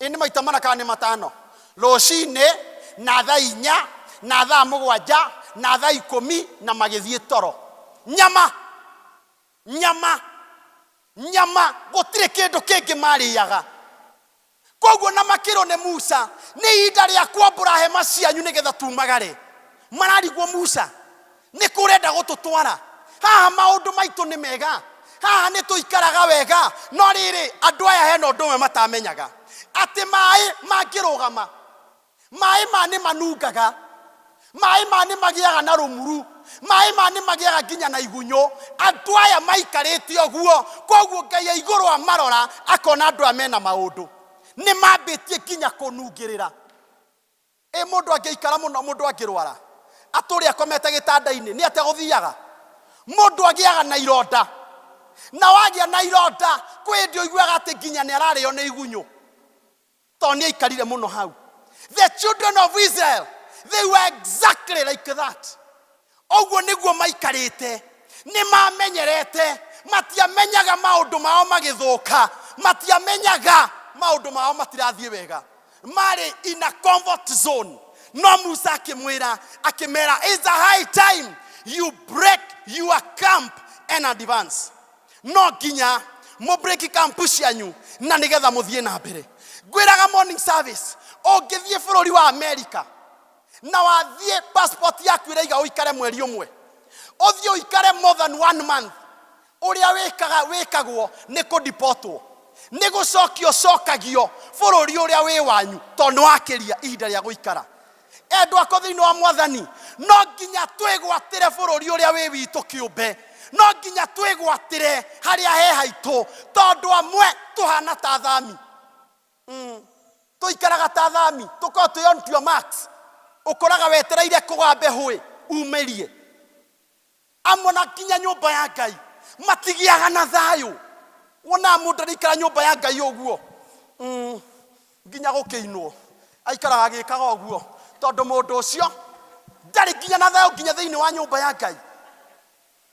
Speaker 5: ĩ nĩ maita mana kana nĩ matano, rũcinĩ na thaa inya na thaa mũgwanja na thaa ikũmi na magĩthiĩ toro. Nyama, nyama, nyama, gũtirĩ kĩndũ kĩngĩ marĩaga. Koguo na makĩrwo nĩ Musa, nĩ ihinda rĩa kwambũra hema cianyu nĩgetha tumagare. Mararigwo Musa, nĩ kũ ũrenda gũtũtwara? Haha maũndũ maitũ nĩ mega, haha nĩ tũikaraga wega, no rĩrĩ andũ aya hena ũndũ ũmwe matamenyaga, atĩ maĩ mangĩrũgama, maĩ ma nĩ manungaga, maĩ ma nĩ magĩaga na rũmuru, maĩ ma nĩ magĩaga nginya na igunyũ. Andũ aya maikarĩte ũguo, koguo Ngai e igũrũ amarora akona andũ aya mena maũndũ, nĩ mambĩtie nginya kũnungĩrĩra. Ĩ mũndũ angĩikara mũno, mũndũ angĩrwara atũre akomete gĩtanda-inĩ, nĩ atĩa gũthiaga? Mũndũ agĩaga na ironda, na wagĩa na ironda kwĩ hĩndĩ ũiguaga atĩ nginya nĩ ararĩo nĩ igunyũ, tondũ nĩ aikarire mũno hau. The children of Israel, they were exactly like that. Ũguo nĩguo maikarĩte, nĩ mamenyerete, matiamenyaga maũndũ mao magĩthũka, matiamenyaga maũndũ mao matirathiĩ wega, marĩ in a comfort zone. No Musa akĩmwĩra, akĩmera, it's a high time you break your camp and advance. No nginya mũ break camp cianyu na nĩgetha mũthiĩ na mbere. Ngwĩraga morning service, ũngĩthiĩ bũrũri wa America na wathiĩ passport yaku ĩraiga ũikare mweri ũmwe, ũthiĩ ũikare more than 1 month, ũrĩa wĩkaga wĩkagwo nĩ kũdipotwo, nĩ gũcokio cokagio bũrũri ũrĩa wĩ wanyu, tondũ nĩ wakĩria ihinda rĩa gũikara. Endwa akwa thĩinĩ wa Mwathani, no nginya twĩgwatĩre bũrũri ũrĩa wĩ witũ kĩũmbe, no nginya twĩgwatĩre harĩa he haitũ, tondũ amwe tũhana ta thami. Tũikaraga ta thami, tũkorwo twĩ on to your marks, ũkoraga wetereire kũgambe hũĩ umĩrie. Amwe na nginya nyũmba ya Ngai matigiaga na thayũ. Wonaga mũndũ araikara nyũmba ya Ngai ũguo, nginya gũkĩinwo aikaraga agĩkaga ũguo, tondũ mũndũ ũcio ndarĩ nginya na thayũ nginya thĩinĩ wa nyũmba ya Ngai.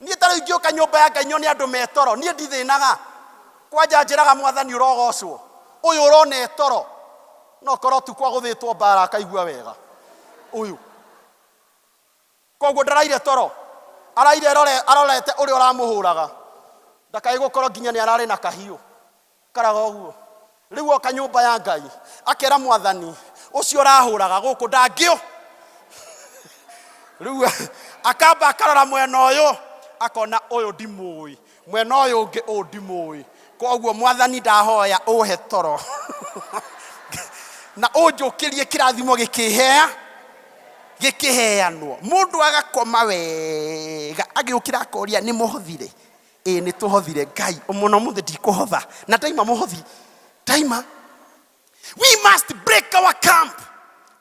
Speaker 5: Niĩ ta rĩu ingĩũka nyũmba ya Ngai nyone andũ me toro, niĩ ndithĩnaga. Kwanja njĩraga Mwathani ũrogocwo. Ũyũ ũrona e toro, no korwo ũtukũ agũthĩtwo mbara akaigua wega. Ũyũ. Koguo ndaraire toro, araire arorete ũrĩa ũramũhũraga. Ndakae gũkorwo nginya nĩ ararĩ na kahiũ. Karaga ũguo. Rĩu oka nyũmba ya Ngai, akera Mwathani, ũcio ũrahũraga gũkũ ndangĩũ. Rĩu akamba akarora mwena ũyũ, akona ũyũ ndimũĩ, mwena ũyũ ũngĩ ũyũ ndimũĩ. Koguo Mwathani ndahoya ũhe toro. Na ũnjũkĩrie kĩrathimo gĩkĩhea, gĩkĩheanwo. Mũndũ agakoma wega, agĩũkĩra akoria nĩ mũhothire? Ĩĩ nĩ tũhothire. Ngai, mũno mũthĩ ndikũhotha. Na ndaima mũhothi. Ndaima. We must break our camp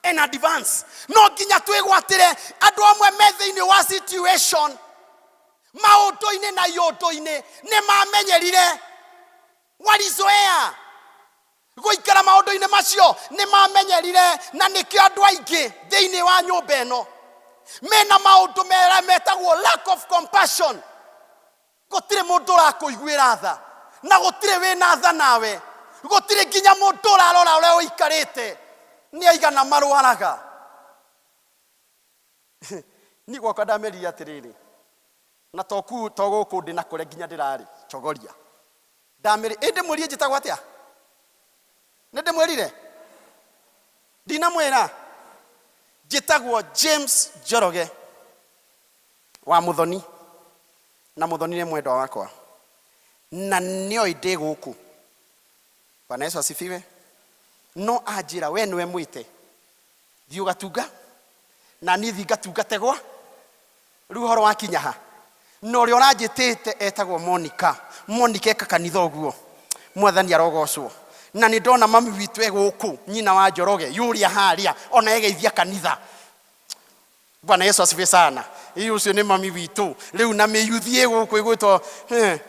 Speaker 5: and advance. No nginya twĩgwatĩre andũ amwe me thĩinĩ wa situation maũndũ-inĩ na iũndũ-inĩ nĩ mamenyerire walizoea gũikara maũndũ-inĩ macio nĩ mamenyerire na nĩkĩo andũ aingĩ thĩinĩ wa nyũmba ĩno mena maũndũ mera metagwo lack of compassion. Gũtirĩ mũndũ ũrakũiguĩra tha na gũtirĩ wĩna tha nawe, gũtirĩ nginya mũndũ ũrarora ũrĩa ũikarĩte. Nĩ aigana marwaraga. Niĩ gwakwa ndamerire atĩrĩrĩ, na to ku to gũkũ ndĩ na kũrĩa nginya ndĩrarĩ Chogoria. Ndamĩrĩ ĩndĩ mwĩrie njĩtagwo atĩa? Nĩ ndĩmwĩrire? Ndinamwĩra. Njĩtagwo James Njoroge wa Mũthoni, na Mũthoni nĩ mwendwa wakwa na nĩoĩ ndĩ gũkũ. Bwana Yesu asifiwe. No anjĩra we nĩwe mwĩte, thiĩ ũgatunga na niĩ thiĩ ngatungate gwa rĩu ũhoro wakinya ha na ũrĩa ũranjĩtĩte etagwo Monica. Monica eka kanitha ũguo, Mwathani arogocwo. Na nĩ ndona mami witũ e gũkũ, nyina wa Njoroge yũrĩa harĩa, ona egeithia kanitha. Bwana Yesu asifiwe sana. Ĩ ũcio nĩ mami witũ rĩu na mĩyuthi ĩ gũkũ ĩgwĩtwo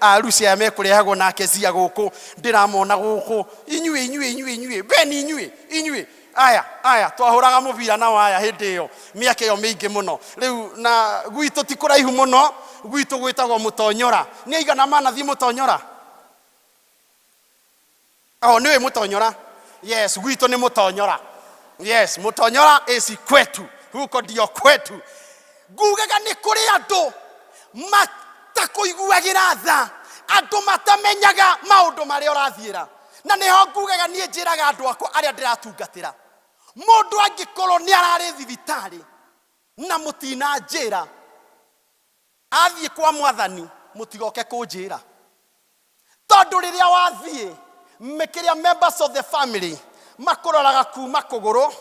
Speaker 5: arusi aya mekũrehagwo nake cia gũkũ ndĩramona gũkũ inyuĩ inyuĩ inyuĩ inyuĩ beni inyuĩ inyuĩ aya aya twahũraga mũbira nao aya hĩndĩ ĩyo mĩaka ĩyo mĩingĩ mũno rĩu na gwitũ ti kũraihu mũno gwitũ gwĩtagwo Mũtonyora. Nĩ aigana manathiĩ Mũtonyora? Oh, nĩũĩ Mũtonyora? Yes, gwitũ nĩ Mũtonyora. Yes, Mũtonyora is kwetu, huko ndio kwetu. Ngugaga nĩ kũrĩ andũ matakũiguagĩra tha, andũ matamenyaga maũndũ marĩa ũrathiĩra. Na nĩho ngugaga niĩ njĩraga andũ akwa arĩa ndĩratungatĩra, mũndũ angĩkorwo nĩ ararĩ thibitarĩ na mũtinanjĩra athiĩ kwa Mwathani, mũtigoke kũnjĩra. Tondũ rĩrĩa wathiĩ, kĩrĩa members of the family makũroraga kuma kũgũrũ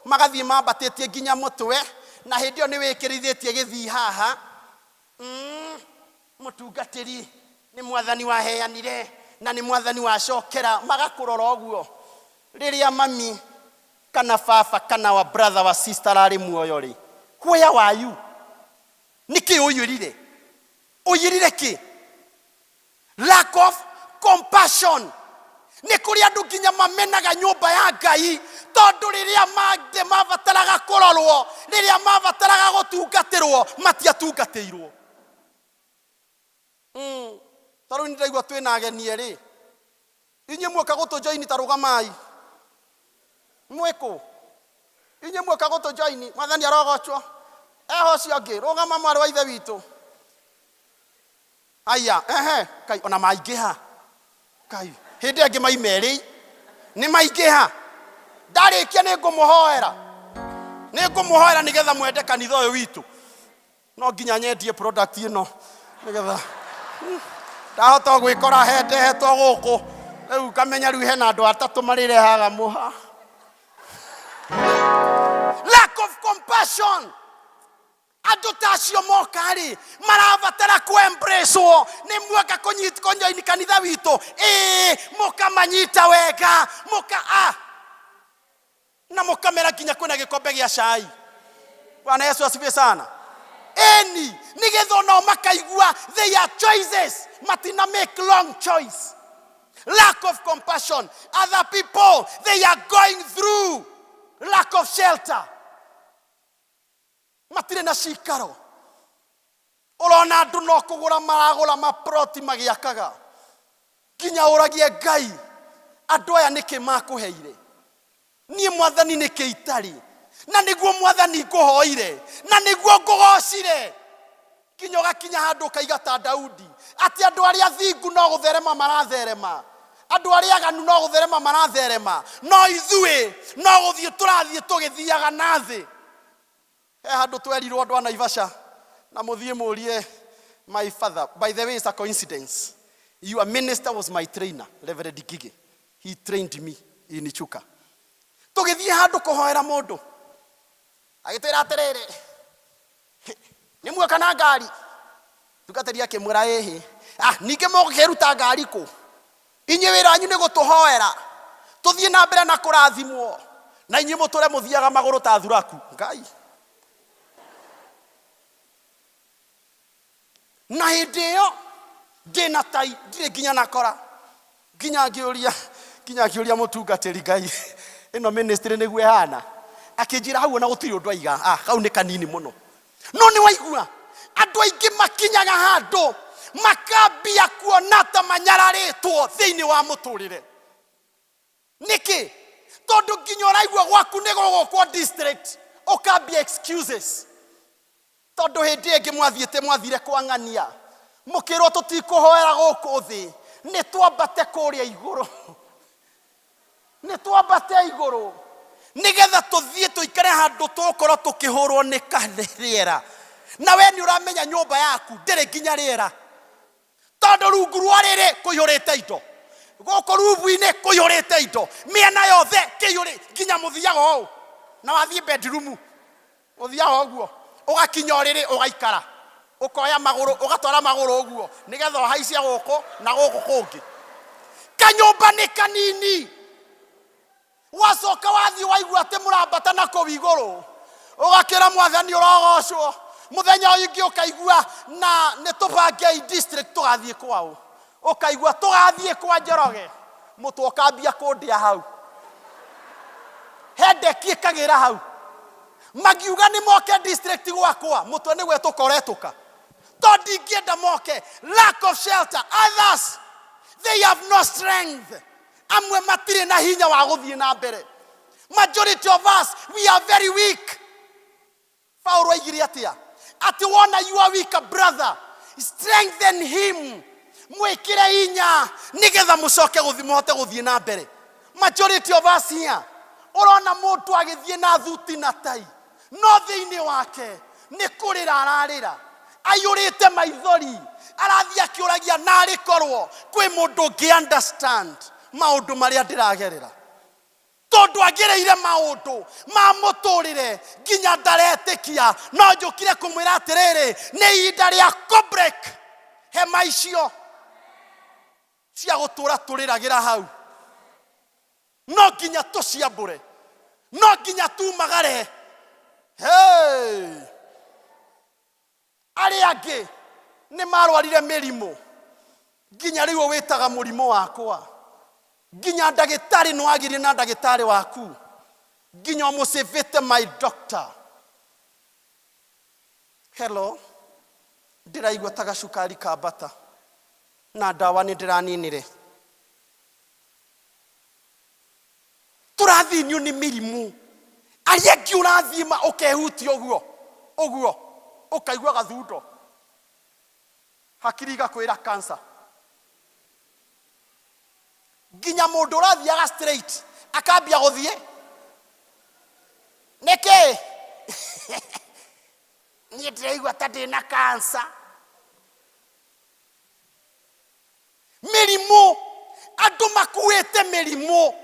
Speaker 5: magathiĩ mambatĩtie nginya mũtwe, na hĩndĩ ĩyo nĩ wĩkĩrithĩtie gĩthii haha. Mũtungatĩri nĩ Mwathani waheanire na nĩ Mwathani wacokera, magakũrora ũguo. Rĩrĩa mami kana baba kana wa brother wa sister ararĩ muoyo rĩ, where were you? Nĩkĩ ũiyũrire? Ũiyũrire kĩ? Lack of compassion. Nĩ kũrĩ andũ nginya mamenaga nyũmba ya Ngai tondũ rĩrĩa mangĩ mabataraga kũrorwo, rĩrĩa mabataraga gũtungatĩrwo, matiatungatĩirwo. Ta rĩu nĩndaigua twĩna ageni erĩ. Inyuĩ muoka gũtũjoini ta rũgamai. Mwĩkũ? Inyuĩ muoka gũtũjoini, Mwathani arogocwo. Eho ũcio ũngĩ, rũgama mwarĩ wa ithe witũ. Aya, ehe, kai ona maingĩha. Kai, hĩndĩ ĩngĩ maima erĩ. Nĩ maingĩha. Ndarĩkia nĩ ngũmũhoera. Nĩ ngũmũhoera nĩgetha mwende kanitha ũyũ witũ. No nginya nyendie product ĩno nĩgetha ndahota gwĩkora hendehetwo gũkũ. Rĩu ngamenya rĩu hena andũ atatũ marĩrehaga mũha. Lack of compassion. Andũ ta acio moka rĩ, marabatara kũ-embrace-wo. Nĩ muoka kũnjoini kanitha witũ? Ĩĩ, mũkamanyita wega, mũka a na mũkamera nginya kwĩna gĩkombe gĩa cai. Bwana Yesu asifiwe sana. Eni, nĩgetha onao makaigua they are choices, matina make long choice. Lack of compassion. Other people, they are going through lack of shelter. Matirĩ na cikaro. Ũrona andũ no kũgũra maragũra maproti magĩakaga, nginya ũragie Ngai, andũ aya nĩkĩ makũheire? Niĩ Mwathani nĩkĩ itarĩ? Na nĩguo Mwathani ngũhoire, na nĩguo ngũgocire. Nginya ũgakinya handũ ũkaiga ta Daudi atĩ andũ arĩa athingu no gũtherema maratherema, andũ arĩa aganu no gũtherema maratherema, no ithuĩ no gũthiĩ tũrathiĩ tũgĩthiaga na thĩ. He handũ twerirwo andũ a Naivasha, na mũthiĩ mũrie my father. By the way, it's a coincidence, your minister was my trainer, Reverend Ngigĩ. He trained me in Chuka. Tũgĩthiĩ handũ kũhoera mũndũ, agĩtwĩra atĩrĩrĩ, nĩ muoka na ngari? Tungatĩri akĩmwĩra ĩhĩ. Ah, ningĩ mũgũkĩruta ngari kũ? Inyuĩ wĩra wanyu nĩ gũtũhoera tũthiĩ na mbere na kũrathimwo, na inyuĩ mũtũre mũthiaga magũrũ ta thuraku. Ngai, na hĩndĩ ĩyo ndĩna tai, ndirĩ nginya na kora, nginya ngĩũria mũtungatĩri, Ngai, ĩno ministry nĩguo ĩhana? Akĩnjĩra hau ona gũtirĩ ũndũ aiga. Ah, kau nĩ kanini mũno. No nĩ waigua andũ aingĩ makinyaga handũ makambia kuona ta manyararĩtwo thĩinĩ wa mũtũrĩre. Nĩkĩ? Tondũ nginya ũraigua gwaku nĩ gũgũkwo district, ũkambia excuses, tondũ hĩndĩ ĩngĩ mwathiĩte, mwathire kwang'ania, mũkĩrwo tũtikũhoera gũkũ thĩ, nĩ twambate kũrĩa igũrũ, nĩ twambate igũrũ nĩgetha tũthiĩ tũikare handũ tũgũkorwo tũkĩhũrwo nĩ rĩera. Na we nĩ ũramenya nyũmba yaku ndĩrĩ nginya rĩera, tondũ rungu rwa rĩrĩ kũihũrĩte indo, gũkũ rungu-inĩ kũihũrĩte indo, mĩena yothe kĩihũrĩ, nginya mũthiaga ũũ na wathiĩ bedroom ũthiaga ũguo, ũgakinya ũrĩrĩ, ũgaikara, ũkoya magũrũ, ũgatwara magũrũ ũguo nĩgetha ũhaicie gũkũ na gũkũ kũngĩ. Kanyũmba nĩ kanini. Wacoka wathiĩ waigua atĩ mũrambata na kũu igũrũ, ũgakĩra Mwathani ũrogocwo. Mũthenya ũyũ ũngĩ ũkaigua na nĩ tũbangei district tũgathiĩ kwao, ũkaigua tũgathiĩ kwa Njoroge, mũtwe ũkambia kũndĩa hau, hendeki ĩkagĩra hau. Magiuga nĩ moke district gwakwa, mũtwe nĩ gwetũka ũretũka, tondũ ndingĩenda moke. Lack of shelter. Others, they have no strength. Amwe matirĩ na hinya wa gũthiĩ na mbere. Majority of us, we are very weak. Paulo aigire atĩa? Atĩ wona you are weak brother, strengthen him, mwĩkĩre hinya nĩgetha mũcoke gũthiĩ, mũhote gũthiĩ na mbere. Majority of us here, ũrona mũndũ agĩthiĩ na thuti na tai, no thĩinĩ wake nĩ kũrĩra ararĩra, aiyũrĩte maithori, arathiĩ akĩũragia narĩ korwo kwĩ mũndũ ũngĩ understand maũndũ marĩa ndĩragerera, tondũ agereire maũndũ ma mũtũrĩre nginya ndaretĩkia. No njũkire kũmwĩra atĩrĩrĩ, nĩ ihinda rĩa kũ-break hema icio cia gũtũra tũrĩragĩra hau. No nginya tũciambũre, no nginya tumagare. Hey! Arĩa angĩ nĩ marwarire mĩrimũ nginya rĩu wĩtaga mũrimũ wakwa, nginya ndagĩtarĩ nĩ wagirie na ndagĩtarĩ waku, nginya ũmũcĩvĩte my doctor. Hello, ndĩraigua ta gacukari kambata na ndawa nĩ ndĩraninire. Tũrathĩnio nĩ mĩrimũ. Arĩa angĩ ũrathiĩ ma ũkehutia ũguo ũguo, ũkaigua gathundo, hakiri igakwĩra cancer. Nginya mũndũ ũrathiaga straight akambia gũthiĩ nĩkĩ? Niĩ ndĩraigua ta ndĩna cancer. Mĩrimũ, andũ makuĩte mĩrimũ.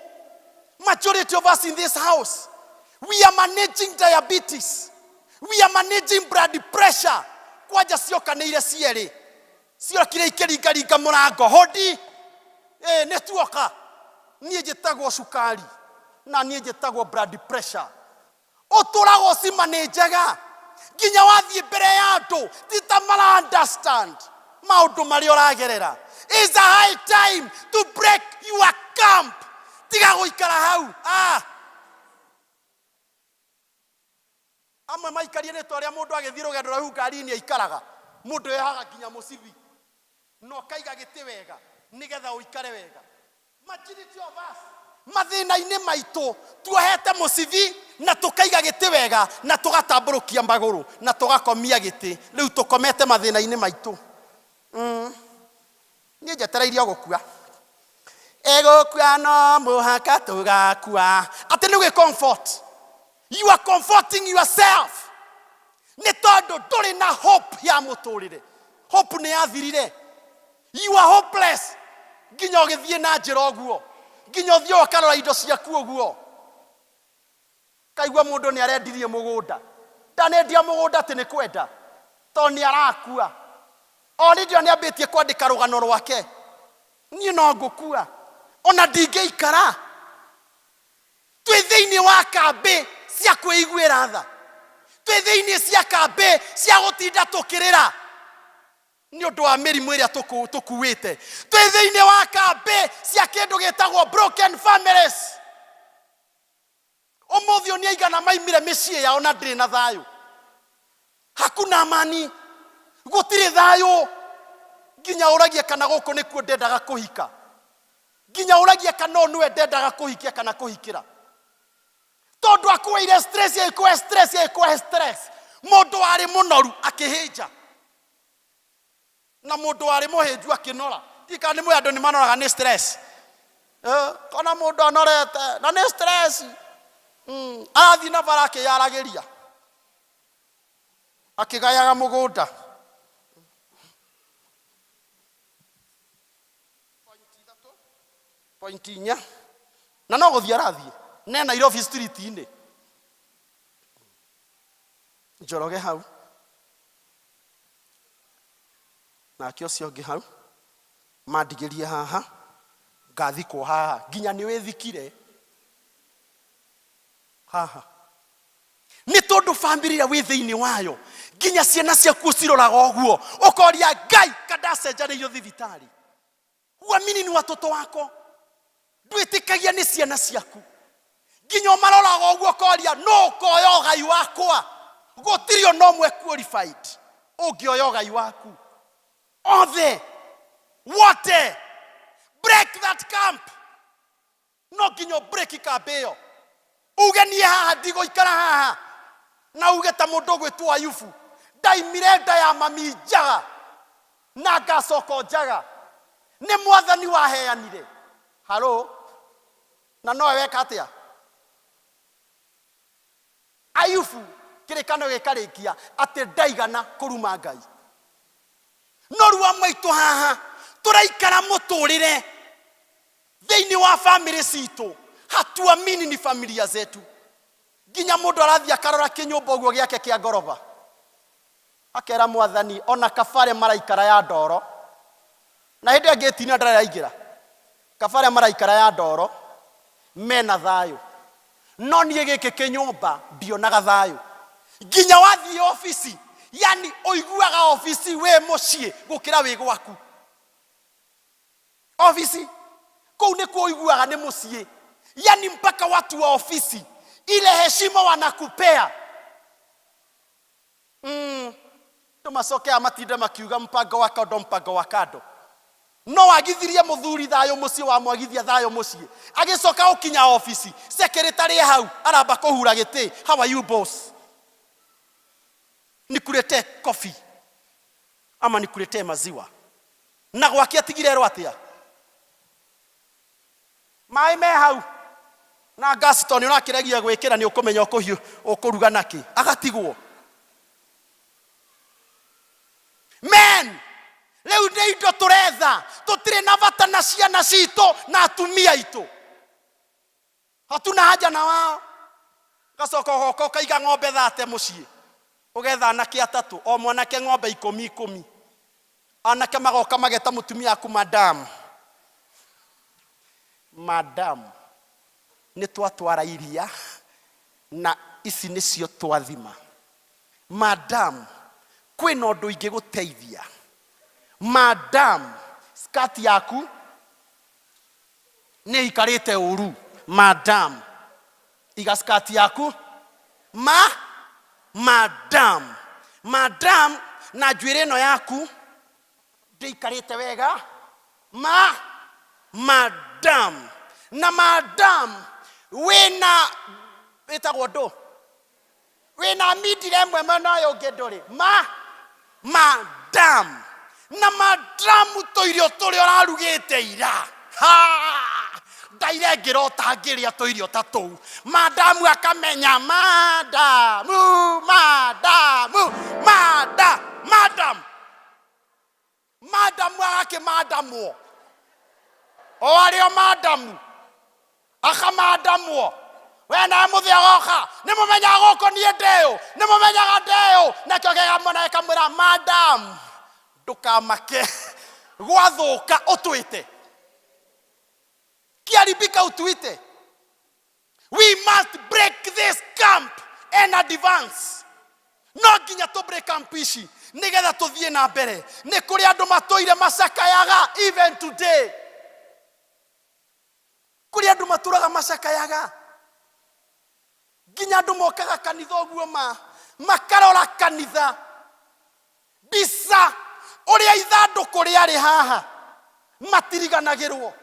Speaker 5: Majority of us in this house, we are managing diabetes, we are managing blood pressure. Kwanja ciokanĩire cierĩ, ciokire ikĩringaringa mũrango, hodi ĩ nĩ tuoka. Niĩ njĩtagwo cukari na niĩ njĩtagwo blood pressure. Ũtũraga ũcimanĩnjaga nginya wathiĩ mbere ya andũ ti ta mara understand maũndũ marĩa ũragerera. Is a high time to break your camp. Tiga gũikara hau. Ah. Amwe maikarie nĩ ta ũrĩa mũndũ agĩthiĩ rũgendo raihu ngari-inĩ aikaraga. Mũndũ yohaga nginya mũcibi na ũkaiga gĩtĩ wega nĩgetha ũikare wega. Majority of us mathĩna-inĩ maitũ tuohete mũcibi na tũkaiga gĩtĩ wega na tũgatambũrũkia magũrũ na tũgakomia gĩtĩ. Rĩu tũkomete mathĩna-inĩ maitũ. Niĩ njetereire o gũkua. Ĩgũkua no mũhaka tũgakua. Atĩ nĩ gwĩ comfort. You are comforting yourself. Nĩ tondũ ndũrĩ na hope ya mũtũrĩre. Hope nĩ yathirire. You are hopeless. Nginya ũgĩthiĩ na njĩra ũguo. Nginya ũthiĩ ũkarora indo ciaku ũguo. Kaigua mũndũ nĩ arendirie mũgũnda. Ndanendia mũgũnda atĩ nĩ kwenda. Tondũ nĩ arakua. Already nĩ ambĩtie kwandĩka rũgano rwake. Niĩ no ngũkua. Ona ndingĩikara. Twĩ thĩinĩ wa kambĩ cia kwĩiguĩra tha. Twĩ thĩinĩ cia kambĩ cia gũtinda tũkĩrĩra nĩ ũndũ wa mĩrimũ ĩrĩa tũkuĩte. Twĩ thĩinĩ wa kambĩ cia kĩndũ gĩtagwo broken families. Ũmũthĩ ũyũ nĩ aigana maimire mĩciĩ yao na ndĩrĩ na thayũ. Hakuna amani, gũtirĩ thayũ. Nginya ũragie kana gũkũ nĩkuo ndendaga kũhika. Nginya ũragie kana ũyũ nĩwe ndendaga kũhikia kana kũhikĩra. Tondũ akuĩire stress, ĩkũhe stress, ĩkũhe stress. Mũndũ warĩ mũnoru akĩhĩnja. Na mũndũ warĩ mũhĩnju akĩnora. Ndiũĩ kana nĩ mũĩ andũ nĩ manoraga nĩ stress. Kona mũndũ anorete na nĩ stress. Arathiĩ na bara akĩyaragĩria. Akĩgayaga mũgũnda. Point inya. Na no gũthiĩ arathiĩ. Ne Nairobi street-inĩ. Njoroge hau. Nake ũcio ũngĩ hau. Mandigĩrie haha. Ngathikwo haha. Nginya nĩ wĩthikire. Haha. Nĩ tondũ family ĩrĩa wĩ thĩinĩ wayo nginya ciana ciaku ũciroraga ũguo ũkoria Ngai kandacenjanĩirio thibitarĩ. Huamini ni watoto wako. Ndwĩtĩkagia nĩ ciana ciaku. Nginya ũmaroraga ũguo ũkoria nũ ũkoya ũgai wakwa. Gũtirĩ ona ũmwe qualified ũngĩoya ũgai waku. Othe wote break that camp. No nginya ũ break kambĩ ĩyo. Uge niĩ haha ndigũikara haha. Na uge ta mũndũ ũgwĩtwo Ayubu, ndaimire nda ya mami njaga na ngacoka o njaga. Nĩ mwathani waheanire. Haro. Na nowe weka atĩa? Ayubu kĩrĩkanĩro gĩkarĩkia atĩ ndaigana kũruma Ngai. No rĩu amwe aitũ haha tũraikara mũtũrĩre thĩinĩ wa family citũ, hatuamini ni familia zetu. Nginya mũndũ arathiĩ akarora kĩnyũmba ũguo gĩake kĩa ngoroba, akera mwathani ona kabare maraikara ya ndoro. Na hĩndĩ ĩyo ngĩti-inĩ ndarĩ araingĩra. Kabare maraikara ya ndoro mena thayũ. No niĩ gĩkĩ kĩnyũmba ndionaga thayũ. Nginya wathiĩ obici, yani ũiguaga obici wĩ mũciĩ gũkĩra wĩ gwaku. Obici kũu nĩkuo ũiguaga nĩ mũciĩ. Yani mpaka watu wa ofisi ile heshima wanakupea. Andũ macokea matinde makiuga mpango wa kando, mpango wa kando. No wagithirie mũthuri thayũ mũciĩ, wamwagithia thayũ mũciĩ. Agĩcoka gũkinya obici, secretary hau aramba kũhura gĩtĩ. How are you boss? Nikuletee coffee ama nikuletee maziwa? Na gwake atigire erwo atĩa? Maĩ me hau. Na gas to nĩ ũrakĩregia gwĩkĩra nĩ ũkũmenya ũkũhiũ ũkũruga nakĩ. Agatigwo. Men, rĩu nĩ indo tũretha, tũtirĩ na bata na ciana citũ na atumia aitũ. Hatuna haja na wao. Gacoka ũgoka ũkaiga ng'ombe thate mũciĩ. Ũgetha anake atatũ, o mwanake ng'ombe ikũmi ikũmi. Anake magoka mageta mũtumia aku madam. Madam, nĩ twatwara iria na ici nĩcio twathima. Madam, kwĩna ũndũ ingĩgũteithia. Madam, skirt yaku nĩ ĩikarĩte ũru. Madam, iga skirt yaku. Ma, madam, madam, Na njuĩrĩ ĩno yaku ndĩikarĩte wega ma madam na madam wĩna ĩtagwo ndũ wĩna mindire ĩmwe mwena ũyũ ũngĩ ndũrĩ ma madam na madamu tũirio tũrĩa ũrarugĩte ira. Ha! Ndaire ngĩrota ngĩrĩa tũirio ta tũu. Madamu akamenya madamu madamu mada madam madamu agakĩmadamwo o arĩo madamu akamadamwo. We nawe mũthĩ agoka nĩ mũmenyaga gũkũ niĩ ndĩũ nĩ mũmenyaga ndĩũ nakĩo kĩgamona gĩkamwĩra madam ndũkamake gwathũka ũtwĩte kiaribika utuite. We must break this camp and advance. No nginya tũ break camp ici nĩgetha tũthiĩ na mbere. Nĩ kũrĩ andũ matũire macakayaga even today. Kũrĩ andũ matũraga macakayaga nginya andũ mokaga kanitha ũguo ma makarora kanitha mbica ũrĩa ithandũkũ rĩarĩ haha matiriganagĩrwo.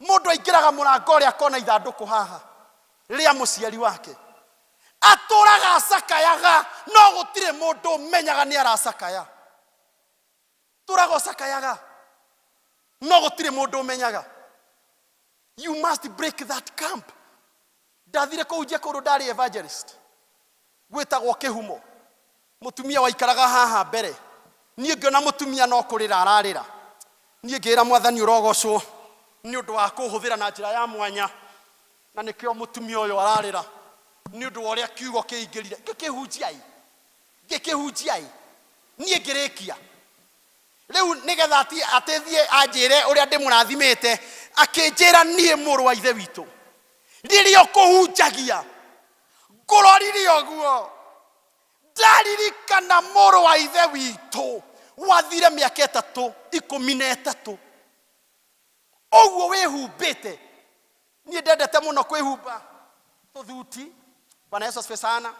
Speaker 5: Mũndũ aingĩraga mũrango ũrĩa akona ithandũkũ haha rĩa mũciari wake atũraga acakayaga no gũtirĩ mũndũ ũmenyaga nĩ aracakaya. Tũraga ũcakayaga no gũtirĩ mũndũ ũmenyaga. You must break that camp. Ndathire kũhunjia kũndũ ndarĩ evangelist gwĩtagwo Kĩhumo. Mũtumia waikaraga haha mbere niĩ ngĩona mũtumia no kũrĩra ararĩra. Niĩ ngĩĩra mwathani ũrogocwo nĩ ũndũ wa kũhũthĩra na njĩra ya mwanya na nĩkĩo mũtumia ũyũ ararĩra nĩ ũndũ wa ũrĩa kiugo kĩingĩrire. Ngĩkĩhunjia ĩ ngĩkĩhunjia ĩ niĩ ngĩrĩkia. Rĩu nĩgetha atĩthiĩ anjĩre ũrĩa ndĩmũrathimĩte akĩnjĩra niĩ mũrũ wa ithe witũ rĩrĩa ũkũhunjagia ngũrorire ũguo ndaririkana mũrũ wa ithe witũ wathire mĩaka ĩtatũ 13 ũguo wĩhumbĩte. Niĩ ndendete mũno kwĩhumba tũthuti. Bwana Yesu asifiwe sana.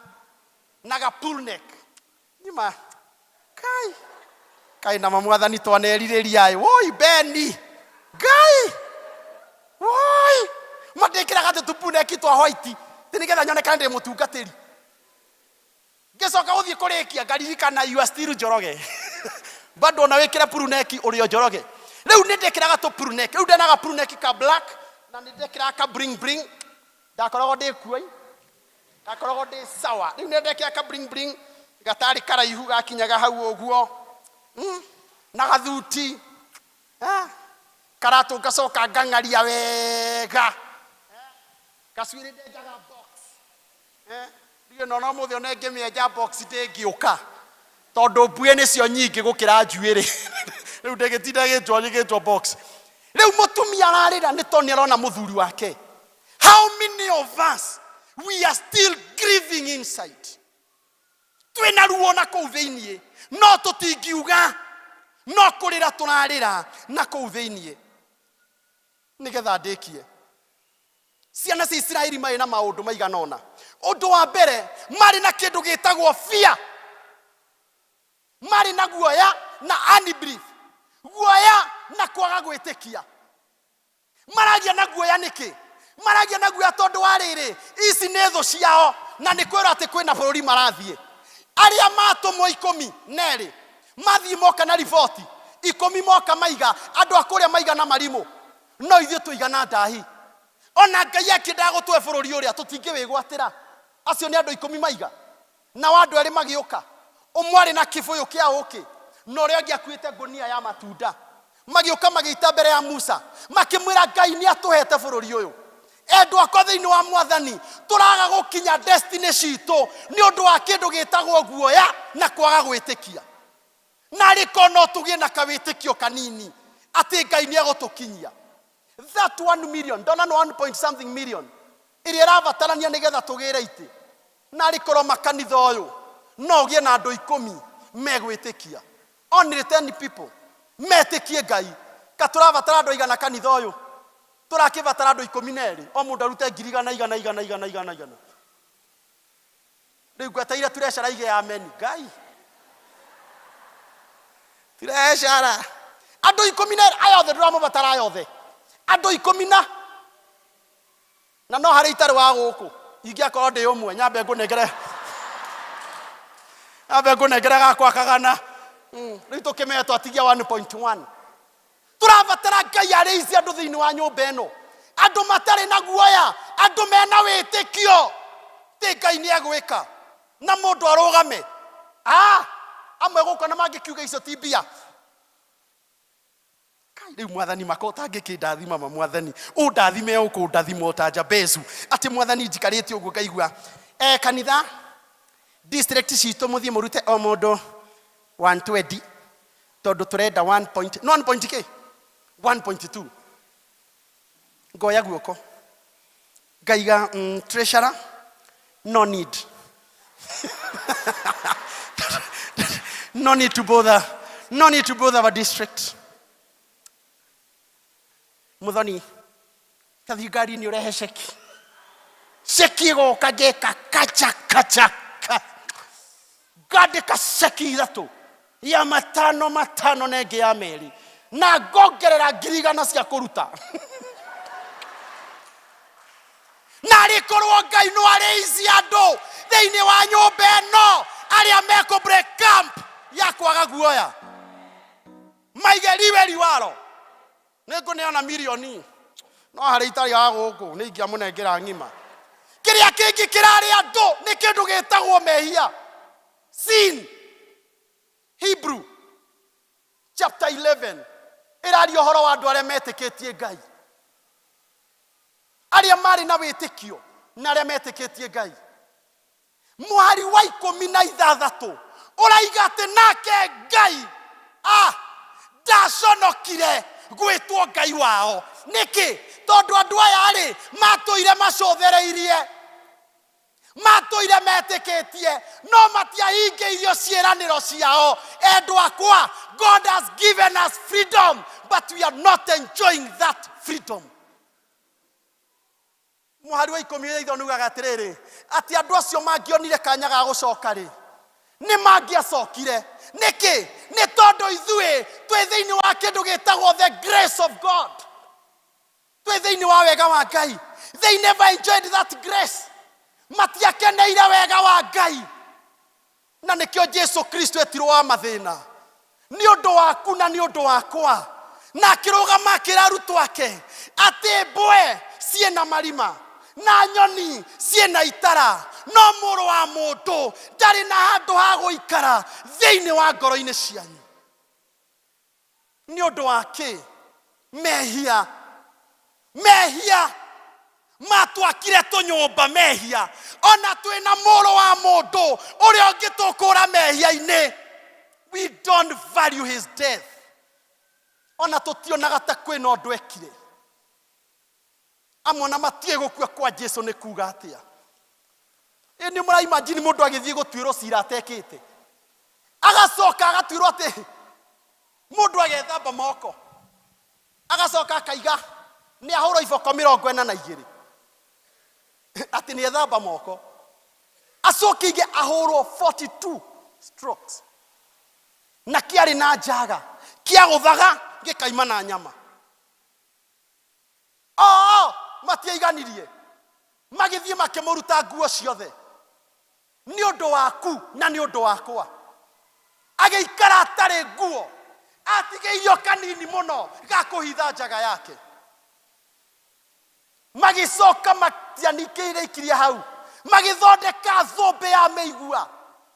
Speaker 5: Na ga pull neck nyuma kai kai na mamwathani twanerirĩria ĩ woi Beni ngai woi mandĩkĩraga atĩ tũ pull neck twa white ti nĩgetha nyonekane ndĩ mũtungatĩri. Ngĩcoka gũthiĩ kũrĩkia ngaririkana you are still Njoroge. Bado ona wĩkĩre pull neck ũrĩ o Njoroge. Rĩu nĩ ndĩkĩraga tũ pull neck. Rĩu ndenaga pull neck ka black na nĩ ndekĩraga ka bling bling. Ndakoragwo ndĩ kuo ndakoragwo ndĩ sawa. Rĩu nĩ ndekĩraga ka bling bling gatarĩ karaihu gakinyaga hau ũguo na gathuti karatũ ngacoka ngang'aria wega gacuĩrĩ ndenjaga box. Ndiũĩ no mũthĩ ona ngĩmĩenja box ndĩngĩũka tondũ mbuĩ nĩcio nyingĩ gũkĩra njuĩrĩ. Rĩu ndĩgĩtinda gĩtwo gĩgĩtwo box. Rĩu mũtumia ararĩra nĩ tondũ nĩ arona mũthuri wake. How many of us we are still grieving inside? Twĩna ruo na kũu thĩiniĩ no tũtingiuga no kũrĩra tũrarĩra na kũu thĩiniĩ. Nĩgetha ndĩkie ciana cia Isiraeli marĩ na maũndũ maigana ũna. Ũndũ wa mbere marĩ na kĩndũ gĩtagwo fear. Marĩ na guoya na unbelief. Guoya na kwaga gwĩtĩkia. Maragia na guoya nĩkĩ? Maragia na guoya tondũ wa rĩrĩ ici nĩ thũ ciao na nĩ kwĩrwo atĩ kwĩna bũrũri marathiĩ. Arĩa matũmwo 12 mathiĩ moka na riboti 10 moka maiga andũ a kũrĩa maigana marimũ no ithuĩ tũigana ndahi. Ona Ngai akĩendaga gũtũhe bũrũri ũrĩa tũtingĩwĩgwatĩra. Acio nĩ andũ 10 maiga nao andũ erĩ magĩũka ũmwe arĩ na kĩbũyũ kĩa ũkĩ na ũrĩa ũngĩ akuĩte ngũnia ya matunda. Magĩũka magĩita mbere ya Musa makĩmwĩra Ngai nĩ atũhete bũrũri ũyũ. Endwa akwa thĩinĩ wa mwathani tũraga gũkinya destiny citũ nĩ ũndũ wa kĩndũ gĩtagwo guoya na kwaga gwĩtĩkia. Na rĩko no tũgĩe na kawĩtĩkio kanini atĩ Ngai nĩ egũtũkinyia. That 1 million ndona no 1 point something million ĩrĩa ĩrabatarania nĩgetha tũgĩre itĩ. Na rĩkorwo makanitha ũyũ no ũgĩe na andũ 10 megwĩtĩkia. Only 10 people metĩkie Ngai. Ka tũrabatara andũ aigana kanitha ũyũ? Tũrakĩbatara andũ 12 o mũndũ arute ngiri igana igana igana igana igana igana. Rĩu ngweteire treasurer ige amen. Ngai Biashara. Andũ 12 aya othe ndũramũbatara aya othe. Andũ 10 na no harĩ itarĩ wa gũkũ. Ingĩakorwo ndĩ ũmwe nyambe ngũnengere. Nyambe ngũnengere gakwa kagana. Rĩu tũkĩmenya twatigia 1.1. Tũrabatara Ngai arĩici andũ thĩinĩ wa nyũmba ĩno. Andũ matarĩ na guoya, andũ mena wĩtĩkio. Ti Ngai nĩ egwĩka. Na mũndũ arũgame. Amwe gũkũ na mangĩkiuga icio ti mbia. Rĩu mwathani mako ũtangĩkĩndathima ma mwathani ũndathime ũkũndathima o ta Jabezu atĩ mwathani njikarĩte ũguo ngaigua kanitha district citũ mũthiĩ mũrute o mũndũ 120 tondũ tũrenda 1 point no 1 point k 1.2 ngoya guoko ngaiga treasurer no need no need to bother, no need to bother our district. Muthoni tathi ngari-inĩ ũrehe ceki ceki ĩgoka ngeka kacha kacha ngandĩka ceki 3 ya 5 5 na ĩngĩ ya 2 na ngongerera 100,000 cia kũruta. Na rĩkorwo Ngai no arĩici andũ thĩinĩ wa nyũmba ĩno arĩa mekũ break camp ya kwaga guoya maige riwe riwaro nĩ ngũneana mirioni no harĩ itarĩ wa gũkũ nĩ ingĩamũnengera ng'ima. Kĩrĩa kĩngĩ kĩrarĩ andũ nĩ kĩndũ gĩtagwo mehia. Sin. Hebrew chapter 11 ĩraria ũhoro wa andũ arĩa metĩkĩtie Ngai, arĩa marĩ na wĩtĩkio na arĩa metĩkĩtie Ngai. Mũhari wa 16 ũraiga atĩ nake Ngai ndaconokire gwĩtwo Ngai wao. Nĩkĩ? Tondũ andũ aya rĩ matũire macũthĩrĩirie, matũire metĩkĩtie, no matiahingĩirio ciĩranĩro ciao. Endwa akwa, God has given us freedom, but we are not enjoying that freedom. Mũhari wa 16 ugaga atĩrĩrĩ, atĩ andũ acio mangĩonire kanya ga gũcoka rĩ, nĩ mangĩacokire. Nĩkĩ? Nĩ tondũ ithuĩ twĩ thĩinĩ wa kĩndũ gĩtagwo the grace of God. Twĩ thĩinĩ wa wega wa Ngai. They never enjoyed that grace. Matiakeneire wega wa Ngai. Na nĩkĩo Jesu Kristo etirwo wa mathĩna nĩ ũndũ waku na nĩ ũndũ wakwa. Na akĩrũgama akĩra arutwo ake atĩ mbwe ciĩna marima na nyoni ciĩna itara, no mũrũ wa mũndũ ndarĩ na handũ ha gũikara thĩinĩ wa ngoro-inĩ cianyu. Nĩ ũndũ wa kĩ? Mehia. Mehia matwakire tũnyũmba mehia. Ona twĩna mũrũ wa mũndũ ũrĩa ũngĩtũkũra mehia-inĩ. We don't value his death. Ona tũtionaga ta kwĩna ũndũ ekire. Amwe ona matiĩ gũkua kwa Jesu nĩ kuga atĩa. Ĩ nĩ mũraimagine mũndũ agĩthiĩ gũtuĩrwo cira atekĩte, agacoka agatuĩrwo atĩ mũndũ agethamba moko, agacoka akaiga nĩ ahũrwo iboko 42 atĩ nĩ ethamba moko, acoke ingĩ ahũrwo 42 strokes na kĩarĩ na njaga kĩagũthaga gĩkaima na nyama. Oo matiaiganirie, magĩthiĩ makĩmũruta nguo ciothe nĩ ũndũ waku na nĩ ũndũ wakwa. Agĩikara atarĩ nguo, atigĩirio kanini mũno ga kũhitha njaga yake. Magĩcoka matianikĩire ikiria hau, magĩthondeka thũmbĩ ya mĩigua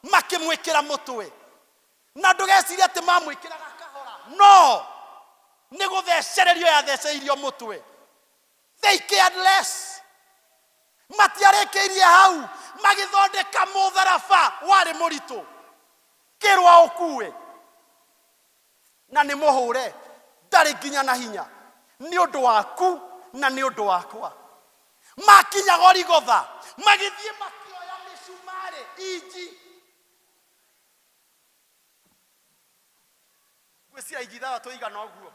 Speaker 5: makĩmwĩkĩra mũtwe. Na ndũgecirie atĩ mamwĩkĩraga kahora, no nĩ gũthecererio yatheceirio mũtwe. They cared less. Matiarĩkĩirie hau, magĩthondeka mũtharaba warĩ mũritũ kĩrwa ũkue na nĩ mũhũre, ndarĩ nginya na hinya, nĩ ũndũ waku na nĩ ũndũ wakwa. Makinya Gorigotha magĩthiĩ makĩoya mĩcumarĩ inji, ngwĩciria inji 6 igana ũguo,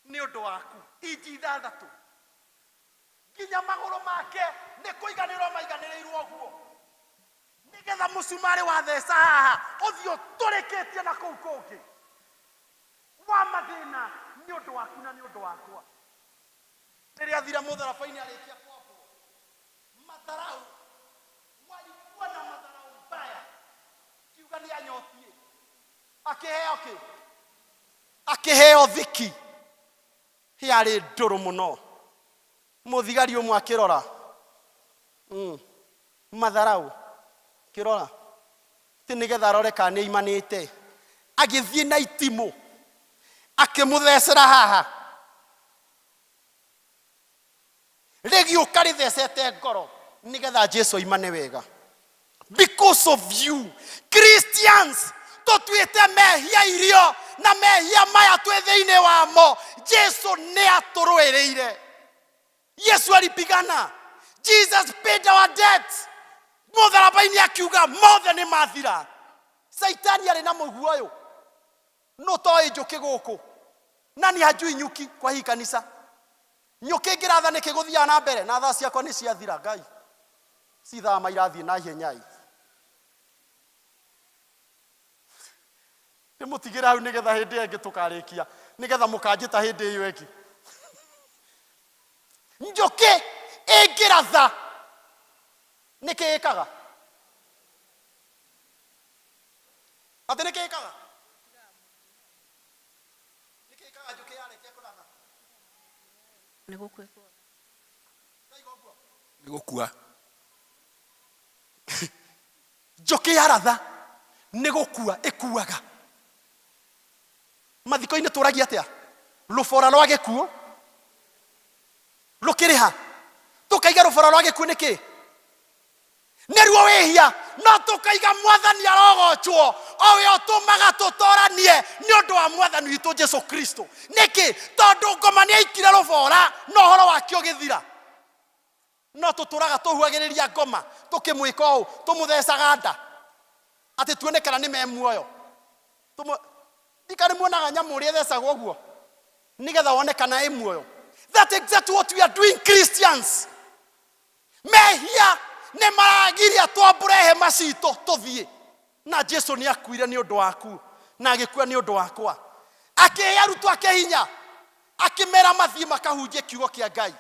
Speaker 5: nĩ ũndũ waku, inji 6 nginya magũrũ make nĩ kũiganĩrwo maiganĩrĩirwo ũguo, Nĩgetha mũcumarĩ watheca haha ũthiĩ ũtũrĩkĩtie na kũu kũngĩ wa mathĩna nĩ ũndũ waku na nĩ ũndũ wakwa. Rĩrĩa athire mũtharaba-inĩ arĩkia kwambwo, madharau walikuwa na madharau mbaya, kiuga nĩ anyotie, akĩheo kĩ? Akĩheo thiki yarĩ ndũrũ mũno. Mũthigari ũmwe akĩrora madharau kĩrora ti nĩgetha arore kana nĩ aimanĩte, agĩthiĩ na itimũ akĩmũthecera haha, rĩgĩũka rĩthecete ngoro nĩgetha Jesu aimane wega. Because of you Christians, tũtuĩte mehia irio, na mehia maya twĩ thĩinĩ wamo Jesu nĩ atũrũĩrĩire. Yesu alipigana, Jesus paid our debt. Mũtharaba-inĩ akiuga mothe nĩ mathira. Saitani arĩ na mũguo ũyũ, no toĩ njũkĩ gũkũ na nĩ hajui nyuki kwa hii kanisa. Nyũkĩ ĩngĩratha nĩkĩ gũthiaga na mbere? Na thaa ciakwa nĩ ciathira. Ngai, si thaa ma irathiĩ na ihenya ĩ. Ndĩmũtigĩre hau nĩgetha hĩndĩ ĩyo ĩngĩ tũkarĩkia, nĩgetha mũkanjĩta hĩndĩ ĩyo ĩngĩ. Njũkĩ ĩngĩratha nĩkĩ ĩkaga? Atĩ nĩkĩ ĩkaga? Nĩkĩ ĩkaga njũkĩ yarĩkia kũratha?
Speaker 18: Nĩ gũkua.
Speaker 10: Nĩ gũkua.
Speaker 5: Njũkĩ yaratha nĩ gũkua ĩkuaga. Mathiko-inĩ tũragia atĩa? Rũbora rwa gĩkuũ rũkĩrĩha, tũkaiga rũbora rwa gĩkuũ nĩkĩ? Nĩruo wĩhia. No tũkaiga mwathani arogocwo, o we ũtũmaga tũtoranie nĩ ũndũ wa mwathani witũ Jesu Kristo. Nĩkĩ? Tondũ ngoma nĩ aikire rũbora na ũhoro wake ũgĩthira. No tũtũraga tũhuagĩrĩria ngoma, tũkĩmwĩka ũũ, tũmũthecaga nda atĩ tuone kana nĩ me muoyo. Ndikari muonaga nyamũ ũrĩa ĩthecagwo ũguo nĩgetha wone kana ĩ muoyo. That exactly what we are doing, Christians. Mehia nĩ maragiria twambũre hema citũ tũthiĩ. Na Jesu nĩ akuire nĩ ũndũ waku na agĩkua nĩ ũndũ wakwa. Akĩhe arutwo ake hinya, akĩmera mathiĩ makahunjie kiugo kĩa Ngai.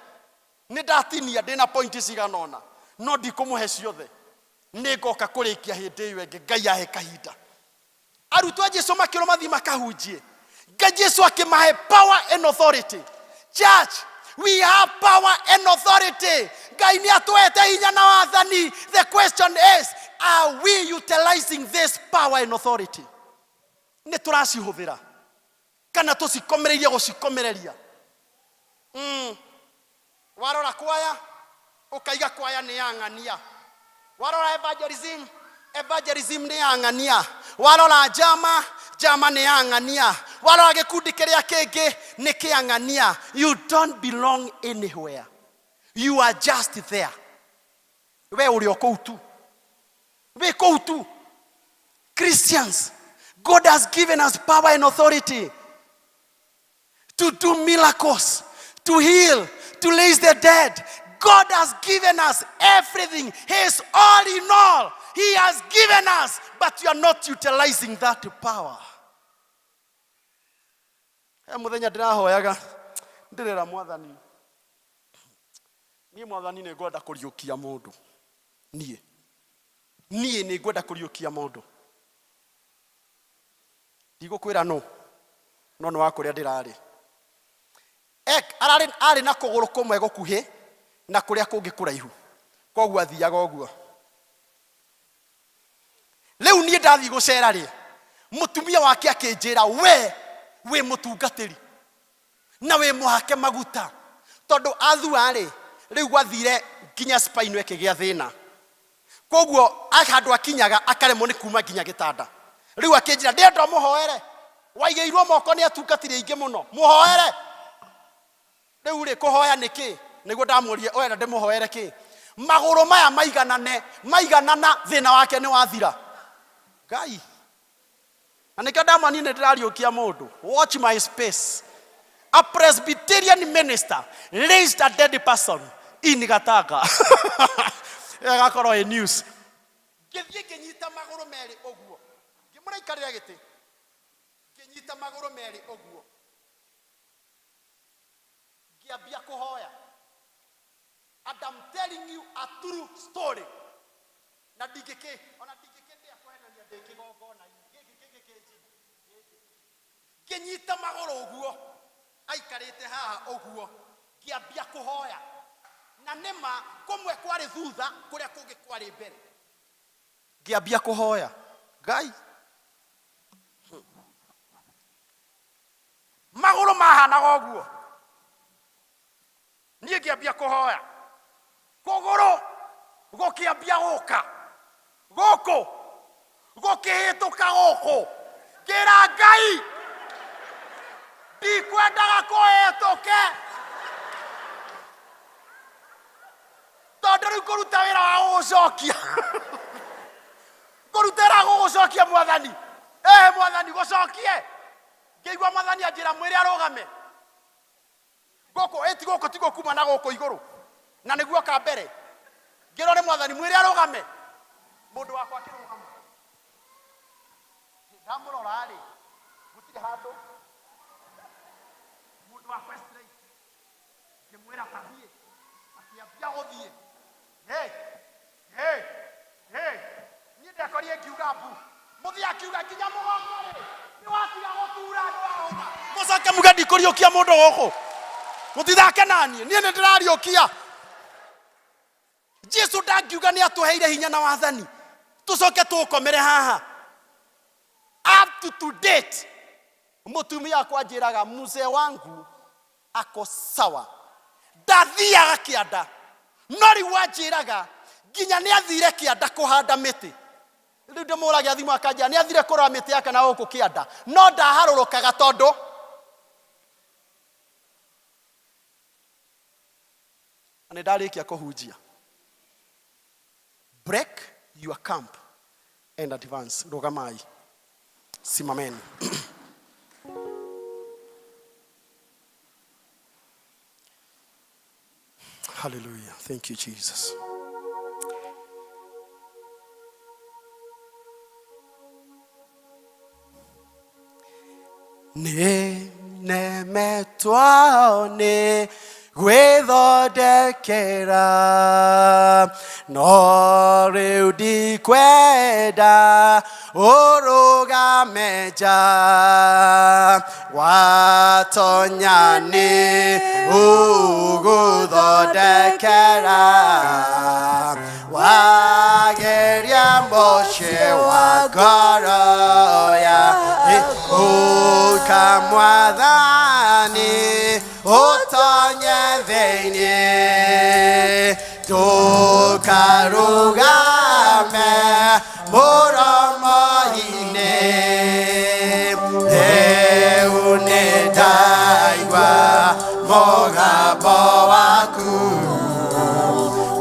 Speaker 5: Nĩ ndatinia, ndĩna pointi cigana ũna, no ndikũmũhe ciothe, nĩ ngoka kũrĩkia hĩndĩ ĩyo ĩngĩ Ngai ahe kahinda. Arutwo a Jesu makĩrwo mathiĩ makahunjie. Ngai Jesu akĩmahe power and authority. Church, we have power and authority. Ngai nĩ atũhete hinya na wathani. The question is, are we utilizing this power and authority? Nĩ tũracihũthĩra kana tũcikomereirie gũcikomereria? Warora kwaya ũkaiga kwaya nĩ ya ng'ania. Warora evangelism, evangelism nĩ ya ng'ania. Warora njama, njama nĩ ya ng'ania. Warora gĩkundi kĩrĩa kĩngĩ nĩ kĩa ng'ania. You don't belong anywhere, you are just there. We ũrĩ o kũu tu, wĩ kũu tu. Christians, God has given us power and authority to do miracles, to heal, to raise the dead. God has given us everything. He is all in all. He has given us, but you are not utilizing that power. He mũthenya ndĩrahoyaga, ndĩrera mwathani, niĩ mwathani nĩ ngwenda kũriũkia mũndũ. Niĩ nĩ ngwenda kũriũkia mũndũ. Ndigũkwĩra nũ, no nĩ wa kũrĩa ndĩrarĩ. Ararĩ arĩ na kũgũrũ kũmwe gũkuhĩ na kũrĩa kũngĩ kũraihu, koguo athiaga ũguo. Rĩu niĩ ndathiĩ gũcera rĩ, mũtumia wake akĩnjĩra, we wĩ mũtungatĩri na wĩ mũhake maguta, tondũ athua rĩ, rĩu gwathire nginya spine ĩkĩgĩa thĩna, koguo handũ akinyaga akaremwo nĩ kuma nginya gĩtanda. Rĩu akĩnjĩra ndĩrenda mũhoere, waigĩirwo moko nĩ atungatĩri aingĩ mũno, mũhoere. Rĩu rĩ, kũhoya nĩ kĩ? Nĩguo ndamũrie, ũrenda ndĩmũhoere kĩ? Magũrũ maya maiganane, maiganana, thĩna wake nĩ wathira. Ngai, na nĩkĩo ndamwani nĩ ndĩrariũkia mũndũ. Watch my space. A Presbyterian minister raised a dead person in Gatanga. Ĩgakorwo ĩ news. Ngĩthiĩ ngĩnyita magũrũ merĩ ũguo, ngĩmũraikarĩra gĩtĩ, ngĩnyita magũrũ merĩ ũguo, ngĩambia kũhoya. And I'm telling you a true story, na ndingĩkĩ ona ndingĩkĩndĩa kũhenania ndĩ kĩgongona-inĩ gĩkĩ kĩngĩkĩnjina. Ngĩnyita magũrũ ũguo, aikarĩte haha ũguo, ngĩambia kũhoya, na nĩma kũmwe kwarĩ thutha, kũrĩa kũngĩ kwarĩ mbere. Ngĩambia kũhoya Ngai, magũrũ mahanaga ũguo. Niĩ ngĩambia kũhoya, kũgũrũ gũkĩambia gũka gũkũ, gũkĩhĩtũka gũkũ, ngĩra Ngai ndikwendaga kũhĩtũke, tondũ rĩu kũruta wĩra wa gũgũcokia, kũruta wĩra wa gũgũcokia Mwathani, ĩhĩ Mwathani gũcokie. Ngĩigua Mwathani anjĩra, mwĩre arũgame gũkũ, ĩti gũkũ ti gũkuma na gũkũ igũrũ, na nĩguo ka mbere. Ngĩrwo nĩ Mwathani, mwĩre arũgame. Mũndũ wakwa akĩrũgama, ndamũrora rĩ, gũtirĩ handũ mũndũ wakwa e straight. Ngĩmwĩra tathiĩ, akĩambia gũthiĩ. Hey, hey, hey. Niĩ ndekorire ngiuga mbu, mũthia akiuga nginya mũgongo rĩ nĩ watiga gũtura, nĩ wahona. Mũcoke muge ndikũriũkia mũndũ gũkũ, mũtithake naniĩ, niĩ nĩ ndĩrariũkia. Jesu ndangiuga nĩ atũheire hinya na wathani tũcoke tũkomere haha. Up to date mũtumia wakwa anjĩraga, mzee wangu ako sawa, ndathiaga kĩanda, no rĩu anjĩraga nginya nĩ athire kĩanda kũhanda mĩtĩ. Rĩu ndĩmũragia thimũ akanjĩra nĩ athire kũrora mĩtĩ yake na gũkũ kĩanda, no ndaharũrũkaga tondũ na nĩ ndarĩkia kũhunjia. Break your camp and advance. Rũgamai, simameni. Hallelujah. Thank you, Jesus. Nĩ nemetwo nĩ gwĩthondekera, no rĩu ndikwenda ũrũgame nja, watonya nĩ ũgũthondekera, wageria mũciĩ wa ngoro ya ũka Mwathani ũtonye thĩinĩ, ndũkarũgame mũromo-inĩ. Rĩu nĩ ndaigua mũgambo waku,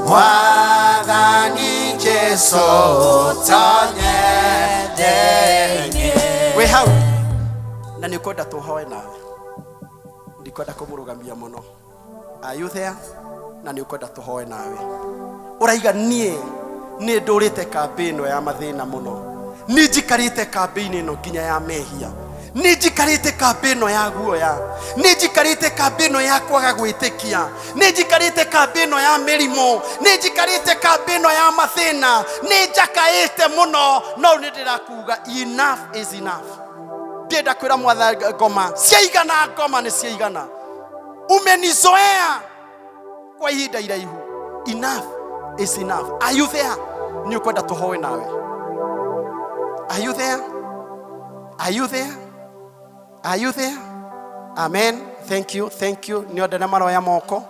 Speaker 5: Mwathani Jesu, tonye thĩinĩ. Wĩ hau na nĩ ũkwenda tũhoe nawe, ndikwenda kũmũrũgamia mũno. Are you there? Na nĩ ũkwenda tũhoe nawe, ũraiga niĩ nĩ ndũrĩte kambĩ ĩno ya mathĩna mũno, nĩ njikarĩte kambĩ-inĩ ĩno nginya ya mehia, nĩ njikarĩte kambĩ ĩno ya guoya, nĩ njikarĩte kambĩ ĩno ya kwaga gwĩtĩkia, nĩ njikarĩte kambĩ ĩno ya mĩrimũ, nĩ njikarĩte kambĩ ĩno ya mathĩna, nĩ njakaĩte mũno, no nĩ ndĩrakuga enough is enough. Ndĩrenda kwĩra Mwathani, ngoma ciaigana, ngoma nĩ ciaigana, umenizoea kwa ihinda iraihu, enough is enough. Are you there? Nĩ ũkwenda tũhoe nawe. Are you there? Are you there? Are you there? Amen. Thank you, thank you. Nĩ othe na maroya moko.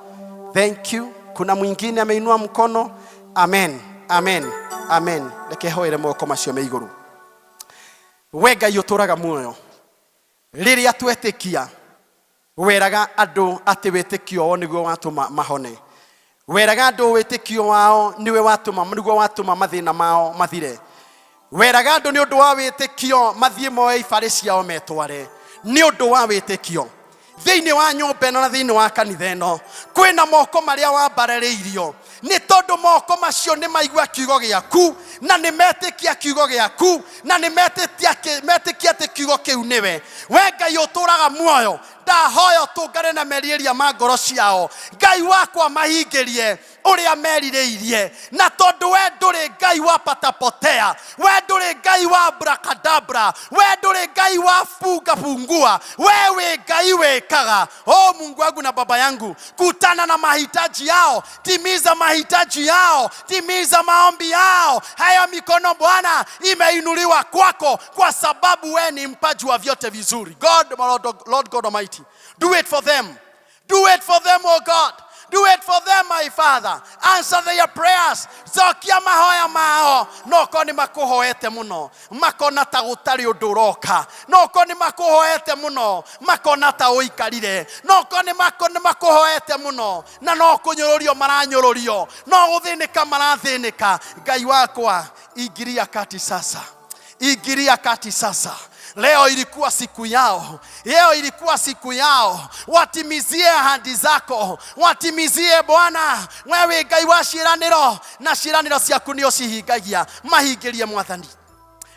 Speaker 5: Thank you. Kuna mwingine ameinua mkono. Amen, amen, amen. Reke hoere moko macio me igũrũ. We Ngai ũtũraga muoyo, rĩrĩa twetĩkia, weraga andũ atĩ wĩtĩkio wao nĩguo watũma mahone, weraga andũ wĩtĩkio wao nĩwe watũma, nĩguo watũma mathĩna mao mathire, weraga andũ nĩ ũndũ wa wĩtĩkio mathiĩ moe ibarĩ ciao metware nĩ ũndũ wa wĩtĩkio. Thĩinĩ wa nyũmba ĩno na thĩinĩ wa kanitha ĩno kwĩna moko marĩa wambararĩirio. Nĩ tondũ moko macio nĩ maigua kiugo gĩaku, na nĩ metĩkia kiugo gĩaku, na nĩ metĩkia atĩ kiugo kĩu nĩwe. We Ngai ũtũũraga muoyo, ndahoya ũtũngane na merirĩria ma ngoro ciao. Ngai wakwa, mahingĩrie ũrĩa merirĩirie. Na tondũ we ndũrĩ Ngai wa patapotea, we ndũrĩ Ngai wa abracadabra, we ndũrĩ Ngai wa funga fungua, we wĩ Ngai wĩkaga. O Mungu wangu na baba yangu, kutana na mahitaji yao, timiza mahitaji yao, timiza maombi yao. Hayo mikono Bwana imeinuliwa kwako, kwa sababu we ni mpaji wa vyote vizuri. God, Lord, Lord God Almighty, do it for them. Do it for them, oh God. Do it for them, my Father. Answer their prayers. Cokia mahoya mao. No korwo nĩ makũhoete mũno, makona ta gũtarĩ ũndũ ũroka. No korwo nĩ makũhoete mũno, makona ta ũikarire. No korwo nĩ makũhoete mũno, na no kũnyũrũrio maranyũrũrio, no gũthĩnĩka marathĩnĩka. Ngai wakwa, ingiria kati sasa, ingiria kati sasa. Leo ilikuwa siku yao, leo ilikuwa siku yao. Watimizie ahadi zako, watimizie Bwana. Wewe Ngai wa ciĩranĩro, na ciĩranĩro ciaku nĩ ũcihingagia. Mahingĩrie Mwathani.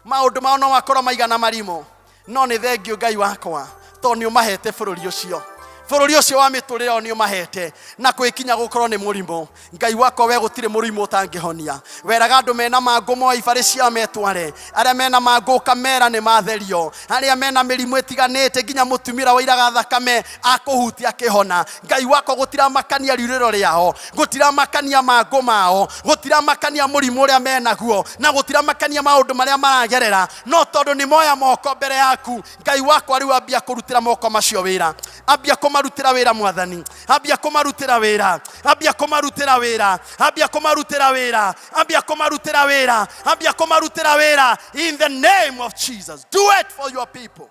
Speaker 5: Maũndũ mao no makorwo maigana marimũ, no nĩ thengiũ Ngai wakwa, tondũ nĩ ũmahete bũrũri ũcio. Bũrũri ũcio wa mĩtũrĩre yao nĩ ũmahete, na kwĩkinya gũkorwo nĩ mũrimũ. Ngai wakwa, we gũtirĩ mũrimũ ũtangĩhonia. Weraga andũ mena mangũ moe ibarĩ ciao metware, arĩa mena mangũ ũkamera nĩ matherio, arĩa mena mĩrimũ ĩtiganĩte, nginya mũtumia wairaga thakame akũhutia akĩhona. Ngai wakwa, gũtiramakania riurĩro rĩao, gũtiramakania mangũ mao, gũtiramakania mũrimũ ũrĩa menaguo, na gũtiramakania maũndũ marĩa maragerera, no tondũ nĩ moya moko mbere yaku, Ngai wakwa, rĩu ambia kũrutĩra moko macio wĩra, ambia kũmarutĩra wĩra Mwathani, ambia kũmarutĩra wĩra, ambia kũmarutĩra wĩra, ambia kũmarutĩra wĩra, ambia kũmarutĩra wĩra, ambia kũmarutĩra wĩra. In the name of Jesus, do it for your people,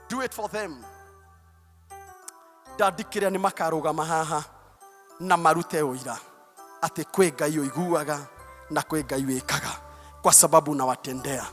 Speaker 5: do it for them. Ndandikĩra nĩ makarũgama haha na marute ũira atĩ kwĩ Ngai ũiguaga na kwĩ Ngai wĩkaga, kwa sababu unawatendea.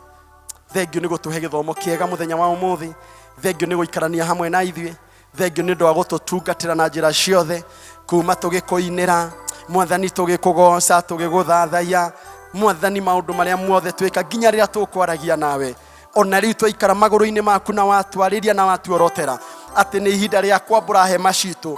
Speaker 5: Thengiũ nĩ gũtũhe gĩthomo kĩega mũthenya wa ũmũthĩ. Thengiũ nĩ gũikarania hamwe na ithuĩ. Thengiũ nĩ ũndũ wa gũtũtungatĩra na njĩra ciothe, kuma tũgĩkũinĩra Mwathani, tũgĩkũgoca, tũgĩgũthathaiya Mwathani, maũndũ marĩa mothe twĩka, nginya rĩrĩa tũkwaragia nawe. Ona rĩu twaikara magũrũ-inĩ maku na watwarĩria na watuorotera atĩ nĩ ihinda rĩa kwambũra hema citũ,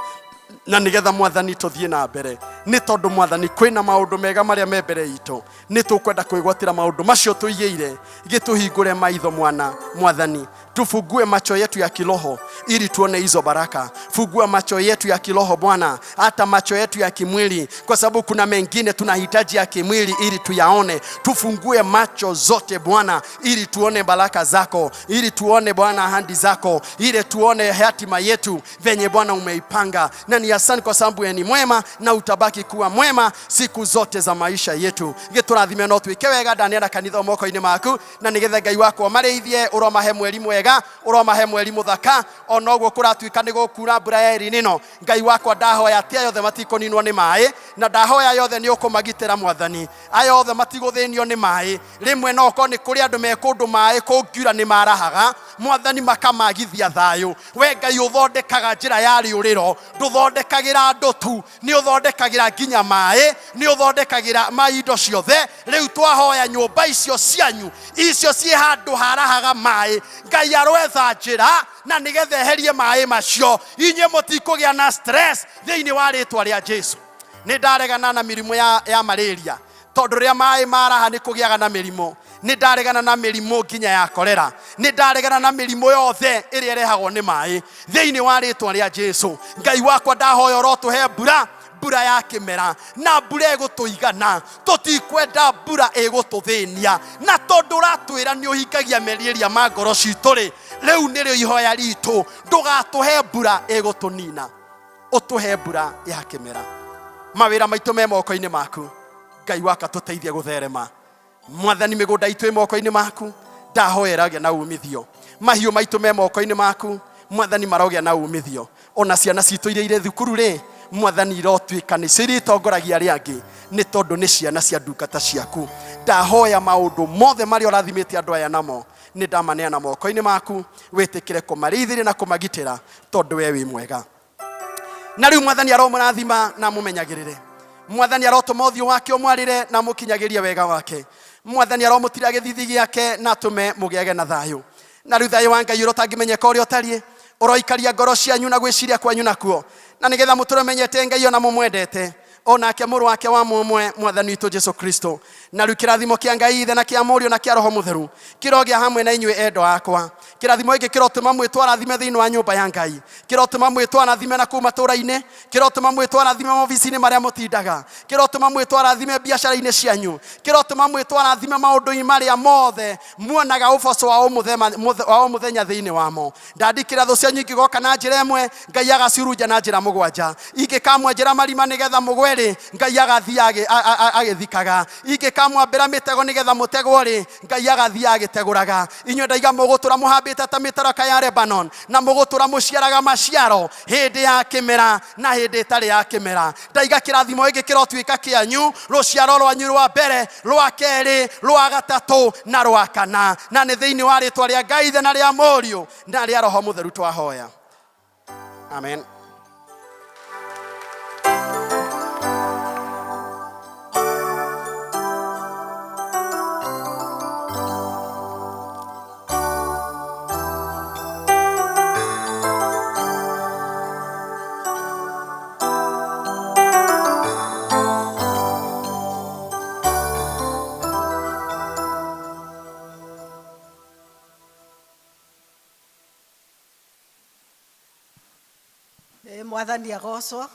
Speaker 5: na nĩgetha Mwathani tũthiĩ na mbere, nĩ tondũ Mwathani kwĩna maũndũ mega marĩa me mbere itũ. Nĩ tũkwenda kwĩgwatĩra maũndũ macio tũigĩire. Gĩtũhingũre maitho mwana Mwathani, tufungue macho yetu ya kiroho ili tuone hizo baraka. Fungua macho yetu ya kiroho Bwana, hata macho yetu ya kimwili, kwa sababu kuna mengine tunahitaji ya kimwili ili tuyaone. Tufungue macho zote Bwana, ili tuone baraka zako, ili tuone Bwana ahadi zako, ili tuone hatima yetu venye Bwana umeipanga. Na ni asante kwa sababu wewe ni mwema na utabaki kuwa mwema siku zote za maisha yetu. Gĩtũrathime no twĩke wega. Ndaneana kanitha moko-inĩ maku, na nĩgetha Ngai wakwa marĩithie, ũromahe mweri mwega, ũromahe mweri mũthaka. Ona ũguo kũratuĩka nĩ gũkura mbura ya El Nino, Ngai wakwa, ndahoya atĩ aya othe matikũninwo nĩ maĩ, na ndahoya yothe nĩ ũkũmagitĩra Mwathani. Aya othe matigũthĩnio nĩ maĩ. Rĩmwe no ũkorwo nĩ kũrĩ andũ me kũndũ maĩ kũngiura nĩ marahaga, Mwathani makamagithia thayũ. We Ngai ũthondekaga njĩra ya rĩũrĩro, ndũthondekagĩra andũ tu, nĩ ũthondekagĩra nginya maĩ, nĩ ũthondekagĩra ma indo ciothe. Rĩu twahoya nyũmba icio cianyu, icio ciĩ handũ harahaga maĩ, Ngai aroetha njĩra na nĩgetha eherie maĩ macio. Inyuĩ mũtikũgĩa na stress thĩinĩ wa rĩtwa rĩa Jesu. Nĩ ndaregana na mĩrimũ ya malaria, tondũ rĩrĩa maĩ maraha nĩ kũgĩaga na mĩrimũ. Nĩ ndaregana na mĩrimũ nginya ya korera. Nĩ ndaregana na mĩrimũ yothe ĩrĩa ĩrehagwo nĩ maĩ thĩinĩ wa rĩtwa rĩa Jesu. Ngai wakwa, ndahoya ũrotũhe mbura, mbura ya kĩmera, na mbura ĩgũtũigana. Tũtikwenda mbura ĩgũtũthĩnia, na tondũ ũratwĩra nĩ ũhingagia merirĩria ma ngoro citũ rĩ, rĩu nĩrĩo ihoya ritũ. Ndũgatũhe mbura ĩgũtũnina, ũtũhe mbura ya kĩmera. Mawĩra maitũ me moko-inĩ maku, Ngai waka, tũteithie gũtherema. Mwathani, mĩgũnda itũ ĩ moko-inĩ maku, ndahoya ĩragĩa na umithio. Mahiũ maitũ me moko-inĩ maku, Mwathani, marogĩa na umithio. Ona ciana citũ iria irĩ thukuru rĩ, Mwathani, irotuĩka nĩcio irĩtongoragia arĩa angĩ, nĩ tondũ nĩ ciana cia ndungata ciaku. Ndahoya maũndũ mothe marĩa ũrathimĩte andũ aya namo, nĩ ndamaneana moko-inĩ maku, wĩtĩkĩre kũmarĩithĩria na kũmagitĩra, tondũ we wĩ mwega. Na rĩu Mwathani aromũrathima na amũmenyagĩrĩre. Mwathani arotũma ũthiũ wake ũmwarĩre na amũkinyagĩrie wega wake. Mwathani aromũtira gĩthithi gĩake na atũme mũgĩage na thayũ. Na rĩu thayũ wa Ngai ũrĩa ũtangĩmenyeka ũrĩa ũtariĩ ũroikaria ngoro cianyu na gwĩciria kwanyu nakuo, na nĩgetha mũtũre menyete Ngai ona mũmwendete, o nake mũrũ wake wa mũmwe Mwathani witũ Jesu Kristo. Na rĩu kĩrathimo kĩa Ngai Ithe na kĩa Mũriũ na kĩa Roho Mũtheru kĩrogĩa hamwe na inyuĩ endwa akwa. Kĩrathimo gĩkĩ kĩrotũma mwĩtwo arathime thĩinĩ wa nyũmba ya Ngai, kĩrotũma mwĩtwo arathime na kũu matũũra-inĩ, kĩrotũma mwĩtwo arathime maobici-inĩ marĩa mũtindaga, kĩrotũma mwĩtwo arathime biacara-inĩ cianyu, kĩrotũma mwĩtwo arathime maũndũ-inĩ marĩa mothe muonaga ũboco wa o mũthenya thĩinĩ wamo. Ndandikĩra thũ cianyu ingĩgoka na njĩra ĩmwe, Ngai agacihurunja na njĩra mũgwanja. Ingĩkamwenjera marima nĩgetha mũgwe rĩ, Ngai agathiĩ agĩthikaga. Ingĩkamwambĩra mĩtego nĩgetha mũtegwo rĩ, Ngai agathiĩ agĩtegũraga. Inyuĩ ndaiga mũgũtũra mũhambĩte ta mĩtaraka ya Lebanon, na mũgũtũra mũciaraga maciaro hĩndĩ ya kĩmera na hĩndĩ ĩtarĩ ya kĩmera. Ndaiga kĩrathimo gĩkĩ kĩrotuĩka kĩanyu, rũciaro rwanyu rwa mbere, rwa kerĩ, rwa gatatũ na rwa kana, na nĩ thĩinĩ wa rĩtwa rĩa Ngai Ithe na rĩa Mũriũ na rĩa Roho Mũtheru twahoya. Amen.
Speaker 1: Ĩ, Mwathani agocwo.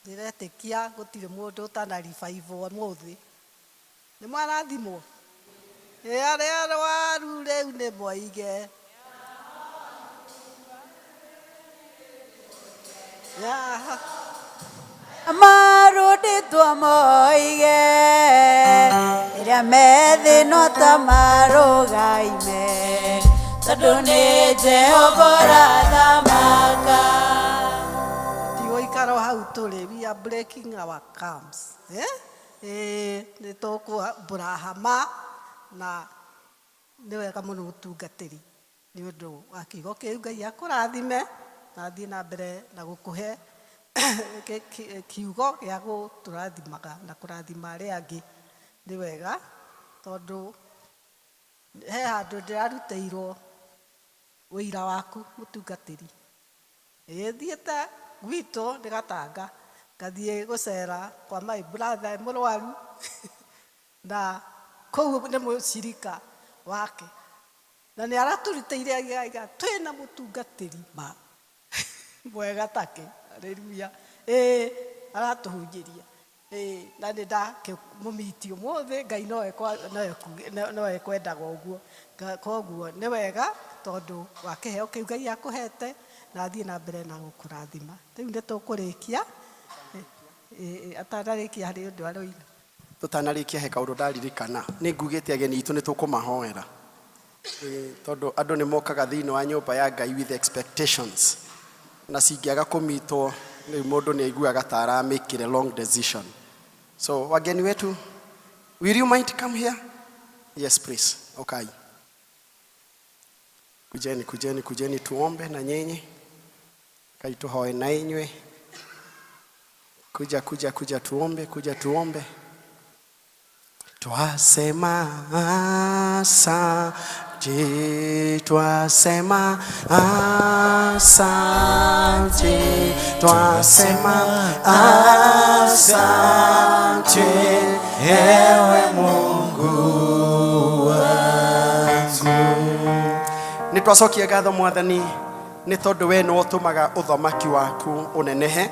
Speaker 1: Ndĩretĩkia gũtirĩ mũndũ ũtanaribaibwo ũmũthĩ. Nĩ mwarathimwo? Ĩ, arĩa arwaru rĩu nĩ moige.
Speaker 10: Marundĩtwo moige ĩrĩa methĩ no ta marũgaime, tondũ nĩ Jehova ũrathamaka.
Speaker 1: Tigũikara o hau tũrĩ, we are breaking our camps. Eh? Ĩĩ, nĩ tũkũambũra hama na nĩ wega mũno ũtungatĩri nĩ ũndũ wa kiugo kĩu. Ngai akũrathime na athiĩ na mbere na gũkũhe kiugo gĩa gũtũrathimaga na kũrathima arĩa angĩ. Nĩ wega tondũ he handũ ndĩrarutĩirwo ũira waku mũtungatĩri. Ĩĩ, thiĩte gwitũ nĩ Gatanga, ngathiĩ gũcera kwa my brother mũrwaru na kũu nĩ mũcirika wake, na nĩ aratũrutĩire aiga twĩna mũtungatĩri ma mwega take. Haleluya. Ĩĩ, aratũhunjĩria. Ĩĩ, na nĩ ndakĩmũmiti ũmũthĩ, Ngai no ekwendaga ũguo. Koguo nĩ wega tondũ wa kĩheo kĩu Ngai akũhete na athiĩ na mbere na gũkũrathima. Rĩu nĩ tũkũrĩkia. Atanarĩkia harĩ ũndũ aroiga.
Speaker 5: Tũtanarĩkia he kaũndũ ndaririkana, nĩ ngugĩte ageni aitũ nĩ tũkũmahoera. Tondũ andũ nĩ mokaga thĩinĩ wa nyũmba ya Ngai with expectations, na cingĩaga kũmitwo rĩu mũndũ nĩ aiguaga ta aramĩkire wrong decision. So wageni wetu, will you mind come here? Yes please. Okay. Kujeni, kujeni, kujeni tuombe na nyinyi. Kai tuhoe na inywe. Kuja, kuja, kuja tuombe, kuja tuombe. Twasema asante, twasema asante, twasema asante, ewe Mungu wangu. Nĩ twacokia ngatho Mwathani nĩ tondũ we nĩwe ũtũmaga ũthamaki waku ũnenehe,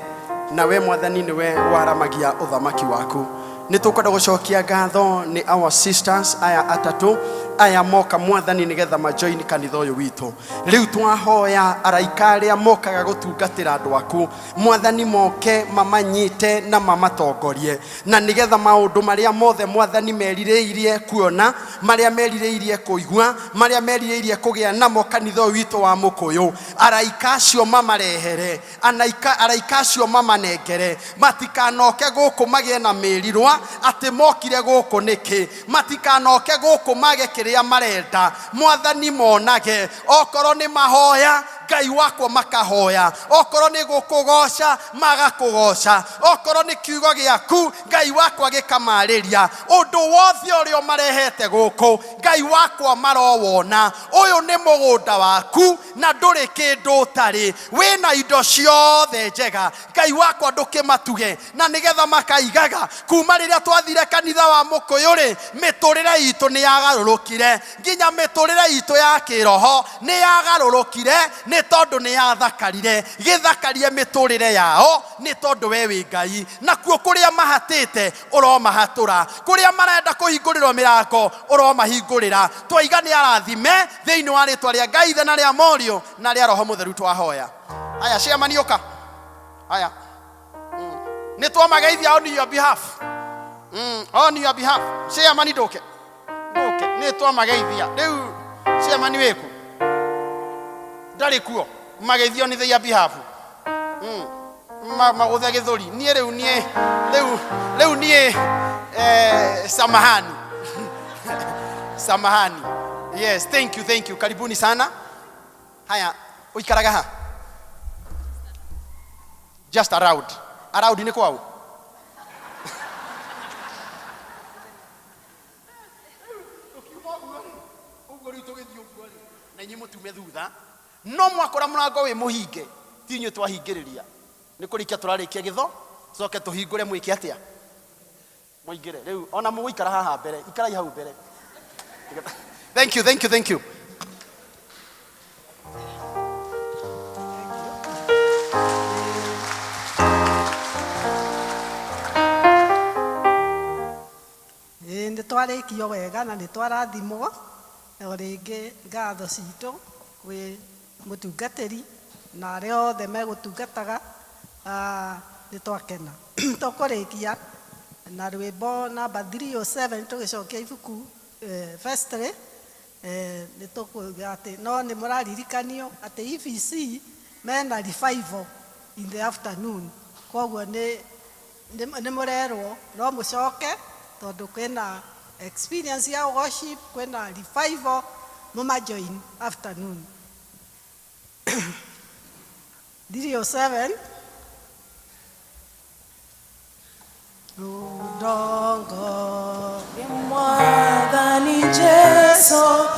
Speaker 5: na we Mwathani nĩwe waramagia ũthamaki waku. Nĩ tũkwenda gũcokia ngatho nĩ our sisters aya atatũ aya moka Mwathani nĩgetha majoin kanitha ũyũ witũ. Rĩu twahoya araika arĩa mokaga gũtungatĩra andũ aku Mwathani moke mamanyite na mamatongorie, na nĩgetha maũndũ marĩa mothe Mwathani merirĩirie kuona, marĩa merirĩirie kũigua, marĩa merirĩirie kũgĩa namo kanitha ũyũ witũ wa Mũkũyũ, araika acio mamarehere, araika acio mamanengere, matikanoke gũkũ magĩe na mĩrirwa atĩ mokire gũkũ nĩkĩ, matikanoke gũkũ mage kĩrĩa marenda. Mwathani monage okorwo nĩ mahoya Ngai wakwa makahoya, okorwo nĩ gũkũgoca magakũgoca, okorwo nĩ kiugo gĩaku Ngai wakwa gĩkamarĩria. Ũndũ wothe ũrĩa ũmarehete gũkũ Ngai wakwa marowona. Ũyũ nĩ mũgũnda waku na ndũrĩ kĩndũ ũtarĩ, wĩna indo ciothe njega. Ngai wakwa ndũkĩmatuge na nĩgetha makaigaga. Kuma rĩrĩa twathire kanitha wa Mũkũyũ rĩ, mĩtũrĩre itũ nĩ yagarũrũkire, nginya mĩtũrĩre itũ ya kĩroho nĩ yagarũrũkire, nĩ tondũ nĩ yathakarire. Gĩthakarie mĩtũrĩre yao nĩ tondũ we wĩ Ngai. Nakuo kũrĩa mahatĩte ũromahatũra, kũrĩa marenda kũhingũrĩrwo mĩrango ũromahingũrĩra. Twaiga nĩ arathime thĩinĩ wa rĩtwa rĩa Ngai Ithe na rĩa Mũriũ na rĩa Roho Mũtheru twahoya. Aya chairman ũka. Aya nĩ twamageithia on your behalf. On your behalf chairman ndũke, ndũke, nĩ twamageithia. Rĩu chairman wĩkũ? Ndarĩ kuo. Mageithio nĩ their behalf. Magũthe gĩthũri. Niĩ rĩu niĩ rĩu rĩu niĩ samahani samahani. Yes, thank you, thank you, karibuni sana. Haya, ũikaraga ha? Just around around nĩ kwao. Ũguo rĩu tũgĩthiĩ ũguo rĩ, na inyuĩ mũtume thutha, no mwakora mũrango wĩ mũhinge, ti inyuĩ twahingĩrĩria, nĩ kũrĩkia tũrarĩkia gĩtho, tũcoke tũhingũre mwĩke atĩa, mũingĩre. Rĩu ona mũgũikara haha mbere, ikarai hau mbere. Thank you, thank you, thank you.
Speaker 1: Ĩĩ nĩ twarĩkio wega na nĩ twarathimwo. O rĩngĩ ngatho citũ kwĩ mũtungatĩri na arĩa othe megũtungataga, nĩ twakena. Tũkũrĩkia na rwĩmbo namba 307 tũgĩcokia ibuku vestry. Nĩ tũkuga atĩ no nĩ mũraririkanio atĩ EVC mena revival in the afternoon, koguo nĩ nĩ mũrerwo no mũcoke tondũ kwĩna experience ya worship, kwĩna revival, mũmajoin afternoon. 307 Rudongo
Speaker 4: Mwathani Jesu